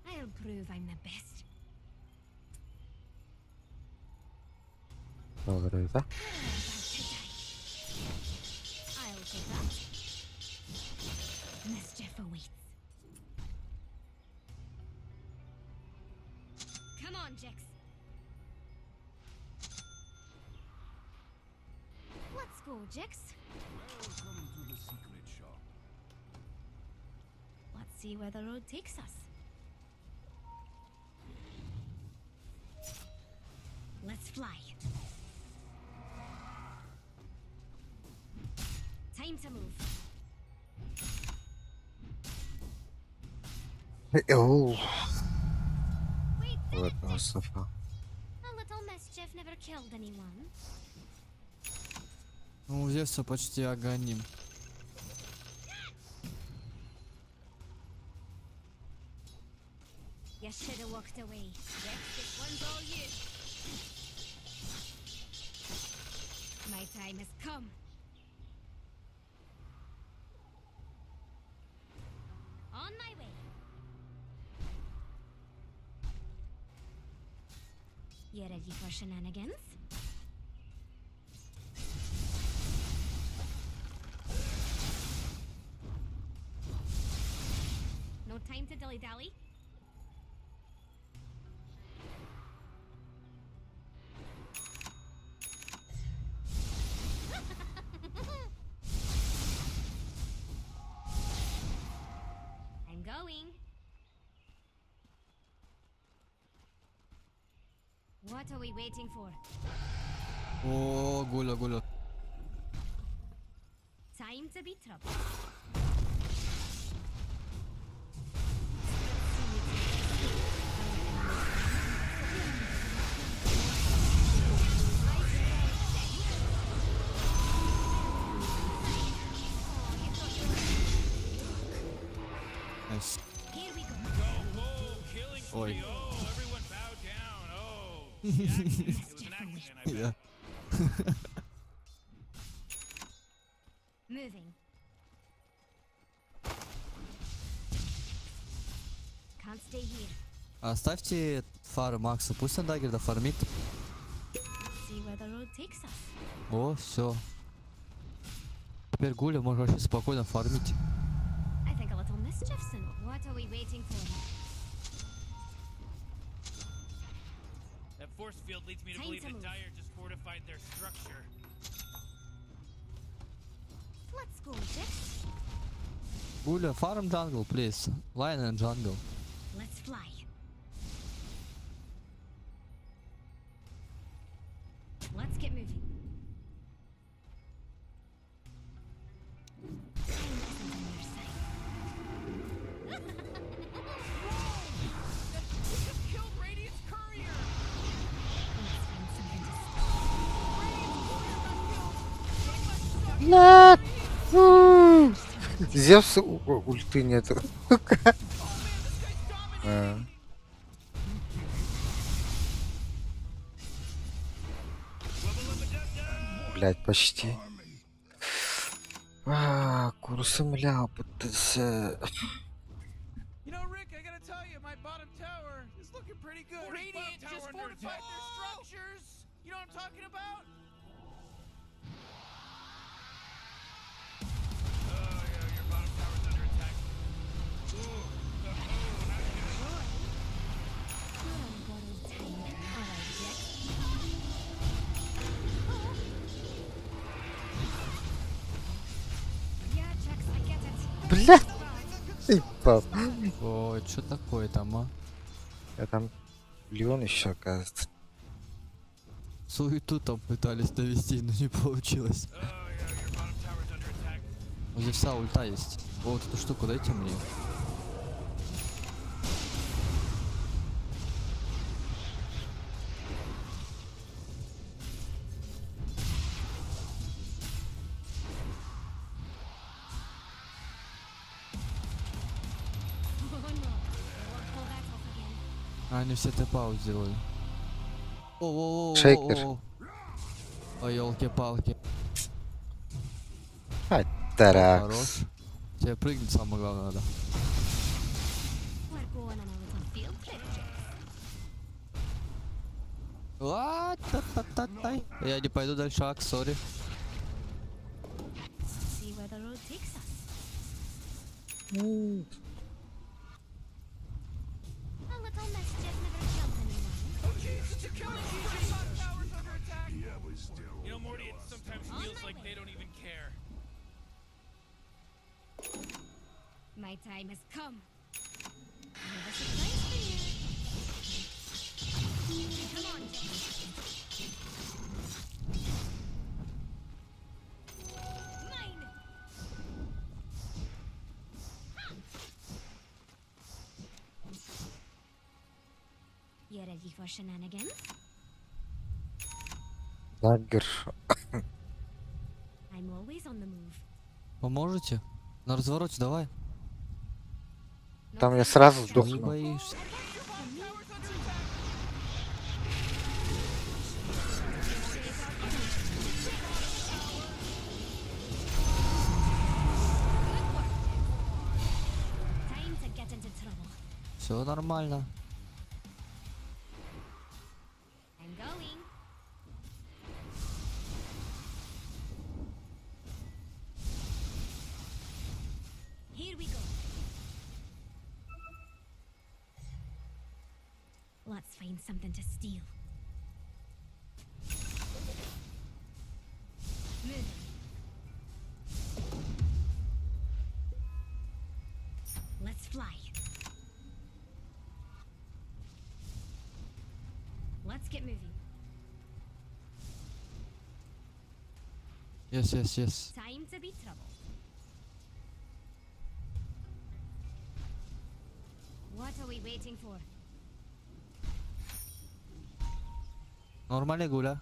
I'll prove I'm the best. Добре, да? About to die. I'll take that. Mischief awaits. Come on, Jix. Let's go, Jix. Welcome to the secret shop. Let's see where the road takes us. Let's fly. Time to move. Оу, We did вот it, Jix. Мустафа. A little mischief never killed anyone. Ну, Зевса почти аганим. You should have walked away. Jix, this one's all you. My time has come. On my way. You ready for shenanigans? No time to dilly dally. I'm going. What are we waiting for? О, Гуля, Гуля. Time to be trouble. Nice. Here we go. Oh, whoa, killing Ой. spree. Oh, everyone bow down. Oh, the accident. It was an accident, I bet. Yeah. Moving. Can't stay here. Оставьте фары Макса, пусть он dagger дофармит. Let's see where the road takes us. О, все. Теперь Гуля может вообще спокойно фармить. I think a little mischief's in. What are we waiting for? That force field leads me to Time believe to that move. Dire just fortified their structure. Let's go, Jix. Гуля, farm jungle, please. Line and jungle. Let's fly. Let's get moving. Time isn't on your side. We just killed Radiant's courier. Let's find something to steal. Radiant's courier got killed. They must suck. Нет! Зевс ульты нету. Oh man, this guy's dominating. А. Блять, почти. А, курсом ляпаться. You know, Rick, I gotta tell you, my bottom tower is looking pretty good. Radiant Radiant tower just under fortified attack. their structures. You know what I'm talking about? Oh, yeah, your bottom tower's under attack. Ooh, oh, not good. You're on borrowed time. All right, Jix. Oh. Бля! Ебал. Ой, что такое там, а? Я там Леон еще, оказывается. Суету там пытались довести, но не получилось. Oh, yeah, your bottom tower's under attack. У Зевса ульта есть. Вот эту штуку дайте мне. Oh no. Won't pull that off again. А, они все тэп-аут сделали. О, о, о, о, Шейкер. о, о. Ой, елки-палки. А, таракс. Хорош. Тебе прыгнуть самое главное надо. We're going on a little field trip, Jax. А, та-та-та-тай. Я не пойду дальше, Ак, sorry. See where the road takes us. A little mischief never killed anyone. Tower's under attack. You know, Morty, it sometimes On feels my like way. they don't even care. My time has come. I have a surprise for you. Come on, Jax. Mine! Ha! You ready for shenanigans? Dagger. I'm always on the move. Поможете? На развороте давай. No Там я time to сразу distract. сдохну. Не боишься. Time to get into trouble. Все нормально. I'm going. Here we go. Let's find something to steal. Moving. Let's fly. Let's get moving. Yes, yes, yes. Time to be trouble. What are we waiting for? Нормально, Гуля.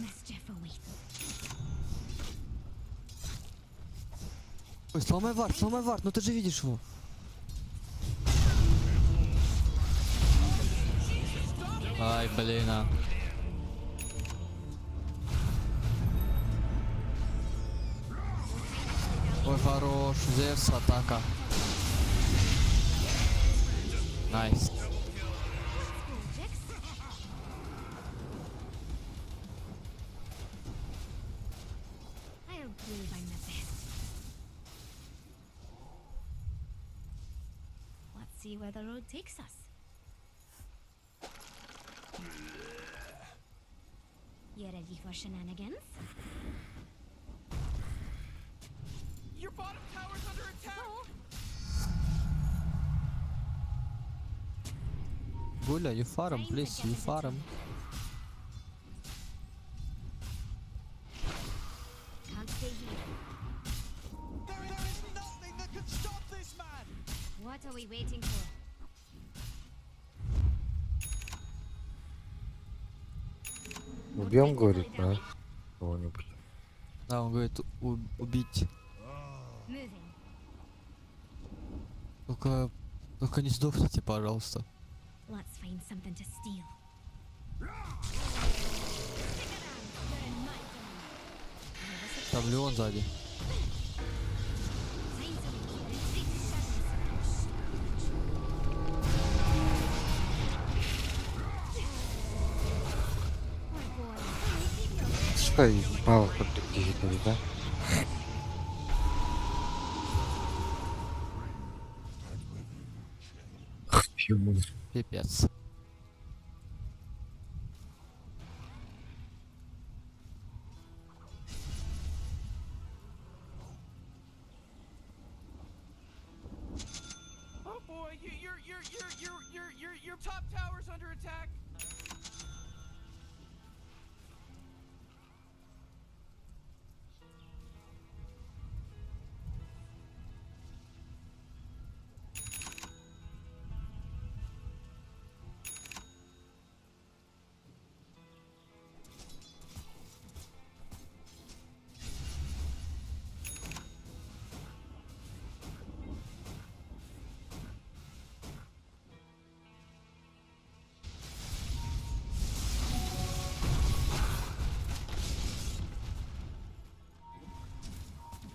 Mischief awaits. Ой, сломай вард, сломай вард, ну ты же видишь его. Ай, блин, а. Ой, хорош, Зевс, атака. Nice. Let's go, Jix. I'll prove I'm the best. Let's see where the road takes us. You ready for shenanigans? Your bottom tower's under attack. Oh, Гуля, you farm, Time to please, get you into farm. trouble. Can't stay here. There is nothing that can stop this man. What are we waiting for? Убьем, говорит, да? Кого-нибудь. Да, он говорит, убить. Moving. Только, только не сдохните, пожалуйста. Let's find something to steal. Stick around. You're in my zone. I have a surprise Там Леон сзади. Time to retreat to shadows. We're going. Что ебал под других да? Ему. Пипец.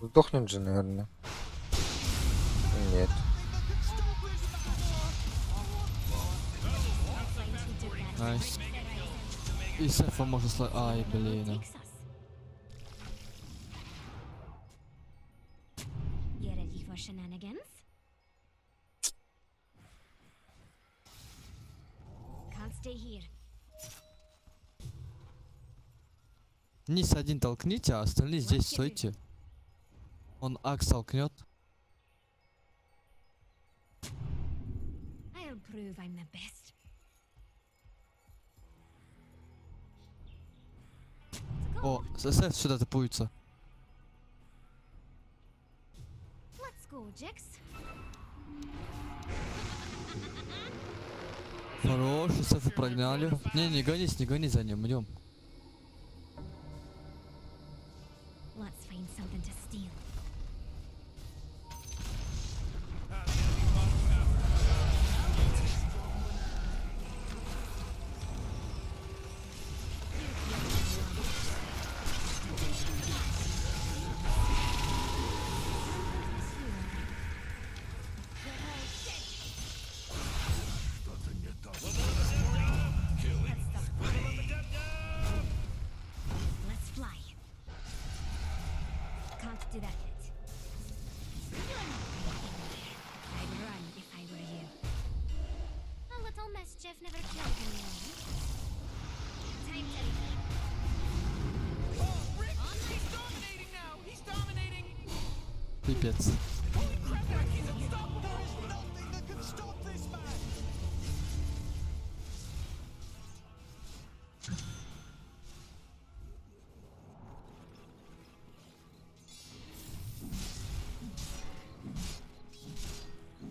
Сдохнет же, наверное. Нет. Nice. И Сефа можно сла... Ай, блин. Takes us. You ready for shenanigans? Can't stay here. Низ один толкните, а остальные здесь стойте. Он Акс толкнет. I'll prove I'm the best. Gotta go. О, Сеф сюда топуется. Let's go, Jix. Хорош, Сефа прогнали. Не, не гонись, не гонись за ним, идем. Let's find something to steal. Let's fly. Can't do that yet. You're not going anywhere. I'd run if I were you. A little mischief never killed anyone. Time to Oh, Rick, he's dominating now. He's dominating. Пипец. Holy crap, Rick, he's unstoppable. There is nothing that can stop this man.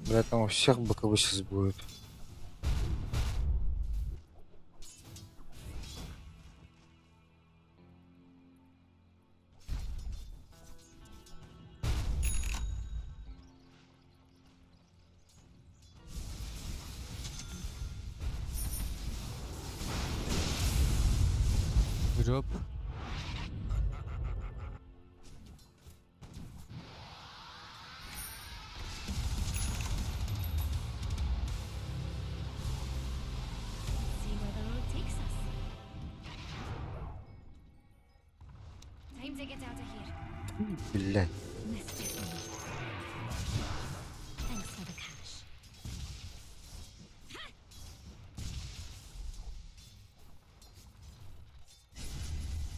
Бля, там у всех БКБ сейчас будет. Греб. See where the road takes us. Time to get out of here. Блядь. Mischief me. Thanks for the cash. Ha!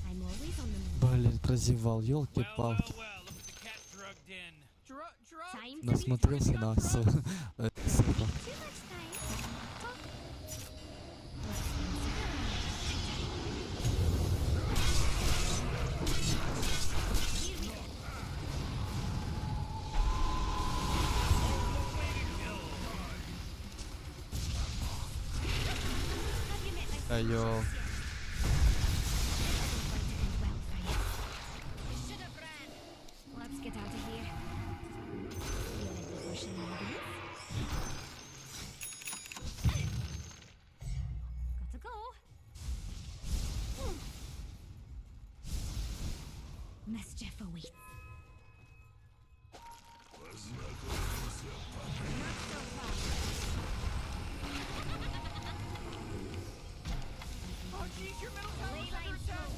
I'm always on the move. Блин, прозевал, Well, елки-палки. well, well, look at the cat drugged in. Drugged. Time to be Насмотрелся на Сефа. Too much time. Talk. Let's Here we go. Have you met my Да ё. This isn't going to end well for you. You should have ran. Let's get out of here. You ready for shenanigans? Gotta go. Mischief awaits. Not so fast. Oh, jeez, your middle tower's under attack.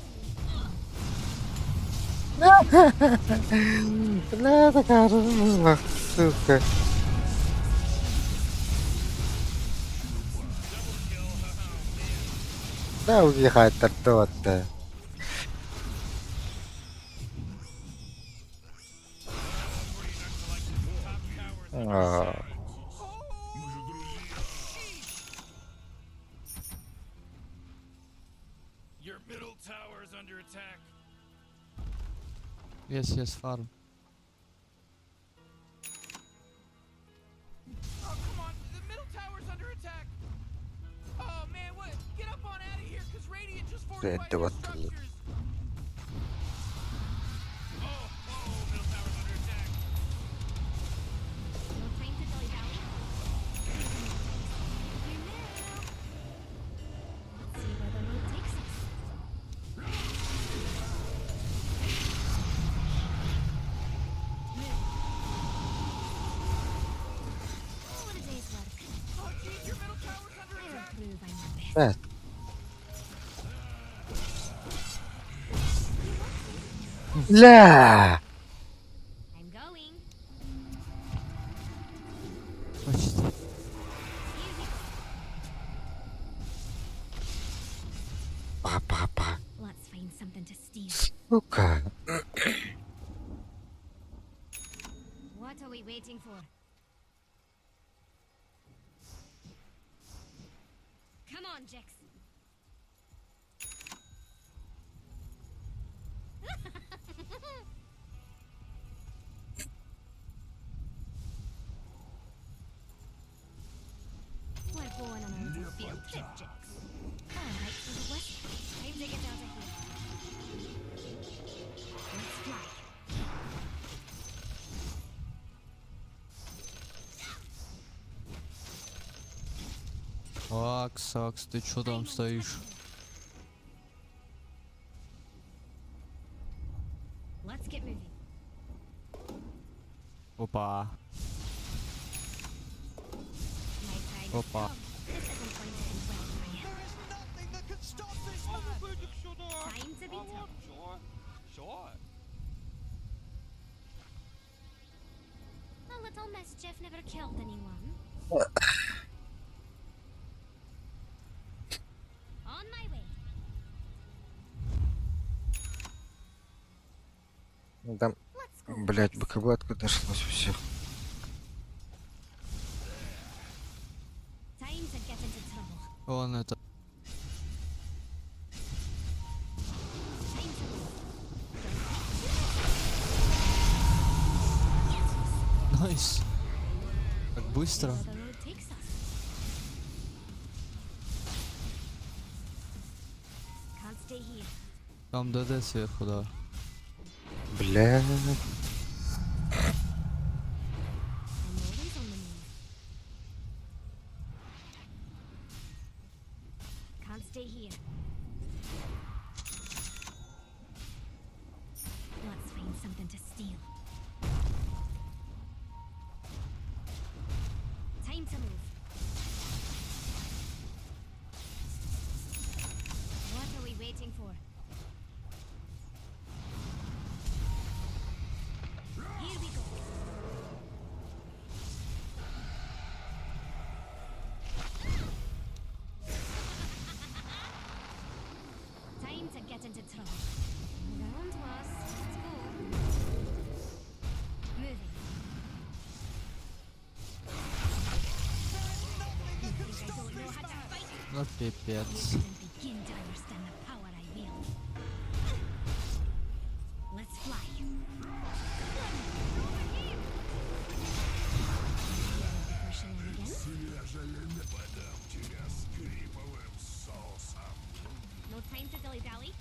Бля, такая размазла, сука. Да, убегает от. А, Your middle tower is under attack. Yes, yes, farm. Oh, come on. The middle tower's under attack. Oh, man, what? Get up on out of here, because Radiant just fortified да their вот, structures. Oh, oh, middle tower's under attack. No time to dilly-dally. Here now. Let's see where the road takes us. Блядь. Бля! I'm going. Почти. Here we go. Паха, паха, паха. Let's find something to steal. Сука. What are we waiting for? Come on, Jax. We're going on a little field trip, Jax. All right, for the west. Time to get out of here. Let's fly. Акс, Акс, ты чё там I'm стоишь? untouchable. Let's get moving. Опа. My time has Опа. come. This isn't going to end well for you. Time to be tough. Sure, sure. A little mischief never killed anyone. On my way. Ну Там, Let's go. блядь, БКБ откуда нашлось у всех. Time to get into trouble. Он это... Time to move. Nice. Как быстро. Where the road takes us. Can't stay here. Там ДД сверху, да. Бля. I'm always on the move. Can't stay here. Let's find something to steal. Time to move. What are we waiting for? Here we go. Time to get into trouble. Round was. Let's go. Moving. You think I don't know how to fight? Ну пипец. You couldn't begin to understand the power I wield. Let's fly. Ready for shenanigans? No time to dilly dally.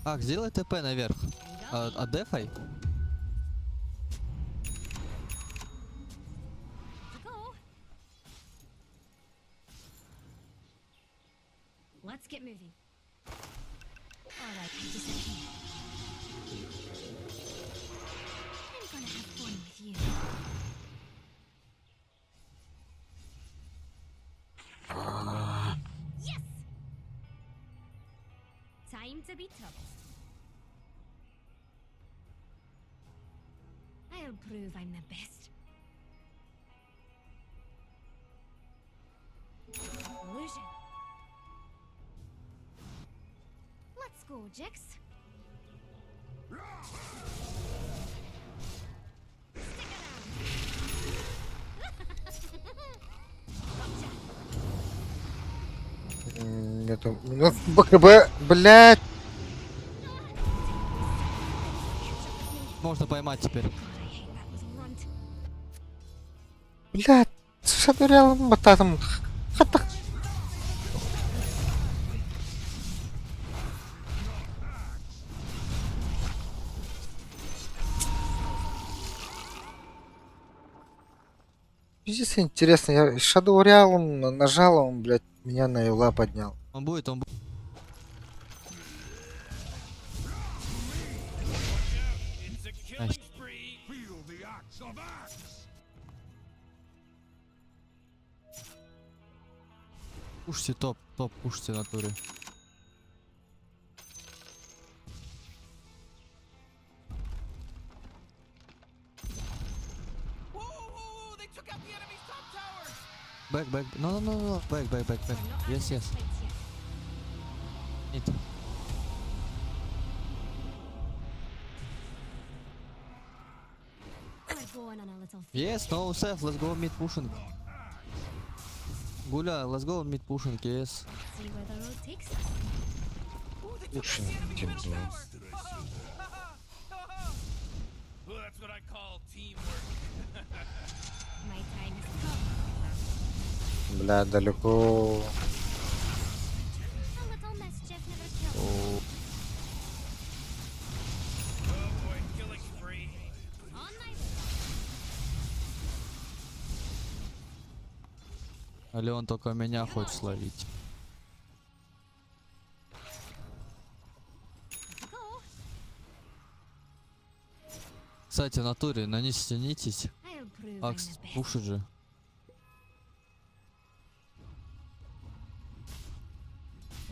Акс, сделай ТП наверх. А, а дефай? To go. Let's get moving. All right, I disappear. I'm gonna have fun with you. Yes! Time to be trouble. I'll prove I'm the best. Illusion. Let's go, Jix. Stick around. Gotcha. Нету. Ну, БКБ, блядь. Можно поймать теперь. God, I hate that little runt. Блядь. Шадурялым бататым. Хата. Пиздец, интересно, я Shadow Realm нажал, он, блядь, меня на юла поднял. Он будет, он будет. It's a killing Nice. spree. Feel the axe of axe. Пушьте топ, топ, пушьте натуре. Back, back. No, no, no, no. Back, back, back, back. Yes, yes. It. Yes, no, Seth, let's go mid pushing. Гуля, let's go mid pushing, yes. See where the road takes us. Пушинг, тем блин. Ooh, that's what I call teamwork. My time has come. Бля, далеко. A little mischief never killed. Oh boy, killing spree. On my way. Или он только меня хочет словить. Let's go. Кстати, в натуре, на низ стянитесь. I'll prove I'm Акс, the best. пушит же.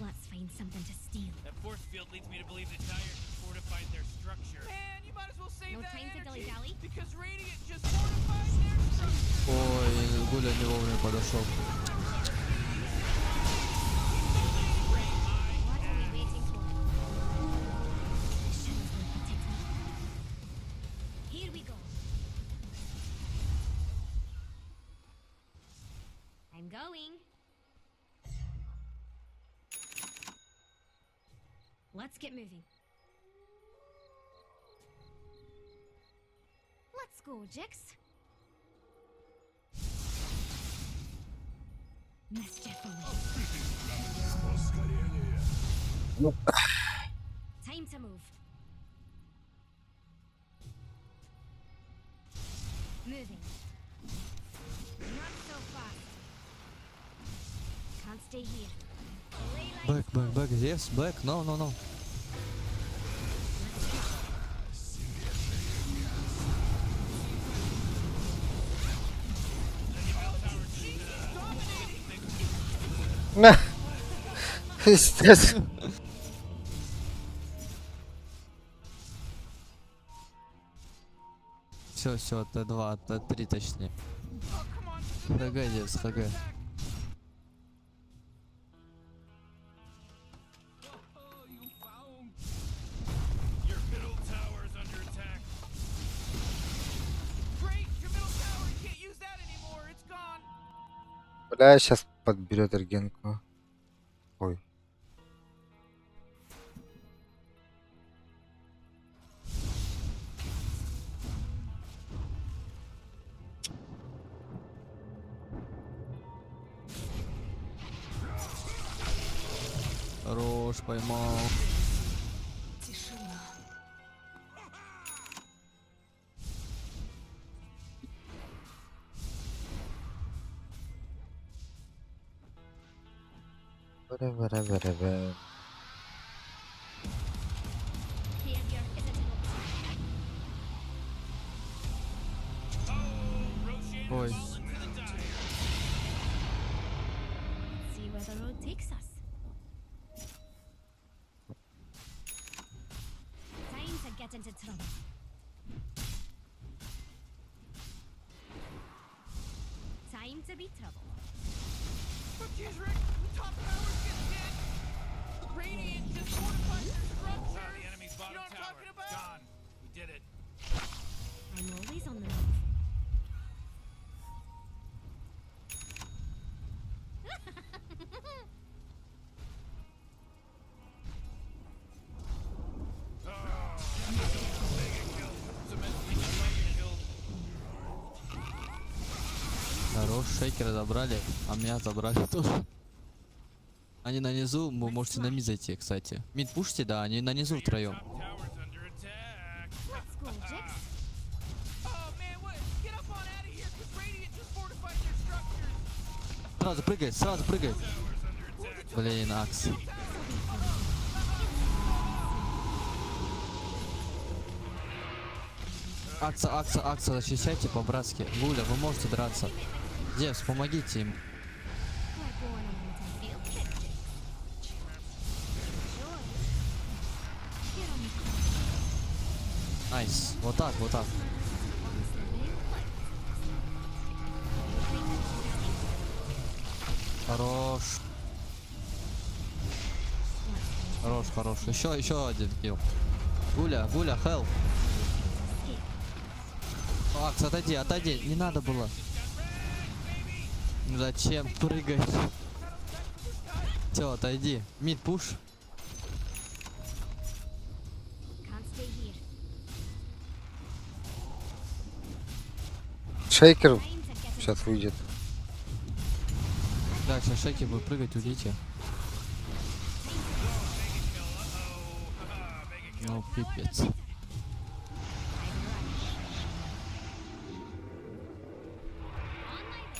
Let's find something to steal. That force field leads me to believe that Dire just fortified their structure. Man, you might as well save No that time to energy dilly-dally. because Radiant just fortified their structure. Ой, Гуля не вовремя подошел. What are we waiting for? The shadows will protect me. Here we go. I'm going. Let's get moving. Let's go, Jix. Mischief awaits. Time to move. Moving. Not so fast. Can't stay here. The ley lines Back, back, back. Yes, back. No, no, no. Let's go. На! Пиздец. Все, все, Т2, Т3 точнее. ХГ здесь, ХГ. Oh, you found. Your middle tower is under attack. Great, your middle tower, you can't use that anymore. It's gone. Бля, сейчас подберет Аргенку. Ой. Хорош, поймал. Тишина. Бра-бра-бра-бра. Failure isn't an option. Oh, Roshan Ой. has fallen to the Dire. Let's see where the road takes us. Time to get into trouble. Time to be trouble. Oh, jeez, Rick, the top tower's getting hit. Radiant just fortified their Wow, structures. the enemy's You bottom know what I'm tower. talking about? Gone. We did it. I'm always on the move. Хорош, шейкера забрали, а меня забрали тоже. Они на низу, вы можете на мид зайти, кстати. Мид пушите, да, они на низу втроем. Top tower's under attack. Let's go, Jix. Oh man, what? Get up on out of here, cause Radiant just fortified their structures. Сразу прыгай, сразу прыгай. Блин, Акс. Акса, Акса, Акса, защищайте по-братски. Гуля, вы можете драться. Зевс, помогите им. We're going on a little Nice. Вот так, вот так. Хорош. Хорош, хорош. Еще, еще один kill. Гуля, Гуля, help. Акс, отойди, отойди. Не надо было. Ну зачем прыгать? Все, отойди. Mid push. Can't stay here. Шейкер Time to get сейчас выйдет. Да, сейчас шейки будут прыгать, уйдите. Ну, пипец. I'd run. On my way.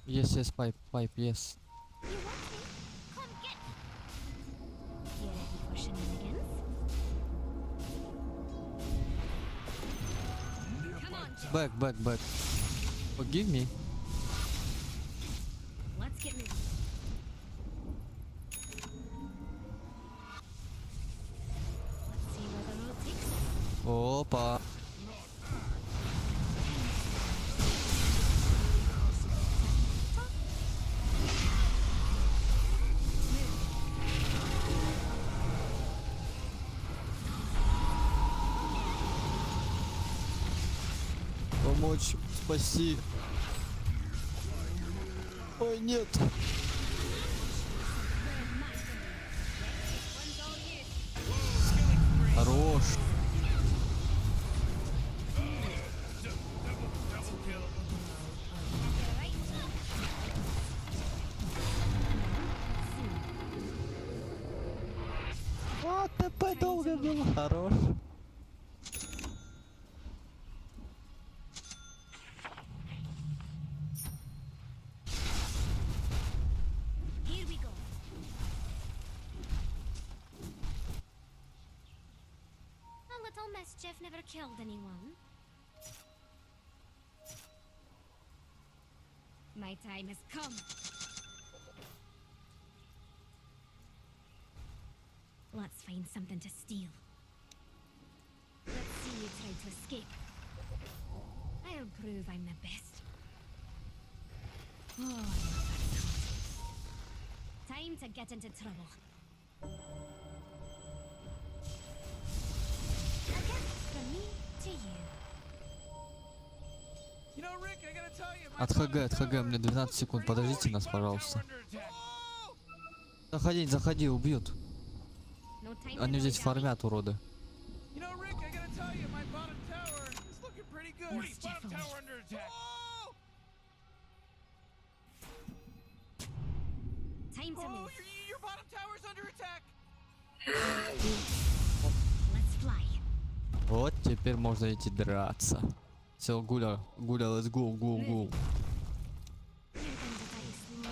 Yes, yes, pipe, pipe, yes. You want me? Come get me. You ready for shenanigans? Come on, Jack. Back, back, back. Forgive me. Let's get moving. Let's see where the road takes us. Опа. Помочь, спаси. Ой, нет. Хорош. А, ТП долго был. Хорош. Here we go. A little mischief never killed anyone. My time has come. Let's find something to steal. Let's see you try to escape. I'll prove I'm the best. Oh, I love that sound. Time to get into trouble. A gift from me to you. You know, Rick, I gotta tell you, my От ХГ, bottom от ХГ, tower мне is 12 секунд, looking pretty подождите good. нас, пожалуйста. Under attack. Заходи, заходи, убьют. No time to Они здесь dilly-dally. фармят, уроды. You know, Rick, I gotta tell you, my bottom tower is looking pretty good. Bottom tower under attack. Oh! Time to Oh, move. your bottom tower's under attack. Let's fly. Вот теперь можно идти драться. Все, Гуля, Гуля, let's go, go, go. You're going to die slowly.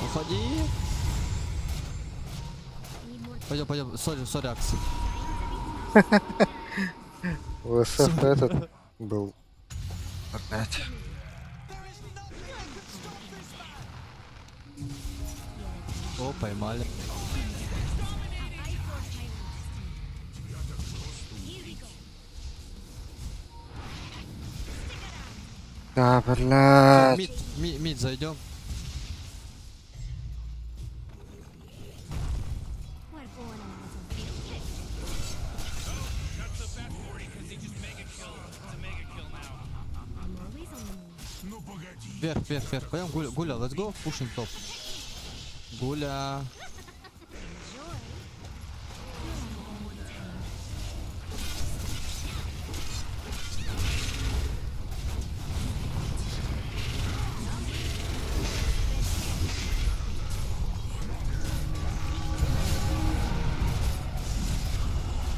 Let's go. Уходи. Need more Пойдем, пойдем. Sorry, sorry, Акс. time to be ВСФ этот был. Опять. О, поймали. I forge my own destiny. Here we go. Да, блядь. Mid, mid, mid, зайдем. We're going on a little field trip. Not so fast, 40, because they just mega kill. It's a mega kill now. I'm always on the move. Ну погоди. Вверх, вверх, вверх. Пойдем, Гуля, Гуля, let's go. Pushing top. Гуля. Enjoy. You're on your own time.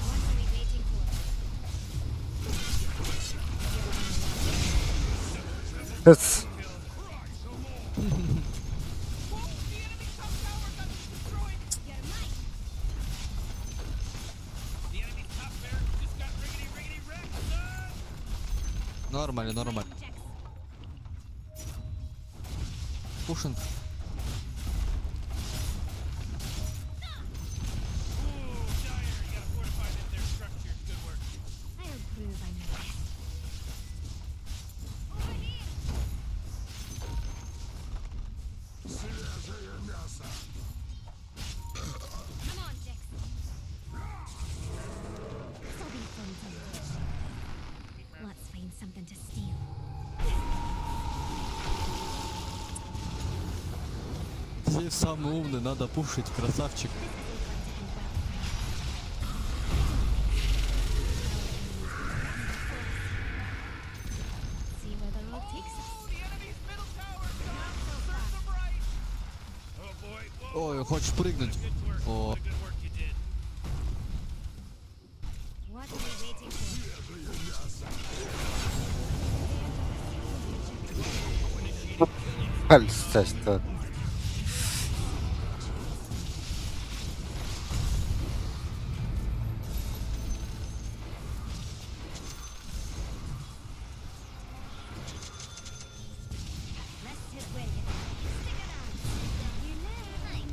What are we waiting for? Эц. You're mine. The enemy top barracks just got riggedy riggedy wrecked, son! Нормально, нормально. Jax. Pushing. Зев самый умный, надо пушить, красавчик. See where the road takes us. The enemy's middle tower's gone. Serves them right. Oh boy. Whoa. Ой, хочешь прыгнуть? Good work. О. What a good work you did. What are we waiting for? Пальца что. Let's hit where you Stick around. You know I'm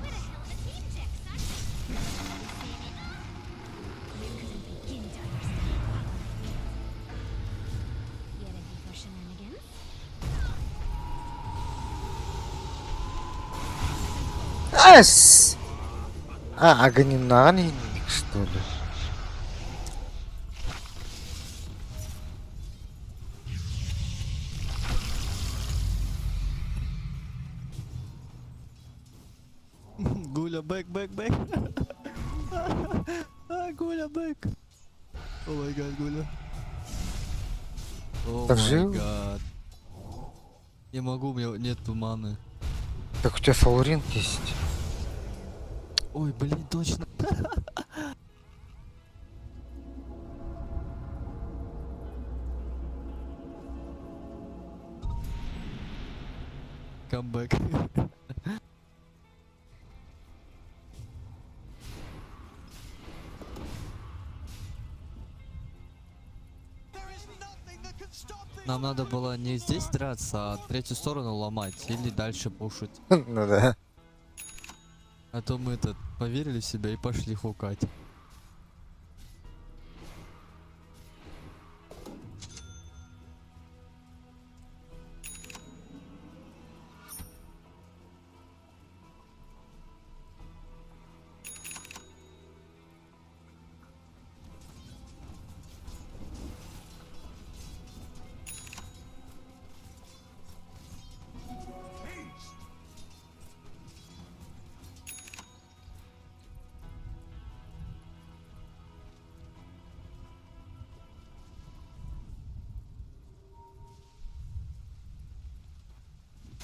We're a hell of a team, Jax, aren't we? You couldn't begin to understand the power I wield. You ready for shenanigans? Ас! А, Аганинан что ли? Гуля, back, back, back. А, Гуля, back. Oh my god, Гуля. О Так my жив? god. Не могу, у меня нету маны. Так у тебя Soul Ring есть. Ой, блин, точно. Камбэк. Нам надо было не здесь драться, а третью сторону ломать или дальше пушить. Ну да. А то мы этот поверили в себя и пошли хукать.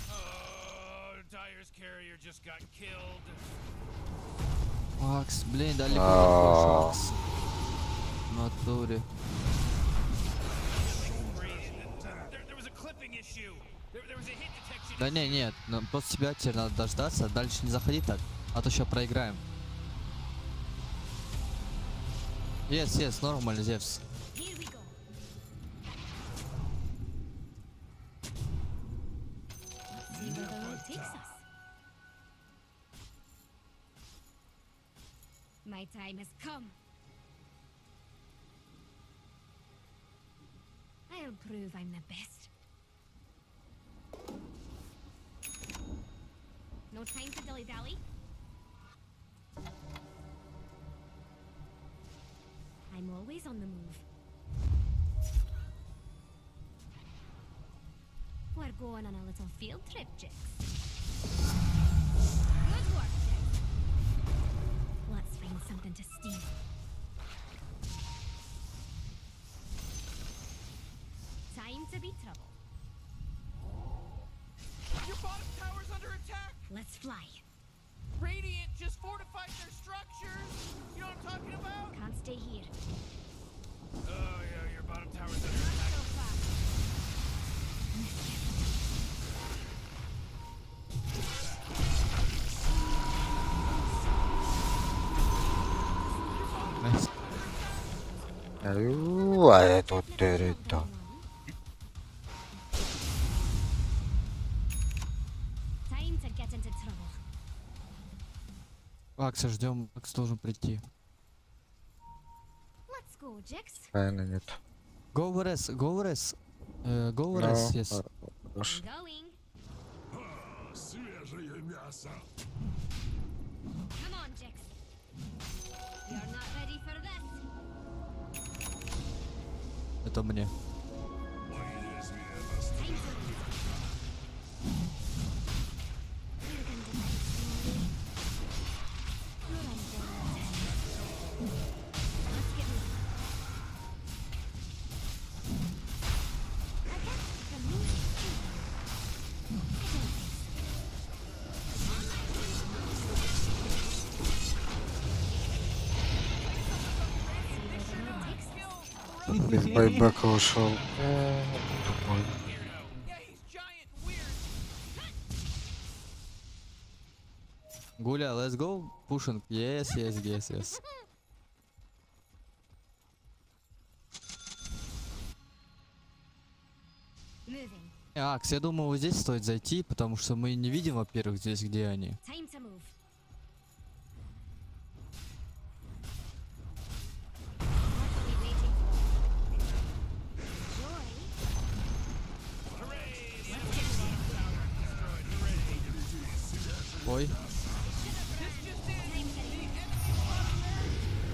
Oh, Dire's carrier just got killed. Акс, блин, далеко А. заходишь, Акс. В натуре. There was a clipping issue. There was a hit detection. Да не, нет, нам просто тебя теперь надо дождаться, дальше не заходи так, а то сейчас проиграем. Yes, yes, нормально, Зевс. Here we go. Let's see where the road takes us. My time has come. I'll prove I'm the best. No time to dilly dally. I'm always on the move. We're going on a little field trip, Jix. Good work, Jix. Let's find something to steal. Time to be trouble. Your bottom tower's under attack. Let's fly. Radiant just fortified their structures. You know what I'm talking about? Can't stay here. Oh yeah, your bottom tower's under Not attack. so fast. Nice. Аю, а это вот это. Time to get into trouble. Акса ждем, Акс должен прийти. Let's go, Jix. Правильно, нет. Go res, go res. Go Ну, res, yes. хорош. Going. Свежее мясо. Come on, Jix. You're not ready for this. Это мне. Time to move. We're gonna die slowly. You're on borrowed time. Let's get moving. A gift from me to you. I don't think so. See where the road takes us. Без байбека ушел. Тупой. Yeah, he's giant and weird. Гуля, let's go. Pushing. Yes, yes, yes, yes. Moving. Акс, я думаю, вот здесь стоит зайти, потому что мы не видим, во-первых, здесь, где они. Time to move. What are we waiting for? Enjoy. Let's get moving. Ой. This just in. Time to The get enemy bottom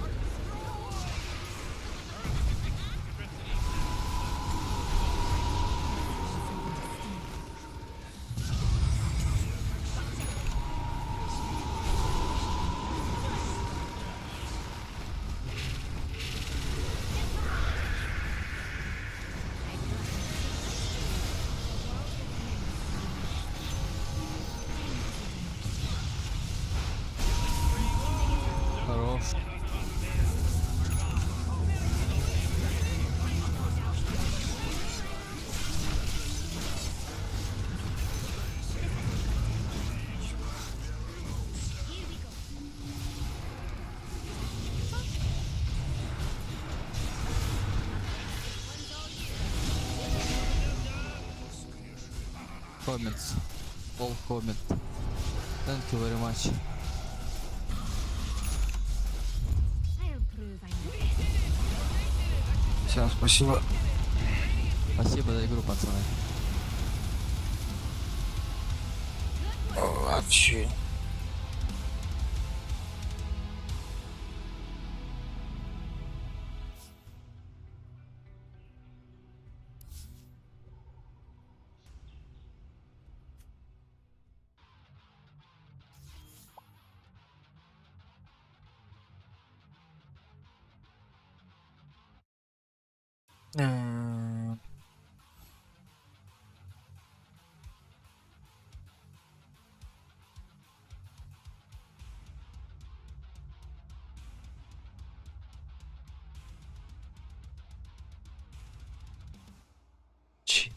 barracks are destroyed. something to steal. Хорош. Here we go. Comments. All comment. Thank you very much. I'll prove I'm the best. Всем спасибо. Спасибо за игру, пацаны. Вообще. Чи.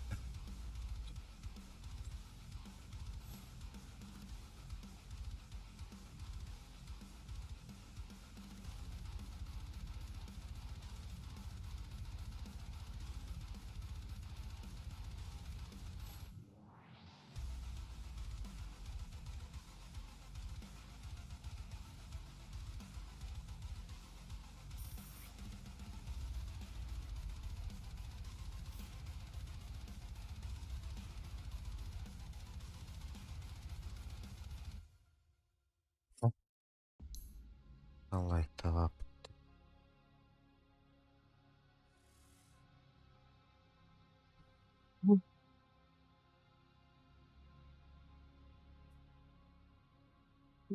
Алай-талап.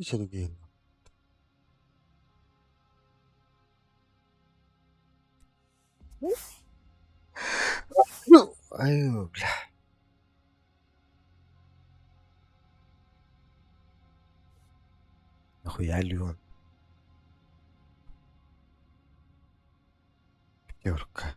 Сергей. Ай, бля. Нахуя ли он? Пятерка.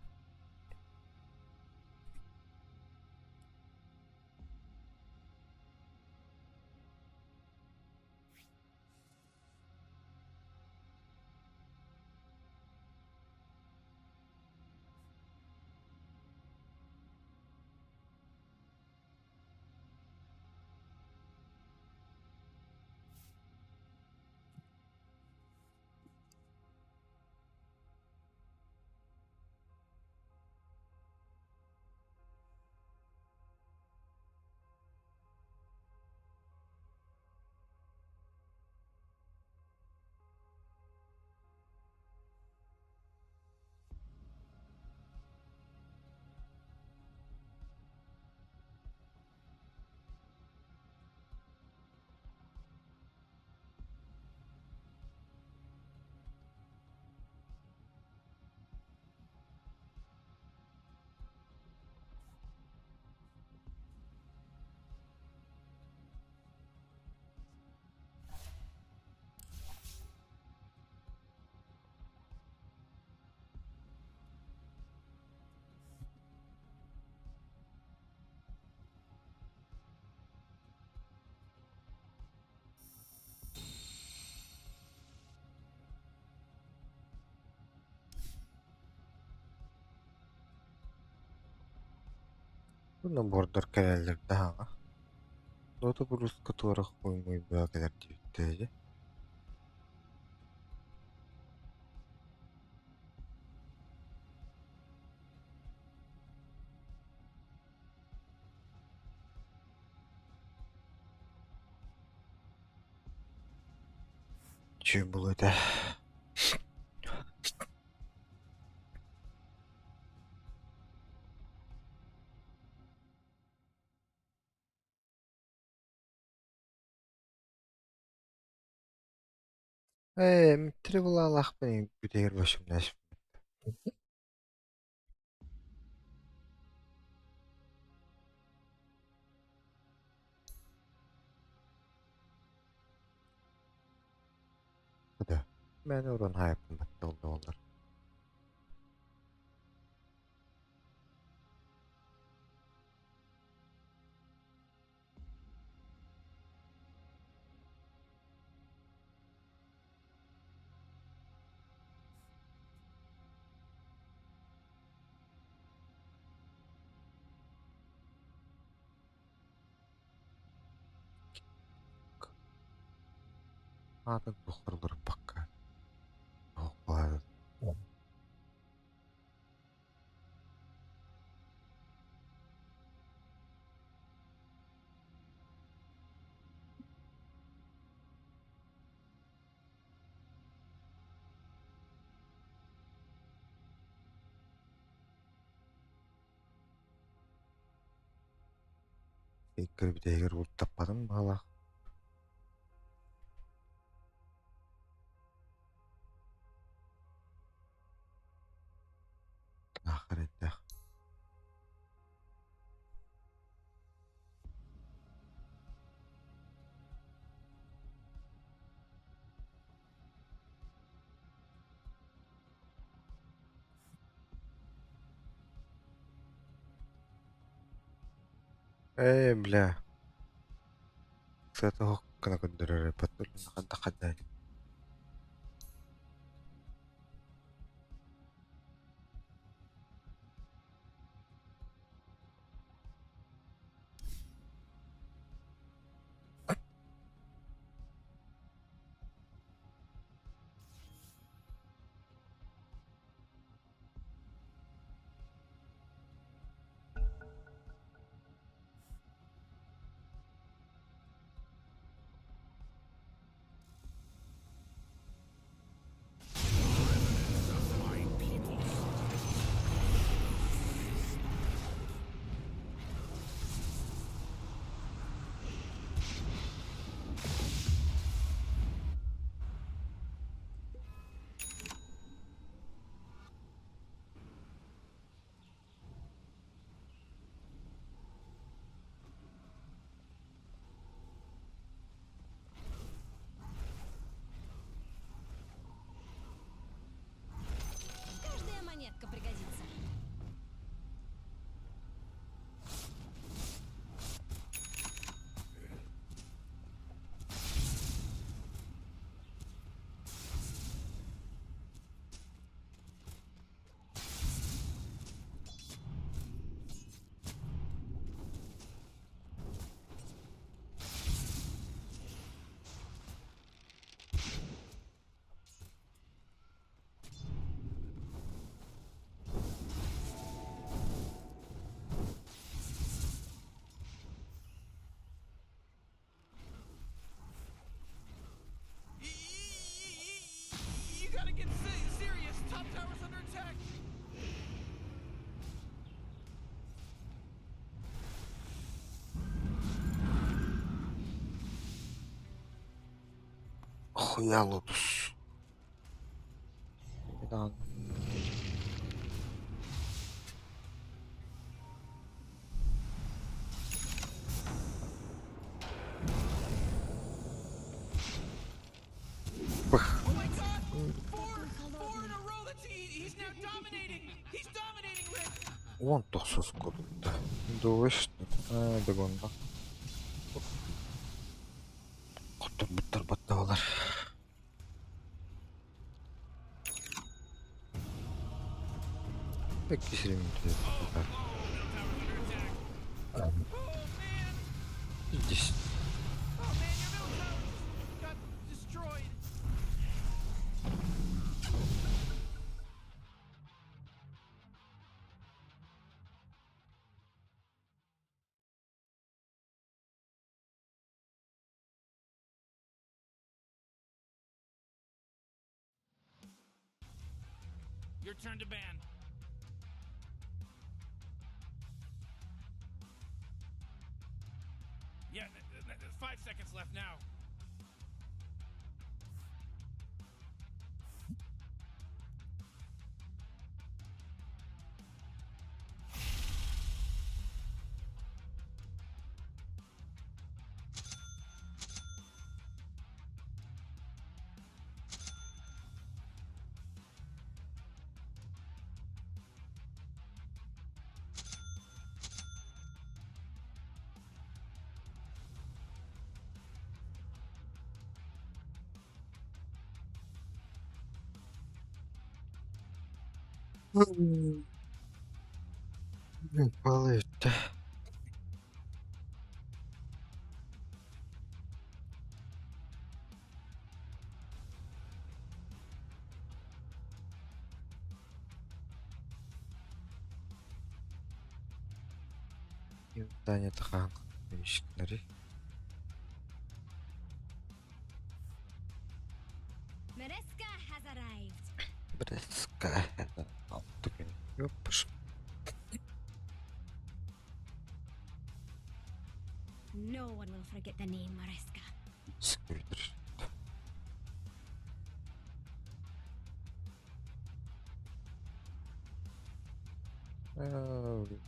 Бу набордар кэлэллэр даҕаны. Дота куруска туорах муй-муй бөҕө кэлэр диэбиттэрэ дии. Үчүгэй буолуо этэ. Ээ, мүттүрэ булаалаахпын бүтэһигэр башымнаашпын. Да, мээнэ уран хаайаппын батталлар. Аатын туохтар олорбакка Икки бүтэһигэр бултаппатым баҕалаах. Аахар эдэх. Ээ, бля. Сыата оһох гына көрдөрөр хайдах Каждая монетка пригодится. You gotta get serious. Top tower's under attack. Хуя лотус. Да. Пых. Oh my god! Four in a row. That's he's now dominating. He's dominating, Rick. Уон тохсус курдук. Дуешь, догонно. Хотторбуттар баттаалар. Икки сирин. Oh man! Здесь. Oh man, your middle tower just got destroyed. Your turn to ban. Yeah, 5 seconds left now. Балыйда. Таня тахан ишкнери. Mariska has arrived. Бреска. Ёпш. No one will forget the name Mariska. Сквидер.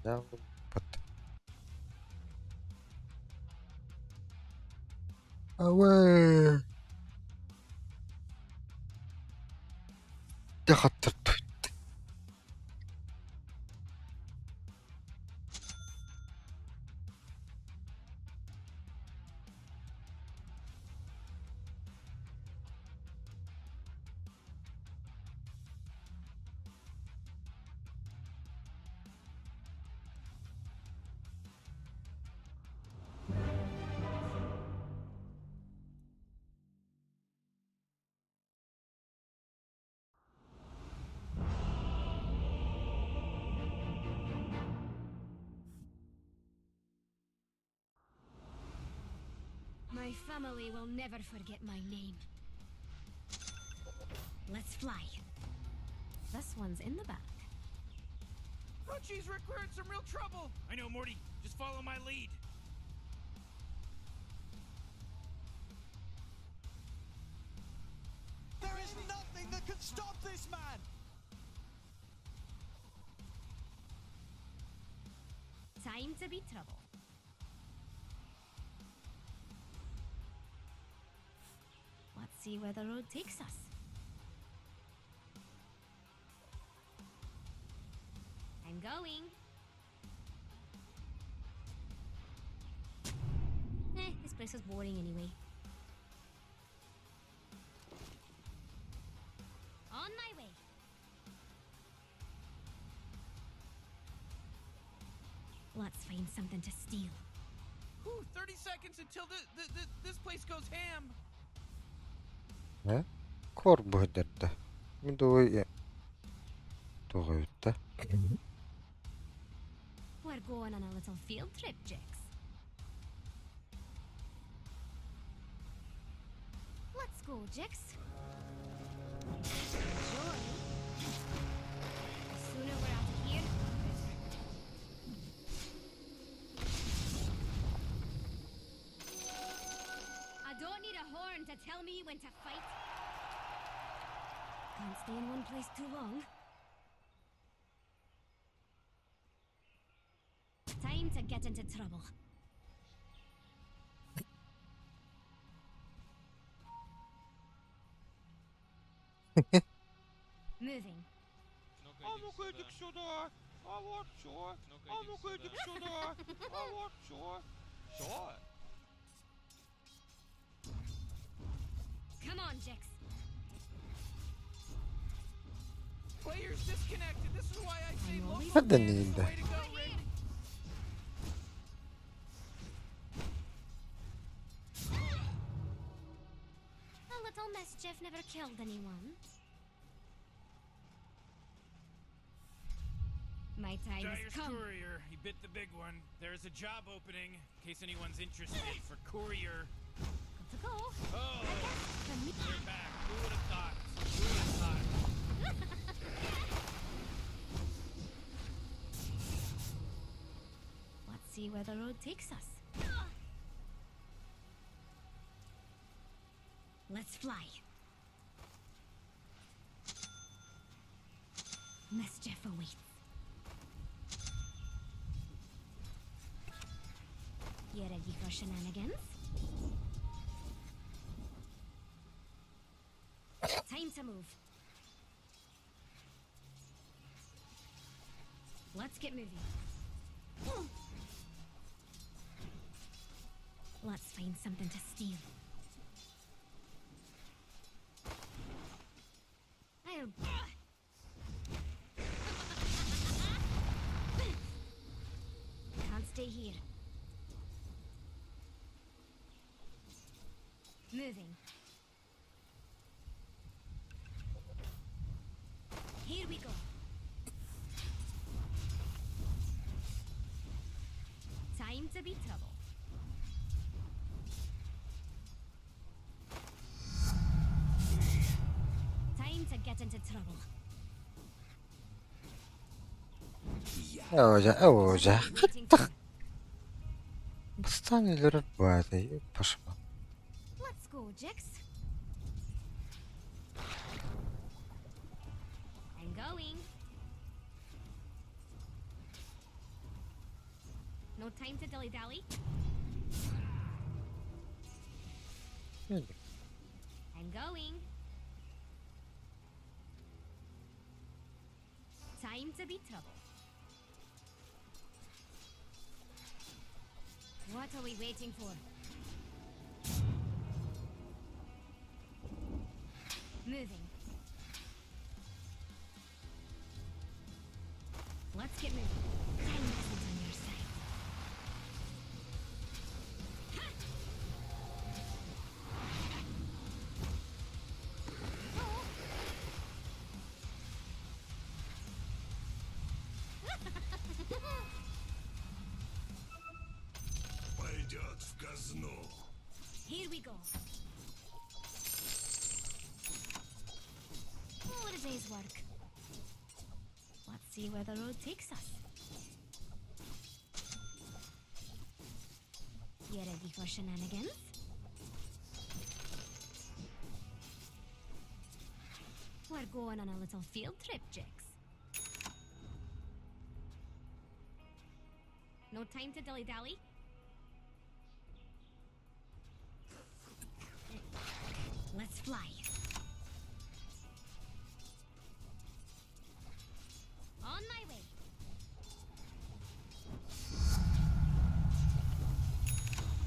Да, вот. Away. Дехаттар. My family will never forget my name. Let's fly. This one's in the back. Oh jeez, Rick, we're in some real trouble. I know, Morty. Just follow my lead. There is nothing that can stop this man. Time to be trouble. Let's see where the road takes us. I'm going. Eh, this place is boring anyway. On my way. Let's find something to steal. Whew, 30 seconds until this place goes ham. Не? Кор быһдерде. Мен дой тоҕойутта. We're going on a little field trip, Jix. Let's go, Jix. Enjoy. The sooner we're out of here, the better. I don't need a horn to tell me when to fight. Can't stay in one place too long. Time to get into trouble. Moving. А ну-ка иди сюда. А вот все. А ну-ка иди сюда. А вот все. Все. Come on, Jix. Players disconnected. This is why I say I'm always local Hadi bans is the neydi? way to go, Rick. little mischief never killed anyone. My time has Dyer's come. courier. He bit the big one. There's a job opening, in case anyone's interested, for courier. Got to go. Oh, I guess for me. they're back. Who would have thought? Who would have thought? Let's see where the road takes us. Let's fly. Mischief awaits. You ready for shenanigans? Time to move. Let's get moving. Let's find something to steal. I'll. Can't stay here. Moving. Here we go. Time to be trouble. Time to get into trouble. Ожа, ожа. Waiting for. Бастан өлөрөр баата пашма. Let's go, Jix. I'm going. No time to dilly dally. I'm going. Time to be trouble. What are we waiting for? Moving. Let's get moving. Time isn't on your side. Ha! Пойдет в казну. Here we go. What a day's work. Let's see where the road takes us. You ready for shenanigans? We're going on a little field trip, Jix. No time to dilly dally. Let's fly. On my way.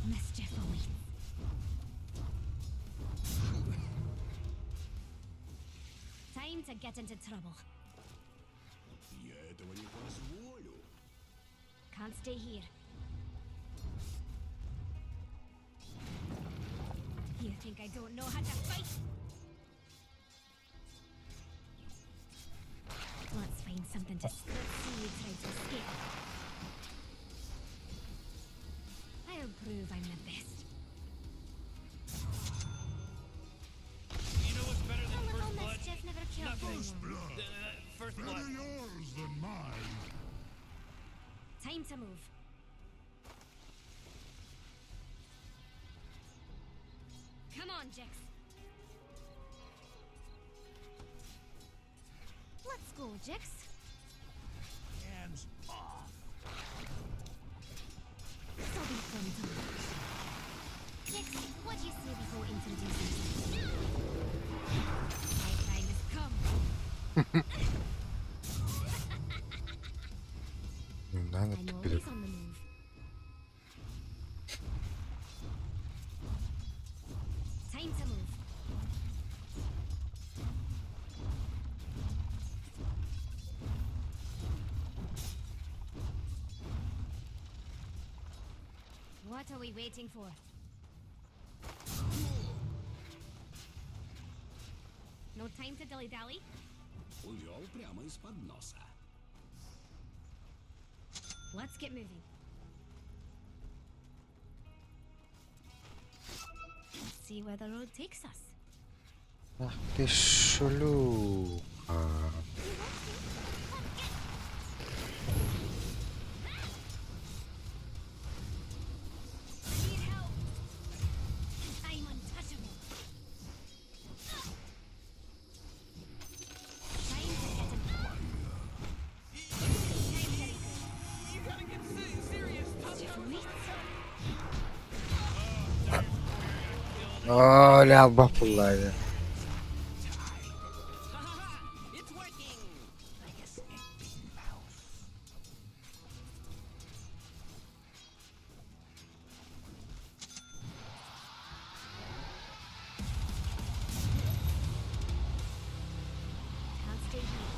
Mischief awaits. Time to get into trouble. Я этого не позволю. Can't stay here. You think I don't know how to fight? Let's find something to. Let's see you try to escape. I'll prove I'm the best. You know what's better A than little first blood? mischief never killed Nothing. anyone. First blood. yours than mine. Time to move. Come on, Jix. Let's go, Jix. Hands off. This'll be fun to watch. Jix, what do you say we go introduce ourselves? My time has come. Надо I'm тупит. always on the move. Time to move. What are we waiting for? time to dilly-dally. Увел прямо из-под носа. Let's get moving. Let's see where the road takes us. Ах ты шлюха. I need help. I'm untouchable. Time to get in. Time to You gotta get serious. Top Mischief awaits. Оо, албах буллайды. It's working! Like a snake-bitten mouse. Can't stay here.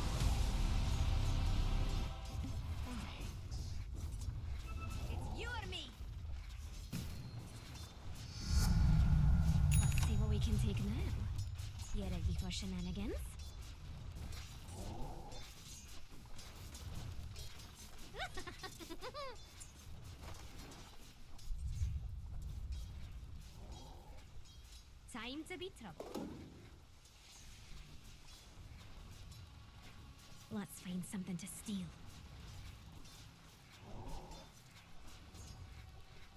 It's you or me. Let's see what we can take now. You ready for shenanigans? Time to be trouble. Let's find something to steal.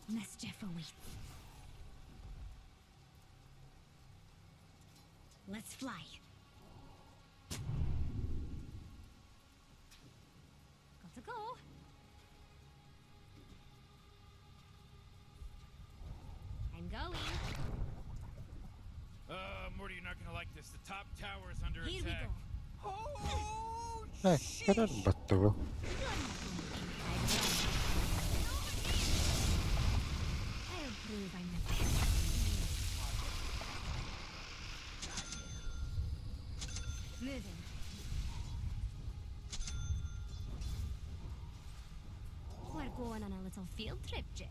Mischief awaits. Let's fly. Gotta go. I'm going. Morty, you're not gonna like this. The top tower is under Here we attack. go. Э, карар баттыбы. I'll prove I'm the best. Moving. We're going on a little field trip, Jix.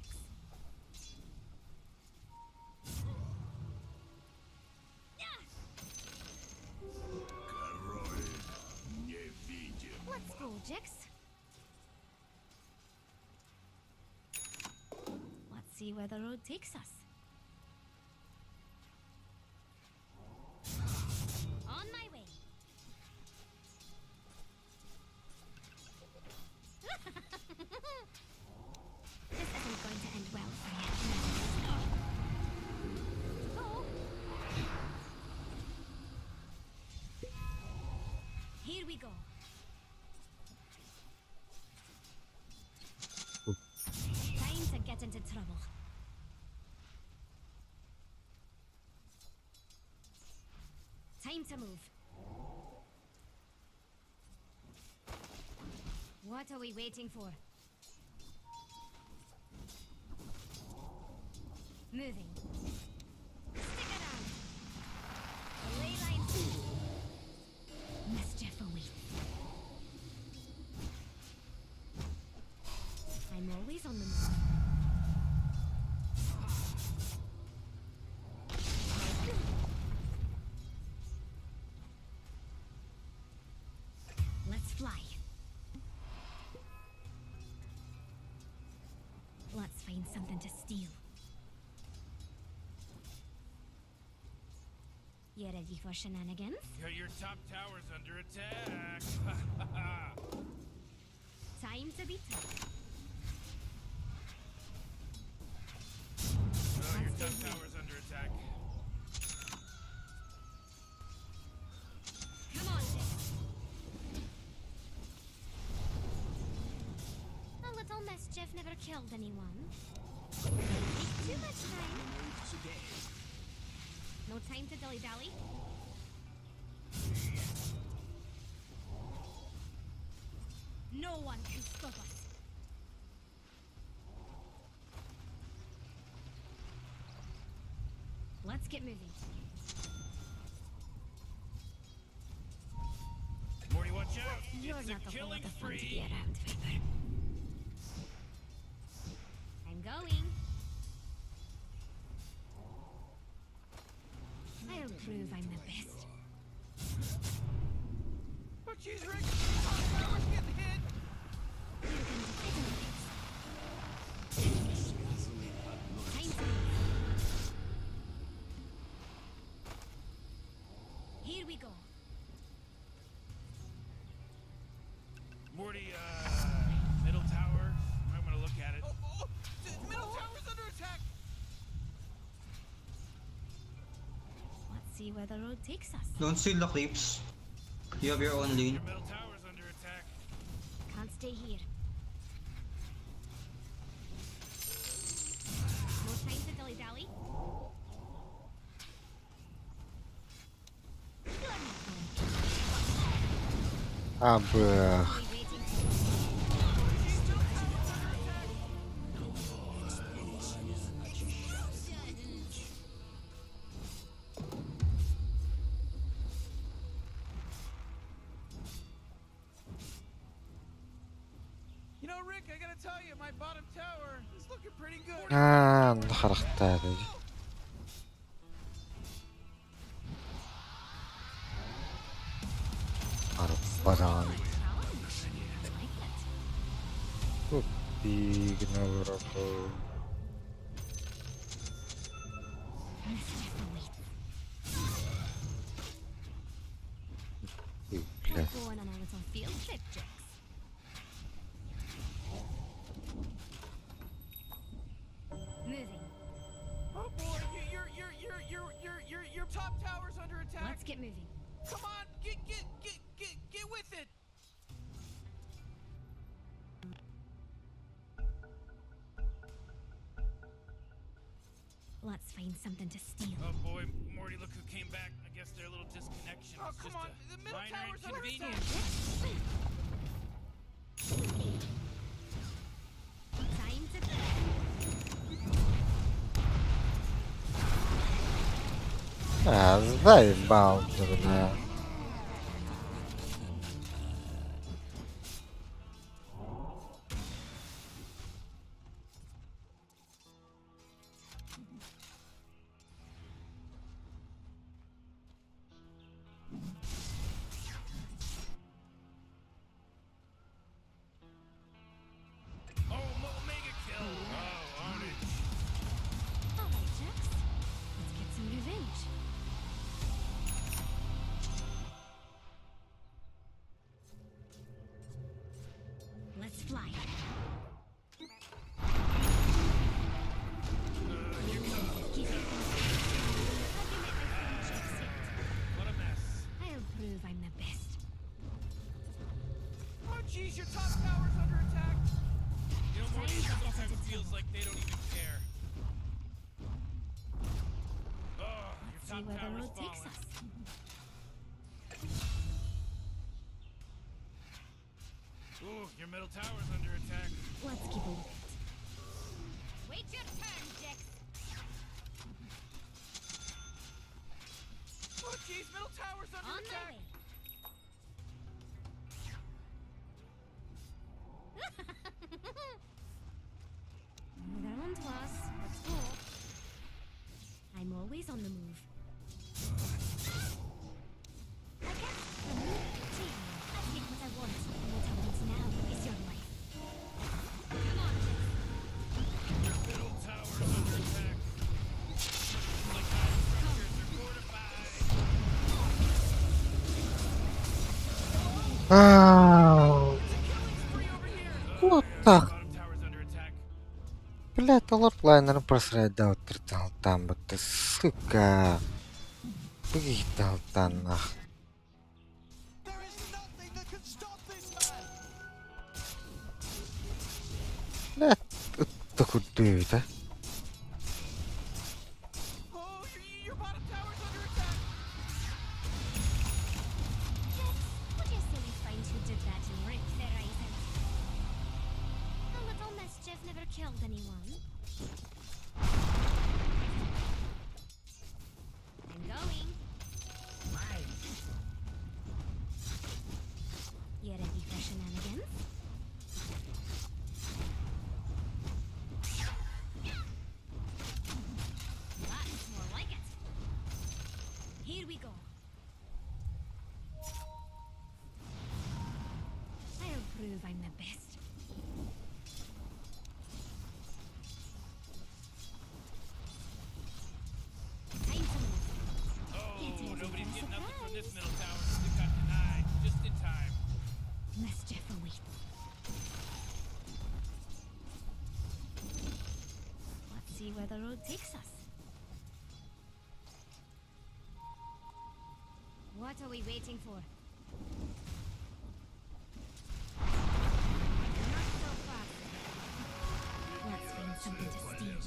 Let's go, Jix. Let's see where the road takes us. On my way. This isn't going to end well for you. Go. Here we go. Time to get into trouble. Time to move. What are we waiting for? Moving. Stick around. The ley lines. Mischief awaits. I'm always on the move. Let's fly. Let's find something to steal. You ready for shenanigans? Yeah, your top tower's under attack. Time to be tough. Oh, your top tower's under attack. Come on, Jix. A little mischief never killed anyone. Don't take too much time. No time to dilly dally. No one can stop us. Let's get moving. Morty, watch out! You're It's not a a whole killing lot of fun to be spree. around, Viper. I'm going. I'll prove I'm the best. jeez, Rick! Top tower's getting hit! We're going to fit in this. Time to move. Here we go. Morty, middle tower. I'm gonna look at it. Oh, oh, the middle tower's under attack! Let's see where the road takes us. Don't steal the creeps. You have your own lane. Your middle tower's under attack. Can't stay here. No time to dilly dally. А, бэх. Be waiting. You know, Rick, I gotta tell you, my bottom tower is looking pretty good. Аа, харахтай байж. Барбаран. Challenge. I like it. Тут игнорировал. Mischief awaits. Ой, бля. We're going on a little field trip, Jax. Moving. Oh boy, your top tower's under attack. Let's get moving. Come on, get with it. Let's find something to steal. Oh boy, Morty, look who came back. I guess their little disconnection Oh was come just on, a the middle minor tower's under attack. inconvenience. Time to play. А, заебал, бля. Oh, mega kill. Oh, ownage. All right, Jax. Let's get some revenge. Let's fly. Keep it. Have you met my friend Jax yet? What a mess. I'll prove I'm the best. Oh jeez, your top tower's under attack. You know, Morty, Time to get sometimes into feels trouble. like they don't even care. Oh, your Let's top see where the tower's road takes falling. us. Ooh, your middle tower's under attack. Let's keep a lookout. Wait your turn, Jax. Oh jeez, middle tower's under On my attack. way. They're on to us. Let's go. I'm always on the move. I guess for me, team, I take what I want, and what I want now is your life. Come on, Jax. Your middle tower's under attack. Like our structures are fortified. Аа, Вот так. Bottom tower's under attack. Блядь, лорд лайнер просрать да вот там вот ты, сука. Выгидал нах. There is nothing that can stop this man. Блядь, такой дывит, а. Oh, your bottom tower's under attack. Jax, what do you say we find who did that and rip their eyes out? A little mischief never killed anyone. I'm going. You ready for shenanigans? That's more like it. Here we go. prove I'm the best. Time to move. Oh, Get ready nobody's for a getting nothing from this surprise. middle tower. It got denied just in time. Mischief awaits. Let's see where the road takes us. What are we waiting for? Not so fast. Let's find something to steal.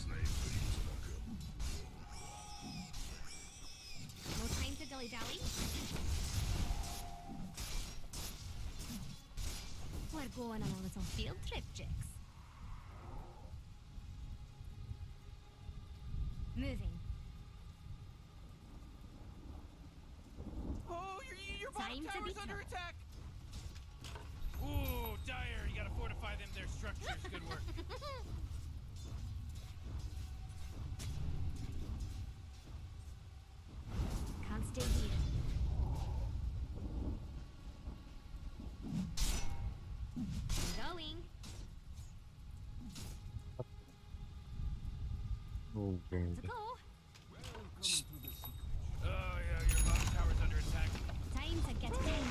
No time to dilly-dally. We're going on a little field trip, Jix. Moving. Oh, your, your bottom Time to tower's be under tough. attack. Ooh, Dire, you gotta fortify them, their structures. Good work. Can't stay here. I'm going. О, блин. To go. Oh, yeah, your bottom tower's under attack. Time to get in.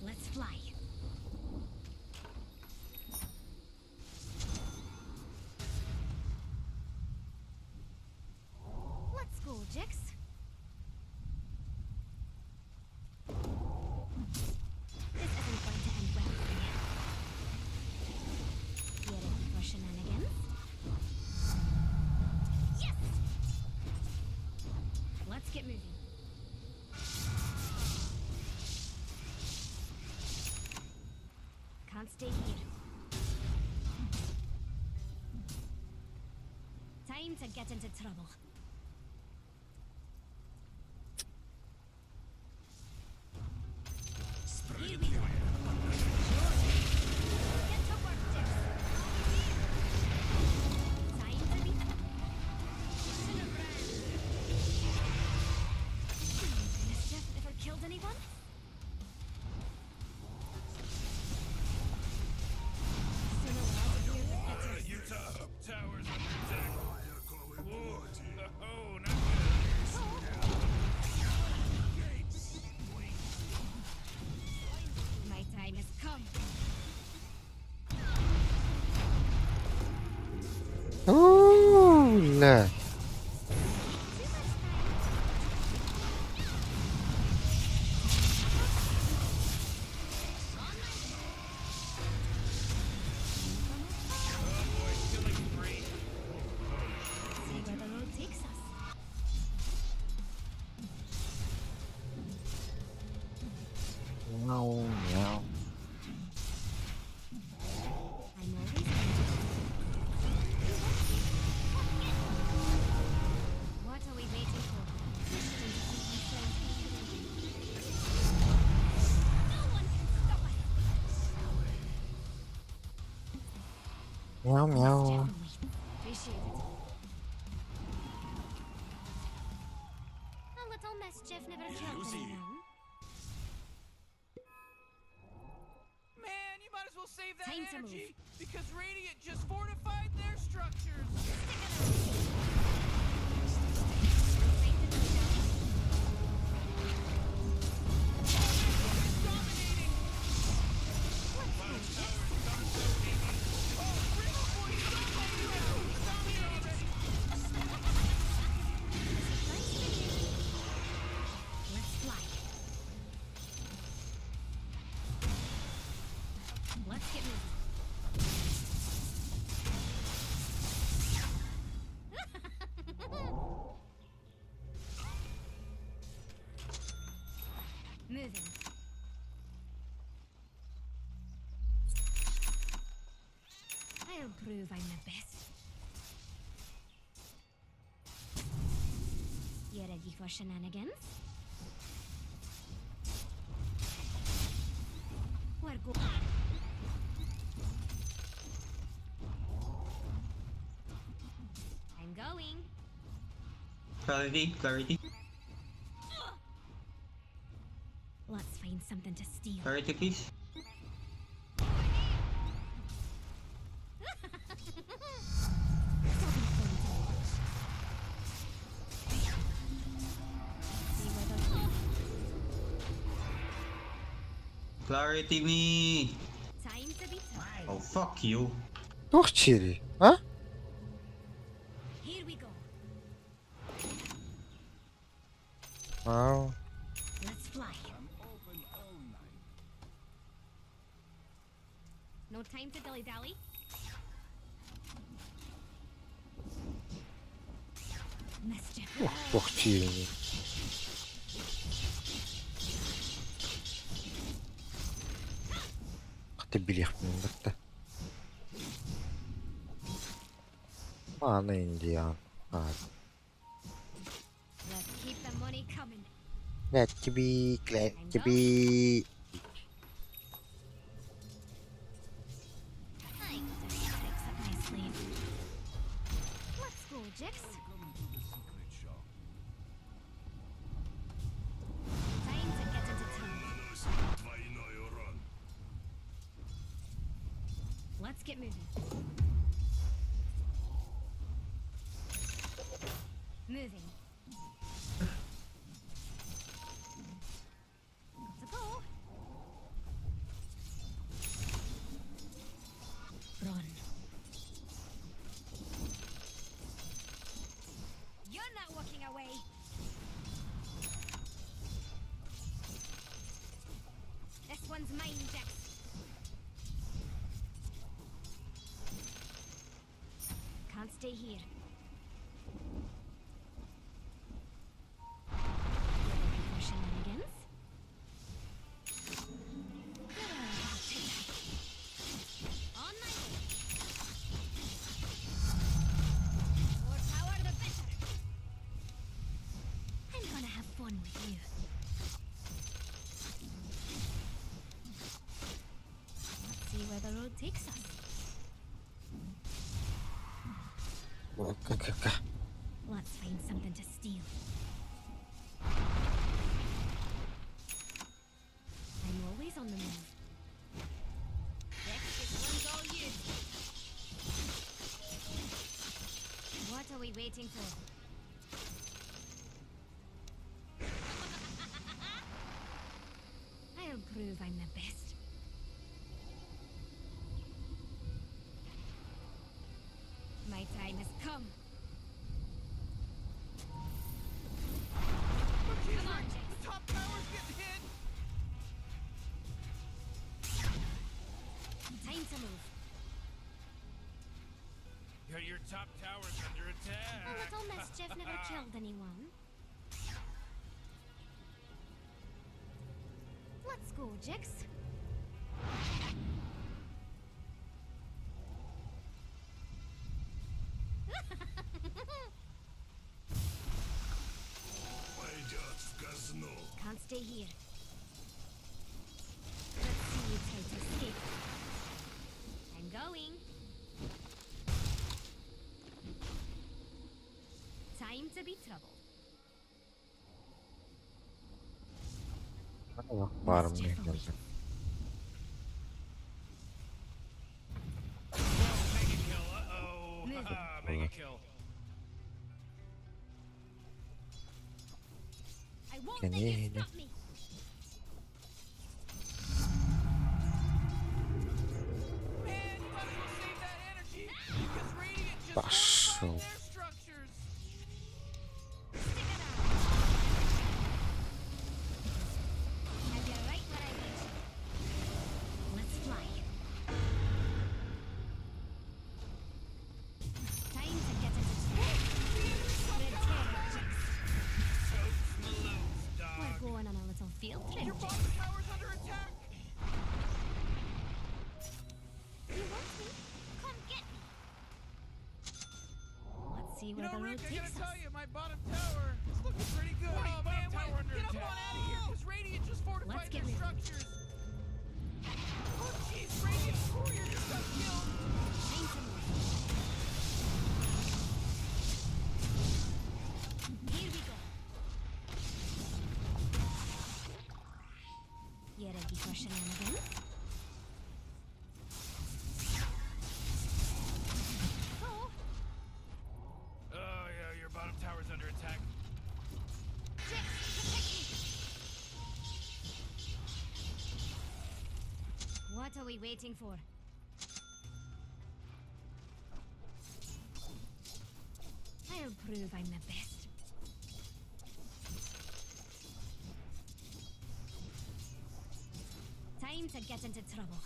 Let's fly. Let's go, Jix. This isn't going to end well for you. You ready for shenanigans? Yes! Let's get moving. Can't stay here. Time to get into trouble. Here we go. Get to work, Jess. Time to be. You should have ran. Mischief ever killed anyone? Sooner we're out of here, the better. Your top tower's under attack. Whoa, oh, not good. My time has come. О, бля. Too much time. Killing spree. See where the road takes us. Мяу, мяу. I'm always ready. What are we waiting for? We shouldn't keep my friend waiting. No one can stop us. Мяу, мяу. Mischief awaits. Appreciate it. A little mischief never killed anyone. Man, you might as well save that Time to energy because Radiant just fortified their structures. Time to dilly-dally. Dominating. Let's go, Jix. Oh, Ring Boy is dominating. He's dominating already. Nice for you. Let's fly. Let's get moving. Moving. I'll prove I'm the best. You ready for shenanigans? We're go. I'm going. Clarity, clarity. Let's find something to steal. Clarity, please. This'll be fun to watch. See where the Clarity me. Time to be tough. Oh, fuck you. Туох чири, а? Here we go. Вау. Let's fly. No time to dilly dally. Mischief. Туох туох чири. Хата билиэхпин батта. Маана индиан. А, Let's keep the money coming. Glad to be, glad to be. I got a few tricks up my sleeve. Let's go, Jix. Time to get into town. Let's get moving. Moving. Gotta go. Run. You're not walking away. This one's mine, Jax. Can't stay here. You're looking for shenanigans? You're about to die. On my way. More power, the better. I'm gonna have fun with you. Let's see where the road takes us. Ка-ка-ка. Let's find something to steal. I'm always on the move. Next, this one's all you. What are we waiting for? I'll prove I'm the best. My time has come. Come on, Jax. The top tower's getting hit. Time to move. Yeah, your top tower's under attack. A little mischief never killed anyone. Let's go, Jix. Can't stay here. Let's see you try to escape. I'm going. Time to be trouble. Баарым Mischief awaits. Mega kill. Uh-oh. Move. Mega kill. I won't Can let you you- stop me. Man, you might as well save that energy because Radiant just Пошел. fortified their structures. Stick around. Have you right where I want you. Let's fly. Time to get into Prepare, Jax. Totes Malotes, dog. We're going on a little field trip, Your Jax. bottom tower's under attack. You want me? Come get me. Let's see You where know, the road Rick, I gotta takes us. tell you, my bottom tower is looking pretty good. Oh man, bottom tower wait, under get up attack. on out of here, because Radiant just fortified Let's get their moving. structures. Oh jeez, Radiant courier just got killed. Time to move. Here for shenanigans? Go! Oh yeah, your bottom tower's under attack. Jax, protect me! What are we waiting for? I'll prove I'm the best. Time to get into trouble.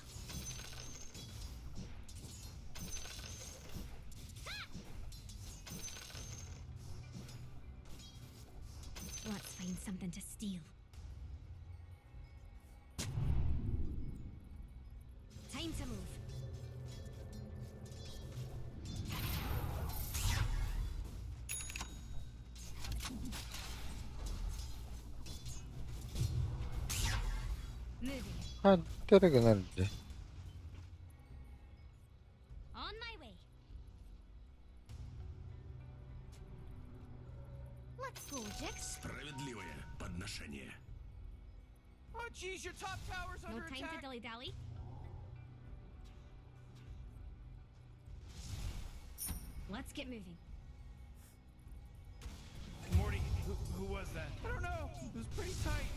Let's find something to steal. Time to move. Moving. Хантары гынар дии. On my way. Let's go, Jax. Справедливое подношение. Oh jeez, your top tower's No under time to attack. dilly dally. Let's get moving. Morty, who was that? I don't know. It was pretty tight.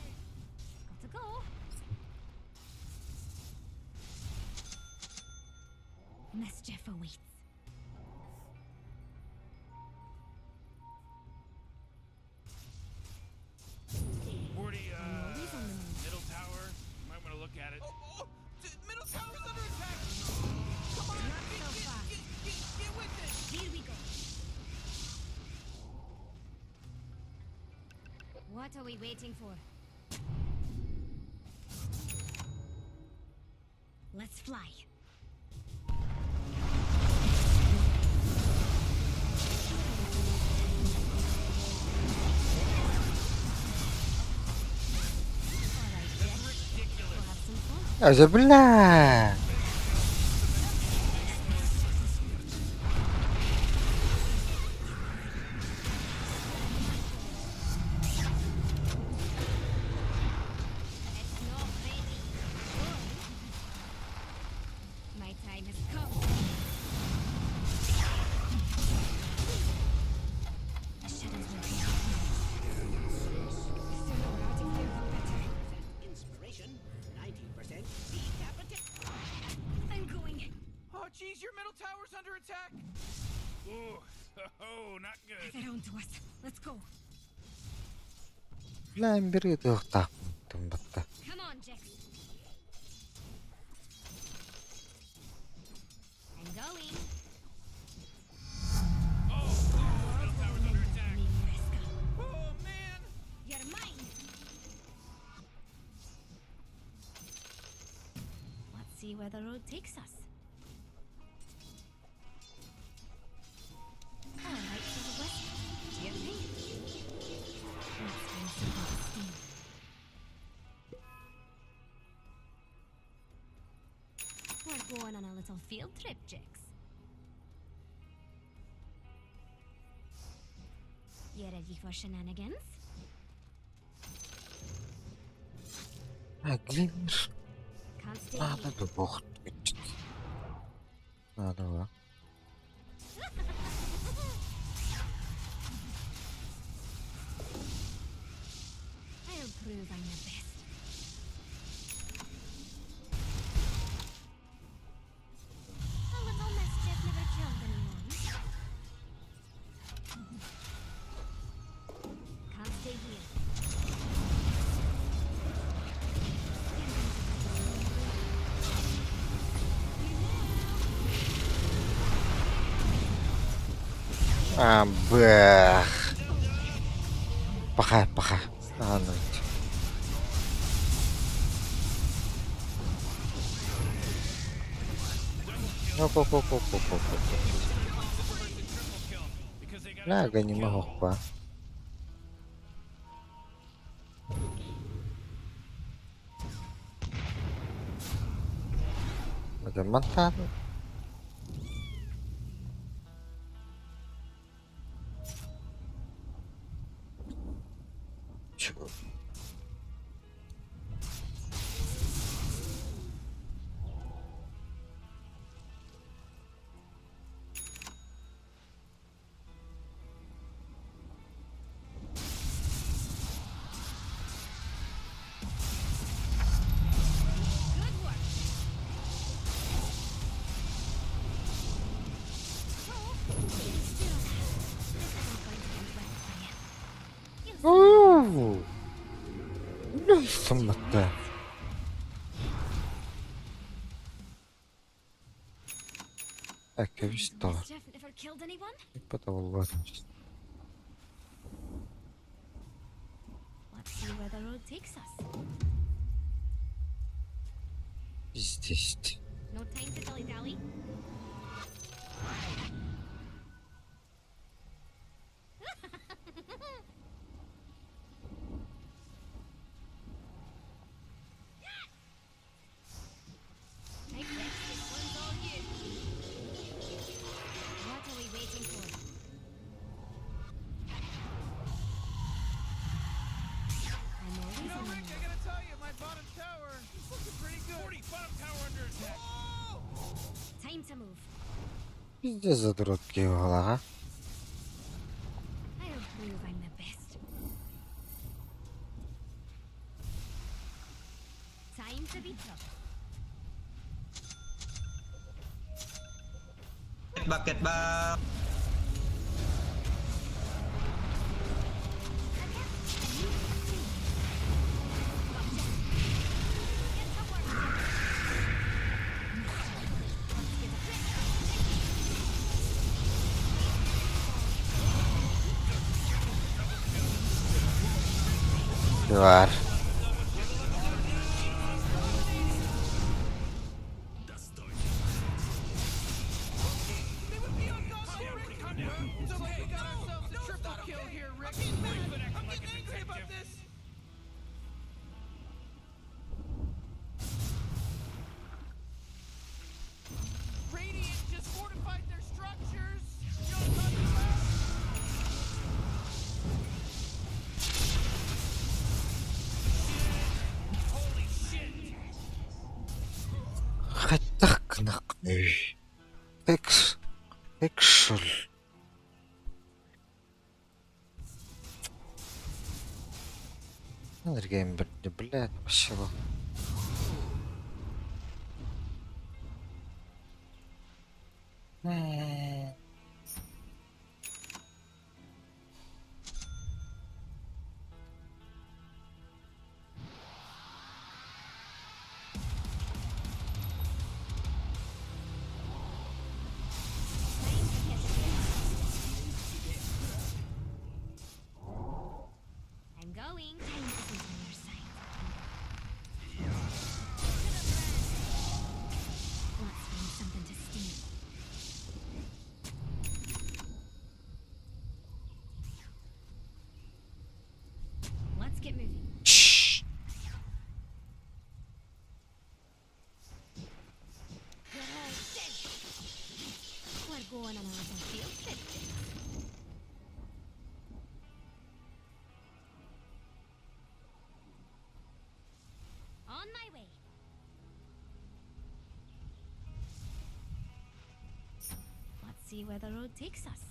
Got to go. Mischief awaits. Morty, Always on the move. middle tower. You might want to look at it. Oh, oh, middle tower's under attack. Come on, Not get, so get, fast. get with it. Here we go. What are we waiting for? Let's fly. All right, Jack. We'll have some fun. А бля! It's not ready. Good. My time has come. The shadows will be The sooner we're out of here, the better. Inspiration, 19% decapitation. I'm going. Oh jeez, your middle tower's under attack. Ooh, oh, not good. They're on to us. Let's go. Бля, бери тыахтаахпын батта. Come on, Jax. I'm going. Oh, middle tower's under attack. Me, Mariska. Oh man. You're mine. Let's see where the road takes us. All right, to the west. Do your thing. Let's find something to steal. We're going on a little field trip, Jix. You ready for shenanigans? А Глинш Can't stay надо here. бы бог. Надо ба. I'll prove I'm the best. A little mischief never killed anyone. Can't stay here. You're going to А, бэх. Паха, паха. А, ну. Ну, ко ко ко ко ко ко. Because they got a Бля, triple не kill. могу па. Это монтаж. Чего? Оттон батта. Кэбис Little тоҕо. mischief never killed anyone. Табыллыбат. Let's see where the road takes us. Пиздец. No time to dilly dally. I guess this one's all you. What are we waiting for? I'm always You know, on the Rick, I move. gotta tell you, my bottom tower is looking pretty good. 40 bottom tower under attack. Oh! Time to move. Пиздец задротки голова. I'll prove I'm the best. Time to be tough. Bucket back. Get to work. Let's get a grip. Бар. They would be on God here, Rick. It's okay, we got ourselves a triple kill here, Rick. I'm getting mad. I'm getting angry about this. Radiant just fortified their structures. You know what I'm talking about? Holy shit. Хайдах гынах. Экс. Экшл. Энергейм, блядь, вообще. Time to get a grip. I'm going. Time isn't on your side. To the front. Let's find something to steal. Let's get moving. Шш. You're all dead. We're going on a little field trip. On my way. Let's see where the road takes us.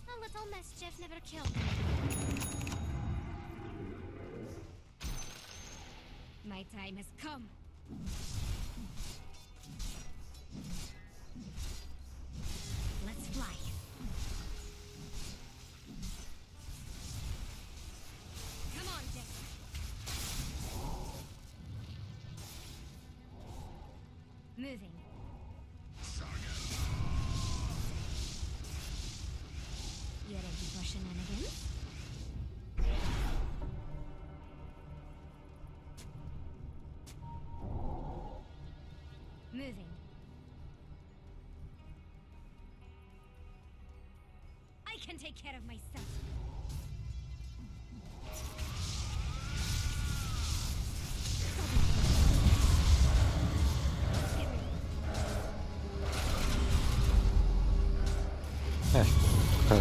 A little mischief never killed. My time has come. Let's fly. Come on, Jack. Moving. You ready for shenanigans? Moving. I can take care of myself. Let's get moving. Эх, да.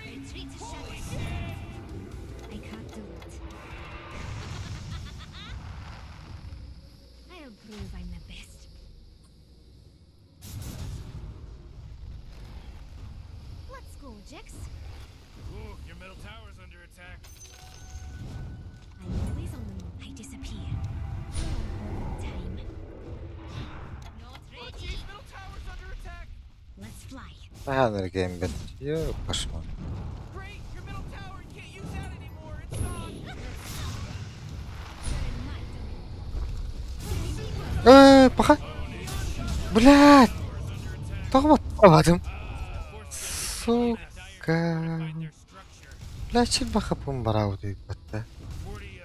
Retreat to shadows. I can't do it. I'll prove I'm the best. Let's go, Jax. Ooh, your middle tower's under attack. I'm always on the move. I disappear. Time. Хаһан эрэ кээмбэт. Йоо, кошмар. Great, your middle tower, you can't use that anymore. It's gone. You're in my domain. Э, пока. Блядь! Тоҕо баттаабатым? Сука. Блядь, чирбахапым бараабыт ыйбатта. 40,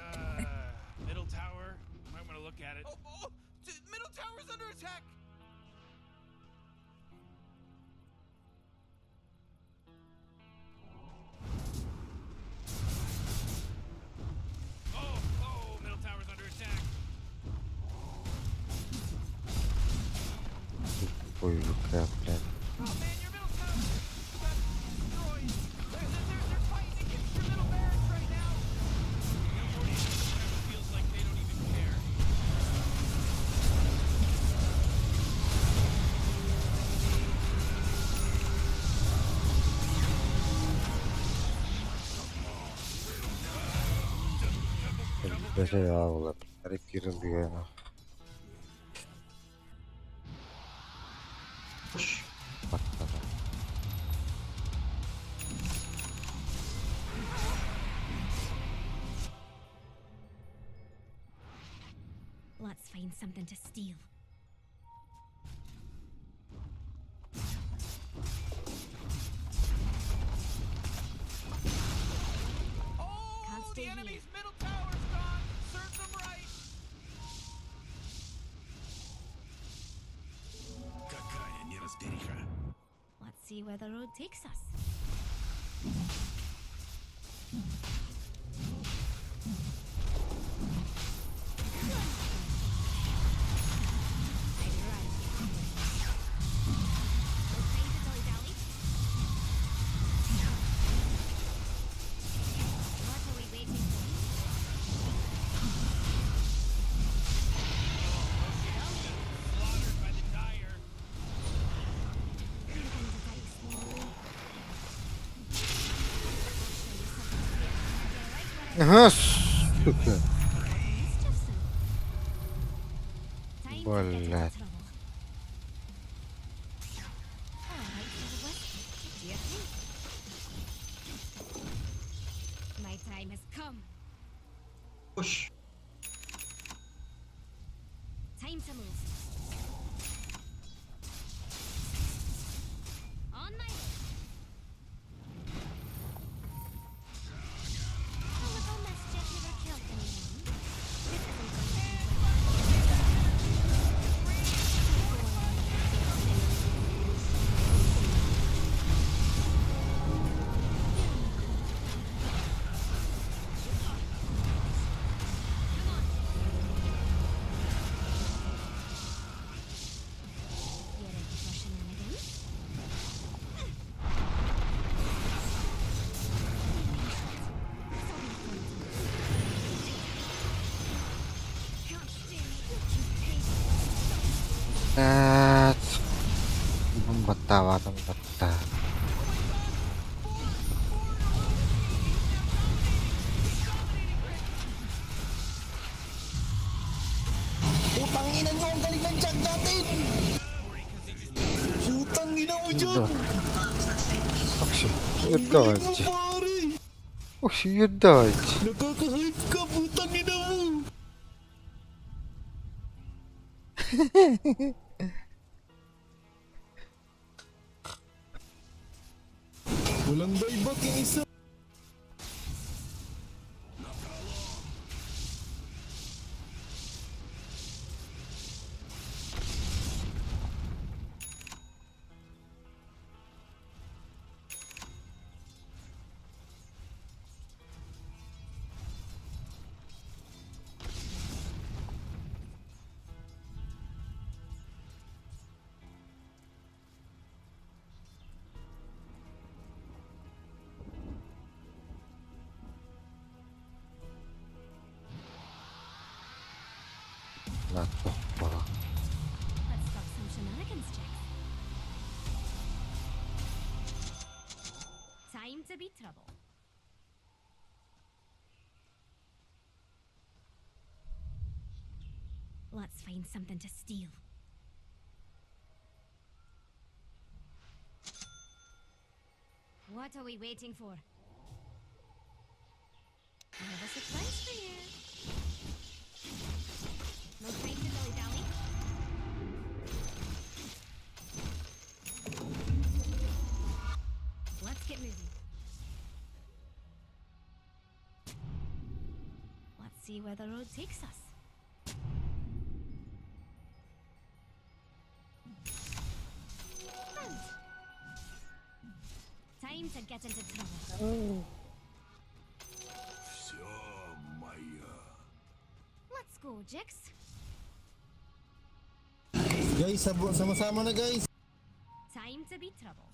middle tower. Might want to look at it. Oh, oh, middle tower's under attack. Oh, oh, middle tower's under attack. Ой, какая, блядь. Oh man, your middle tower got destroyed. They're fighting against your middle barracks right now. Feels like they don't even care. Бэсэ аалар. Кирилл Баттана. Let's find something to steal. Oh, Can't the stay here. enemy's middle tower's gone. Serves them right. Какая неразбериха. Let's see where the road takes us. I'd rather get hungry. No time to dilly-dally. What are we waiting for? Slaughtered by the dire. Begin to die slowly. I'll show you something real. You like what I Ага, сука. mischief soon. Time to get into Блядь. trouble. All right, little one. Do your thing. My time has come. Push. Time to move. On my way. A little mischief never killed anyone. This isn't going to be Come on. You ready for shenanigans? This'll be fun. Can't stay. Keep pace. Блядь. Баттаабатым батта. Putang ina nyo, ang galing ng jack natin! Putang ina mo dyan! Да. Ох, Ang galing mo, дайте. pare! Ох, дайте. Nakaka-hype ka, putang ina mo! Walang buyback yung isa. На топпала. Let's stop some shenanigans, Jax. Time to be trouble. Let's find something to steal. What are we waiting for? I have a surprise for you. No time to dilly-dally. Let's get moving. Let's see where the road takes us. Found. Time to get into trouble. Все мое. Let's go, Jix. Guys, sama-sama na guys. Time to be trouble.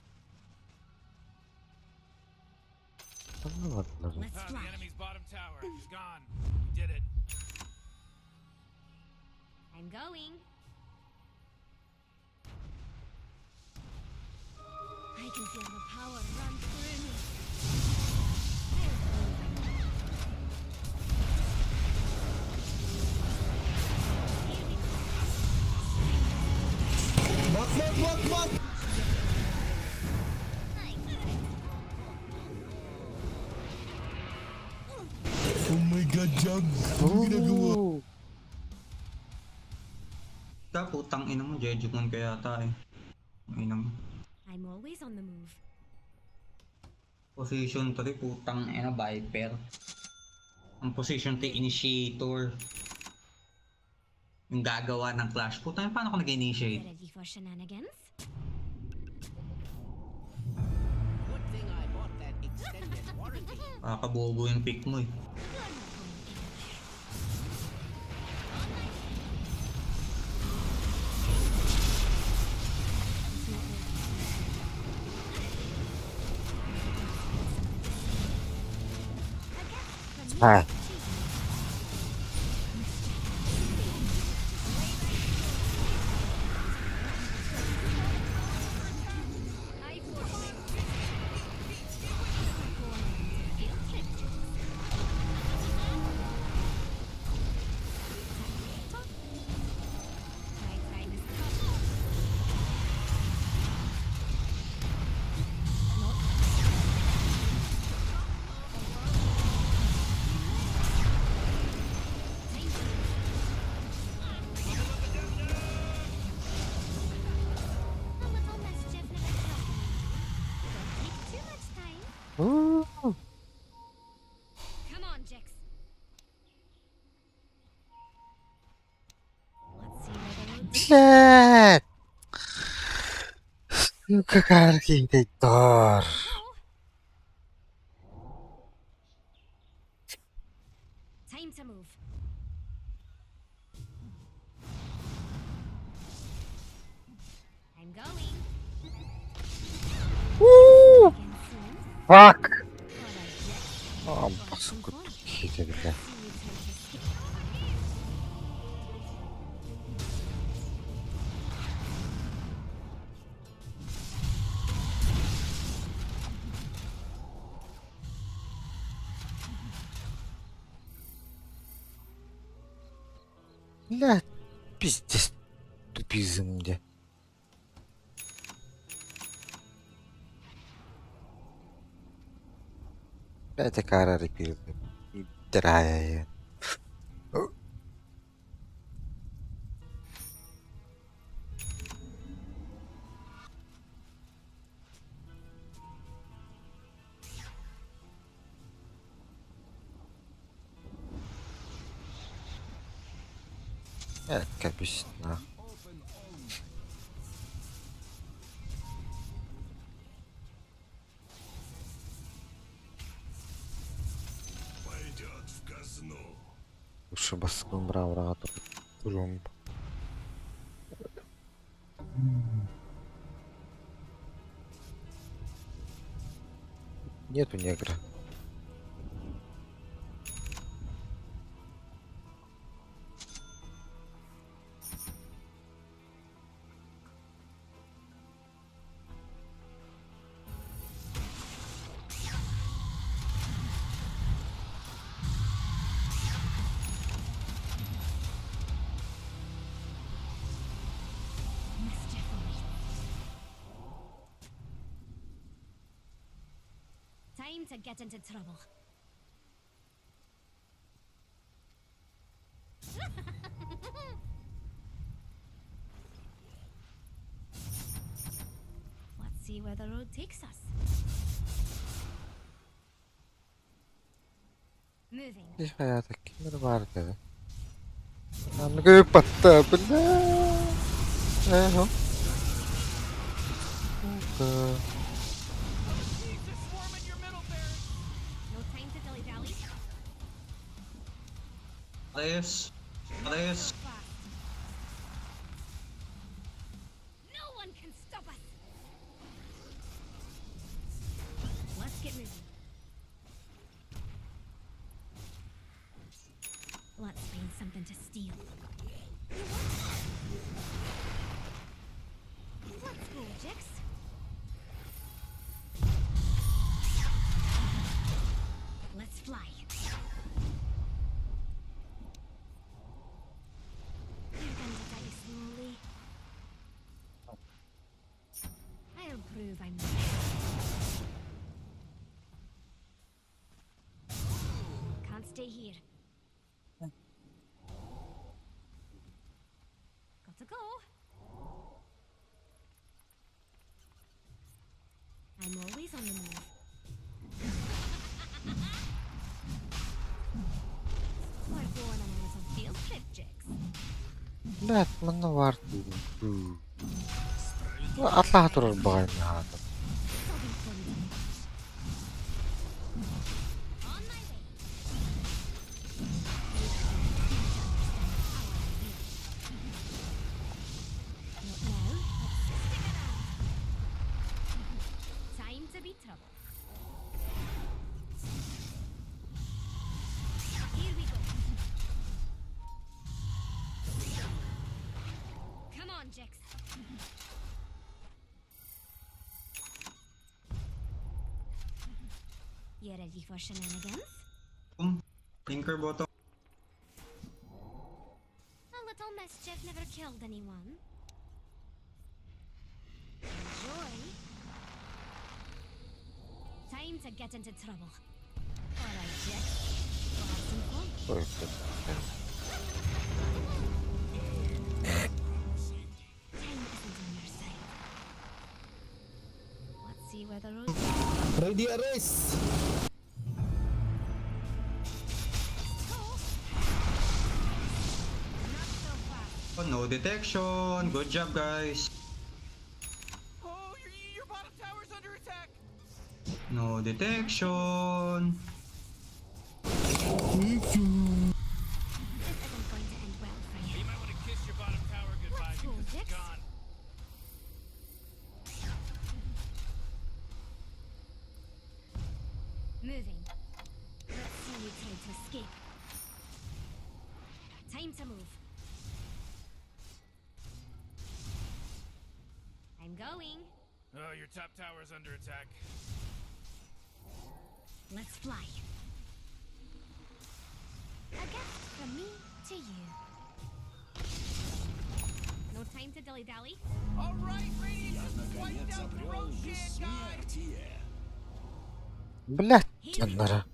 Tanrımadılar. Let's Ah, fly. the enemy's bottom tower is gone. We did it. I'm going. I can feel the power run through me. I'll prove I'm Here we go. Bak bak bak bak. Oh my god, Jug. Anong ginagawa? Ta, putang ina mo, Jejukon kaya yata eh. Ang Ina mo. I'm always on the move. Position 3, putang ina, Viper. Ang position 3, initiator. Yung gagawa ng clash. Putang ina, paano ako nag-initiate? Ready for shenanigans? Good thing I bought that extended warranty. Nakakabobo yung pick mo eh. You're not going anywhere. Ha. I force my Field trip, Jix. Try, try this top. A little mischief never killed anyone. Don't take too much time. Ooh. Come on, Jix. Let's see where the road takes Блядь! Сука, архитектор. Time to move. I'm going. Уу! Again soon. Fuck! All right, Jix. А, Got some сука, fun. тупите, бля. See you try to escape. Бля, пиздец. Тупизм, где. Опять кара репилды. Драя. Капись на. Пойдет в казну. Лучше баском брал Рум. Нету негра. Mischief awaits. Time to get into trouble. Let's see where the road takes us. Moving. Их хайаата ким эрэ баар этэ. Аныгы батта бля. Эхо. Сука. Swarm in your middle barracks. No time to dilly dally. Ayos. Ayos. Fast. No one can stop us. Let's get moving. Let's find something to steal. Let's go, Jix. Let's fly. You're going to die slowly. I'll prove I'm the best. Can't stay here. Gotta go. I'm always on the move. We're going on a little field trip, Jix. Блядь, манна баар дуу. Аллах турар баҕайы аата. This'll be fun to watch. On my way. You can't seem to understand the power I wield. Not now, but stick around. Time to be trouble. Here we go. Come on, Jix. You ready for shenanigans? Tinker bottom. A little mischief never killed anyone. Enjoy. Time to get into trouble. All right, Jack. We'll have some fun. Ой, блядь. Time isn't on your side. Let's see where the road. Ready arrest! Go. Not so fast. Oh, no detection. Good job, guys. Oh, your, your bottom tower's under attack. No detection. This isn't going to end well for you. You might want to kiss your bottom tower goodbye Let's go, because it's Jix. gone. Moving. Let's see you try to escape. Time to move. I'm going. Oh, your top tower's under attack. Let's fly. A gift from me to you. No time to dilly dally. All right, Radiant Я just wiped наконец out the обрел Roshan, guys. бессмертие. Блядь, Here we go. аннара.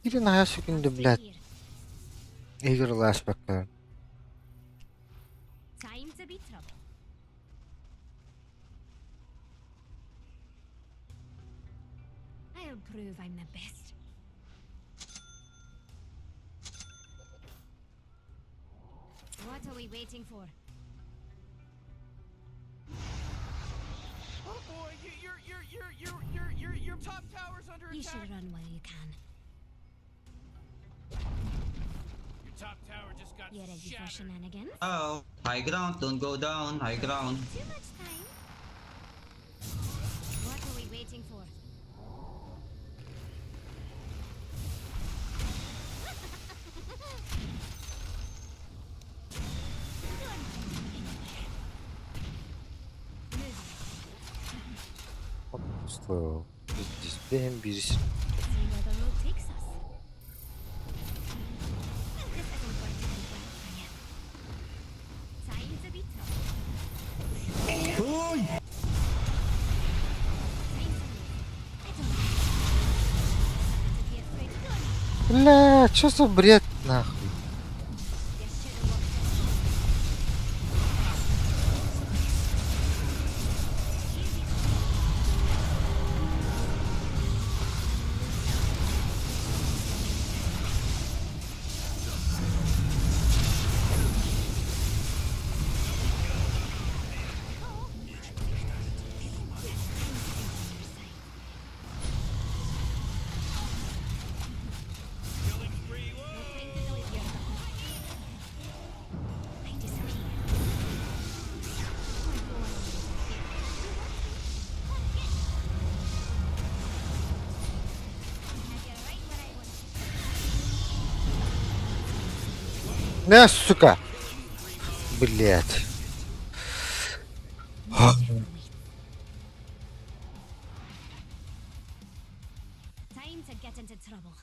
Кирин хайа сүгүндэ, Stay блядь, here. Игорь ласпакка. Time to be trouble. I'll prove I'm the best. What are we waiting for? Oh boy, you, your top tower's under You attack. should run while you can. Your top tower just got You ready for shattered. shenanigans? Oh, high ground. Don't go down. High ground. Too much time. What are we waiting for? You're not going anywhere. Move. Slow. Бэм бирис. See where the road takes us. This isn't going to end well for you. Time to be tough. Ой! Бля, что за бред нахуй? На, сука! Блять. Time to get into trouble.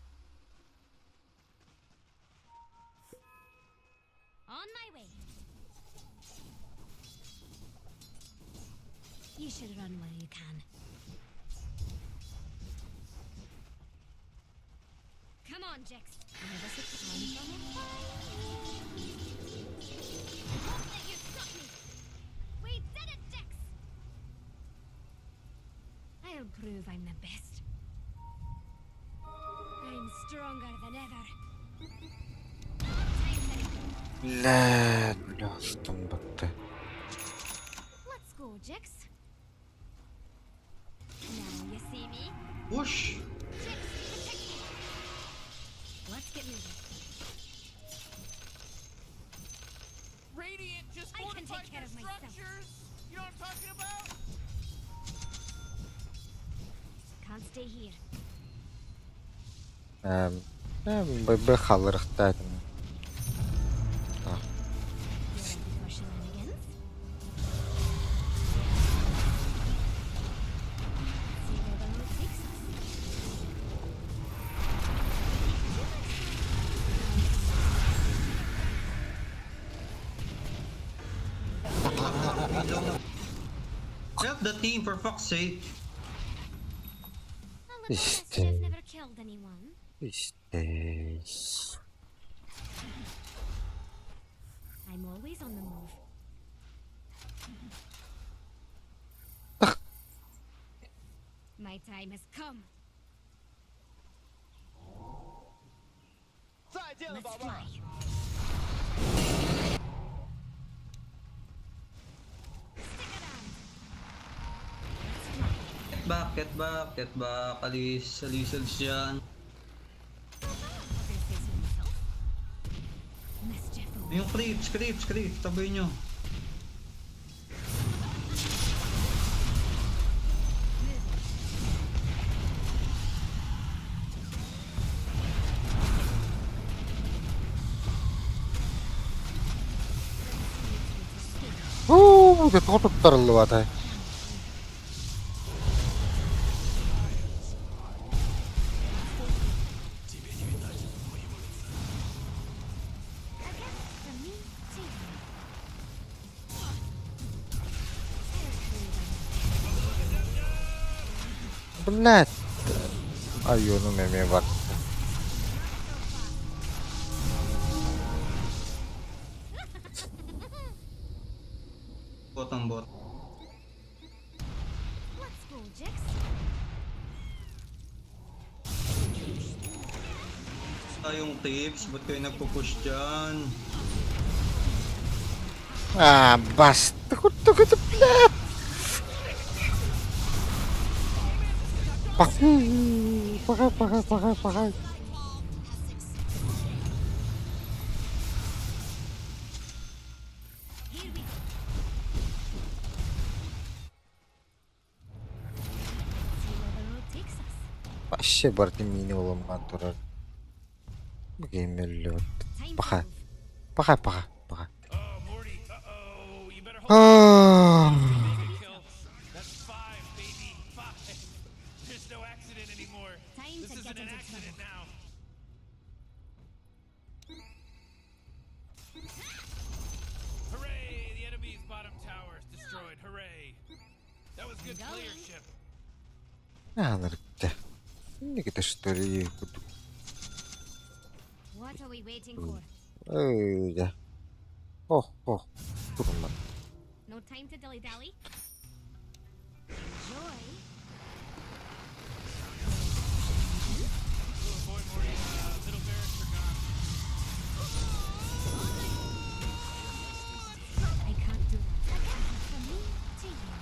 On my way. You should run while you can. Come on, Jax. Never I'm gonna find you. Won't let you stop me. We did it, Jax. I'll prove I'm the best. I'm stronger than ever. Time to Бля, бля, стон батта. Let's go, Jax. Now you see me. Push! Jax, protect me. Let's get moving. Radiant just I can fortified take care their of myself. structures. You know what I'm talking about? Can't stay here. Б халырыхта. You ready for shenanigans? See where the road takes us. Help the team for fuck's sake. A little mischief never killed anyone. Здесь. I'm always on the move. My time has come. Let's fly. Stick around. Let's fly. Get back, get back, get back. Alis, alis, alis dyan. If I say so myself. Mischief awaits. Yung creeps, creeps, creeps. Tabi nyo. Moving. Уу, det туттарыллыбата. A gift from me to you. I'll prove I'm Блять. Айону меме бар. Bot ang bot. Let's go, Jax. Tayong tips, ba't kayo nagpo-push dyan? А, бас. Туку блядь. Пахай, пахай, пахай, пахай, пахай. Here we go. See where the road takes us. Вообще барды мини оламан турар. Геймерлер. Time to Пахай. move. Пахай, пахай, пахай. Oh, Morty. Uh-oh. You better hold А. mega kill. That's five, baby. Five. There's no accident anymore. Time This to isn't get an into accident trouble. now. Hooray! The enemy's bottom tower is destroyed. Hooray! That was good Going. playership. Анырыкта. Никита что ли? What are we waiting for? Эй, дьэ. Ох, ох, туруммат. No time to dilly-dally. Enjoy. Oh boy, Mori, middle barracks are gone. I can't do that. From me to you.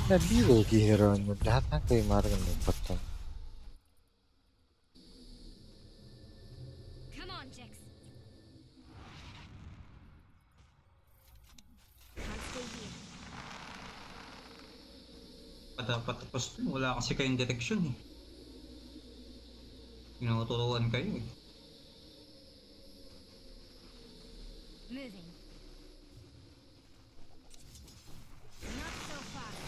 Дьэ, биир ол киһи эрэ оонньуур, дьаһатан кыймаары гыннарбаттан. Come on, Jax. Can't stay here. Patapatapos to. Wala kasi kayong detection eh. Tinuturuan kayo eh. Moving. Not so fast.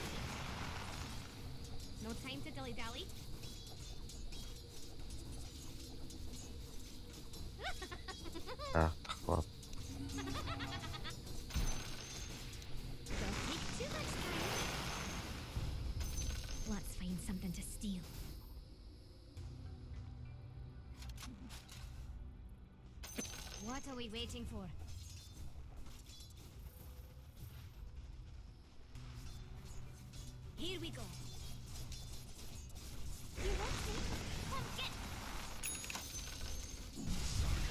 No time to dilly dally. А, тахват. Don't take too much time. Let's find something to steal. What are we waiting for? Here we go. You want some? Come get.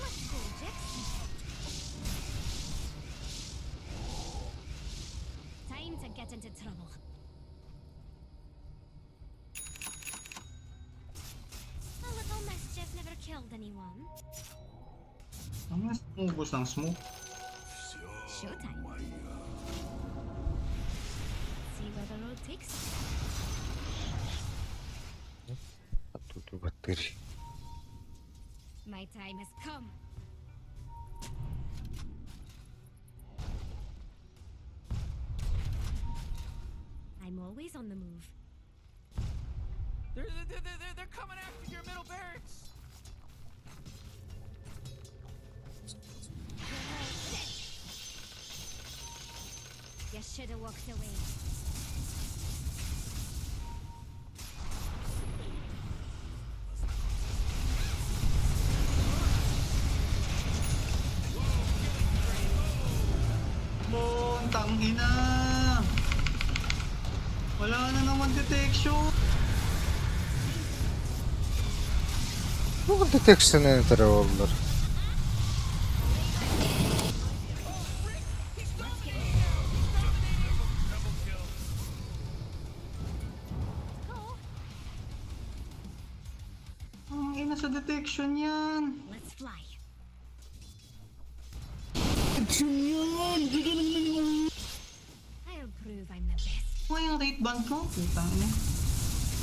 Let's go, Jax. Time to get into trouble. A little mischief never killed anyone. Ang ubos ng smoke. Showtime. See where the road takes us. Туту баттыр. My time has come. I'm always on the move. They're, they're, they're, they're coming after your middle barracks. You're all dead. You should have walked away. Bon, tangina! Wala na naman detection! Бу detection этэр оллор. Go. Ang ina sa detection yan! Let's fly. I'll prove I'm the best. Ano yung rate ban ko? Putang ina.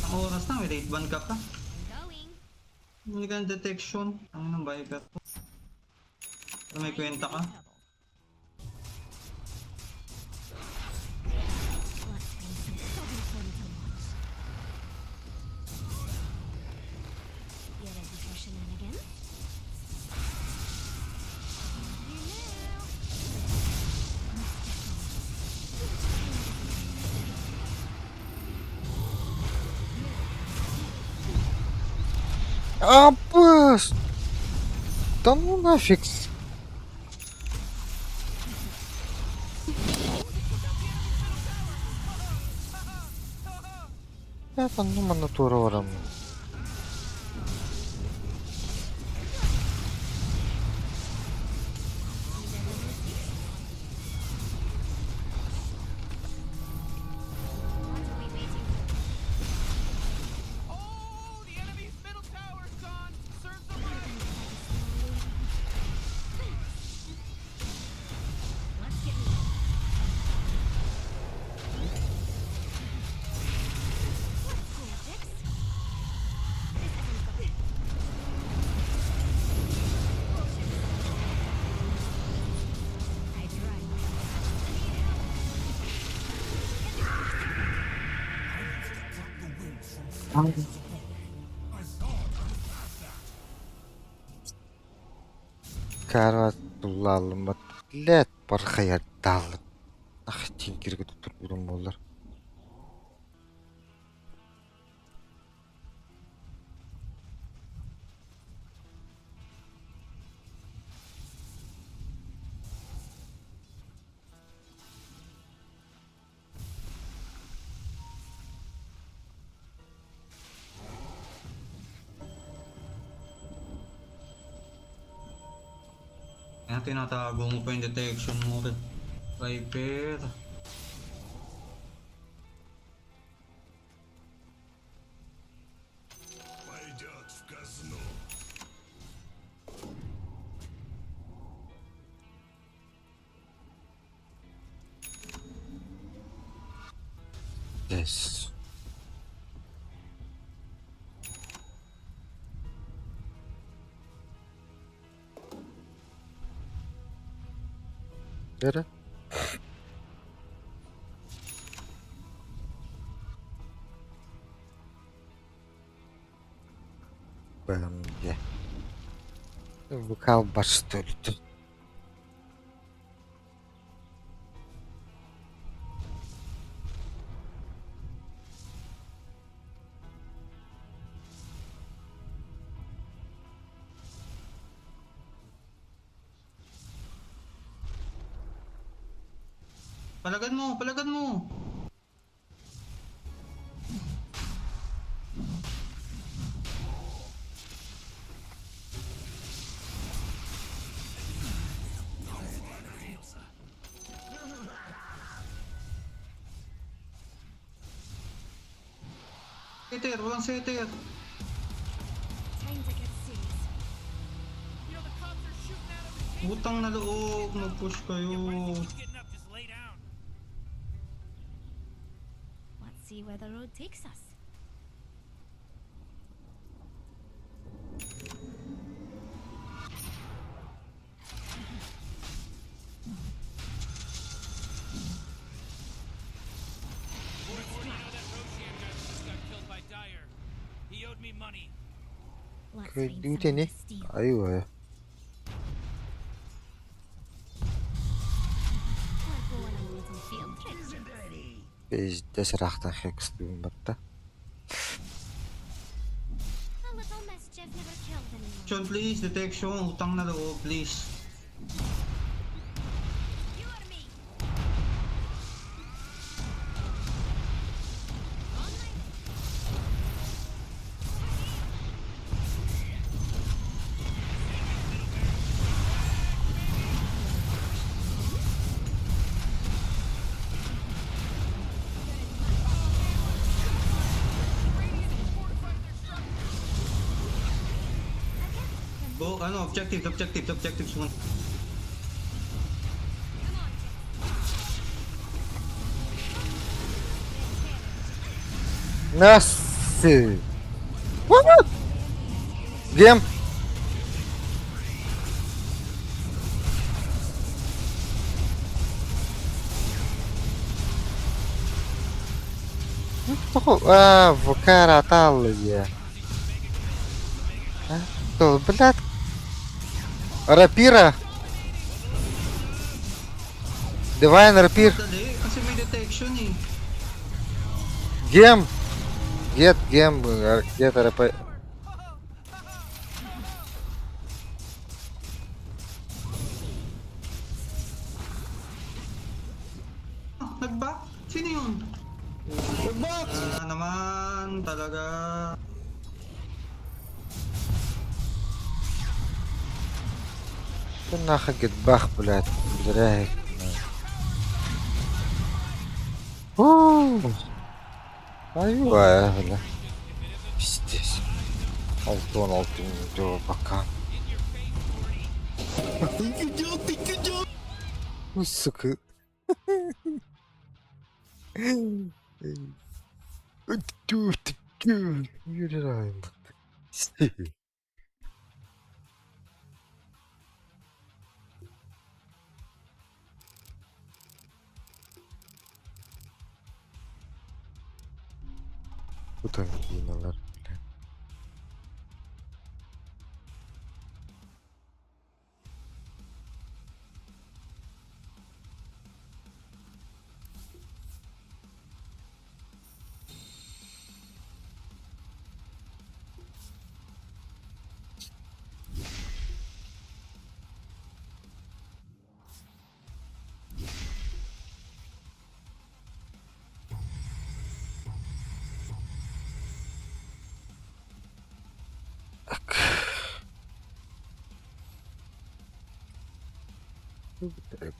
Ang oras na, may rate ban ka pa. I'm going. Hindi ka ng detection. Ang ng Viper ko. Pero may Time to kwenta ka. make trouble. Let's find some sodden fun to watch. You ready for shenanigans? Here now. Let's get going. Апас! Да ну нафиг! Это ну манатурором. What are we waiting for? Oh, the enemy's middle tower's gone. Serves them right. Let's get moving. Let's go, Jax. This isn't good. I'd run. Карва туллаалыммат лэт бархаярдаалым. Ах тинкиргэ туттар бурун болар. Kaya tinatago mo pa yung detection mo. Viper. Пойдет в казну. Yes. Nere? БМГ. Вокал баштырды. Palagan mo, palagan mo. Setter, walang setter. Time to get serious. You know, the cops are shooting at him. Utang na loob, mag-push kayo. Keep getting up, just lay down. Let's see where the road takes us. Or you know that Roshan guy who just got killed by Dyer. He owed me money. Let's find Duty something ne? to steal. Aywa. We're going on a little field trip. Пиздец рахтан хекстүүн батта. A little mischief never killed anyone. Detection, please. Detection. Utang na loob, please. You or me? On my Go, ano, objectives, objectives, objectives. muna. Come on, Jack. Nasıl? What? Gem. А, вокара талия. То, блядь. Рапира. Divine Рапир. Dali, kasi may detection eh. Гем. Get гем. Get РП. Ah, nag-back? Sino yun? Nag-back! Ah, naman, talaga. كنا حق باخ بلاد بدراهك اوه ايوه هلا пиздец алтын алтын до пока Ой, сука. Бутангиналар, бля. Трек.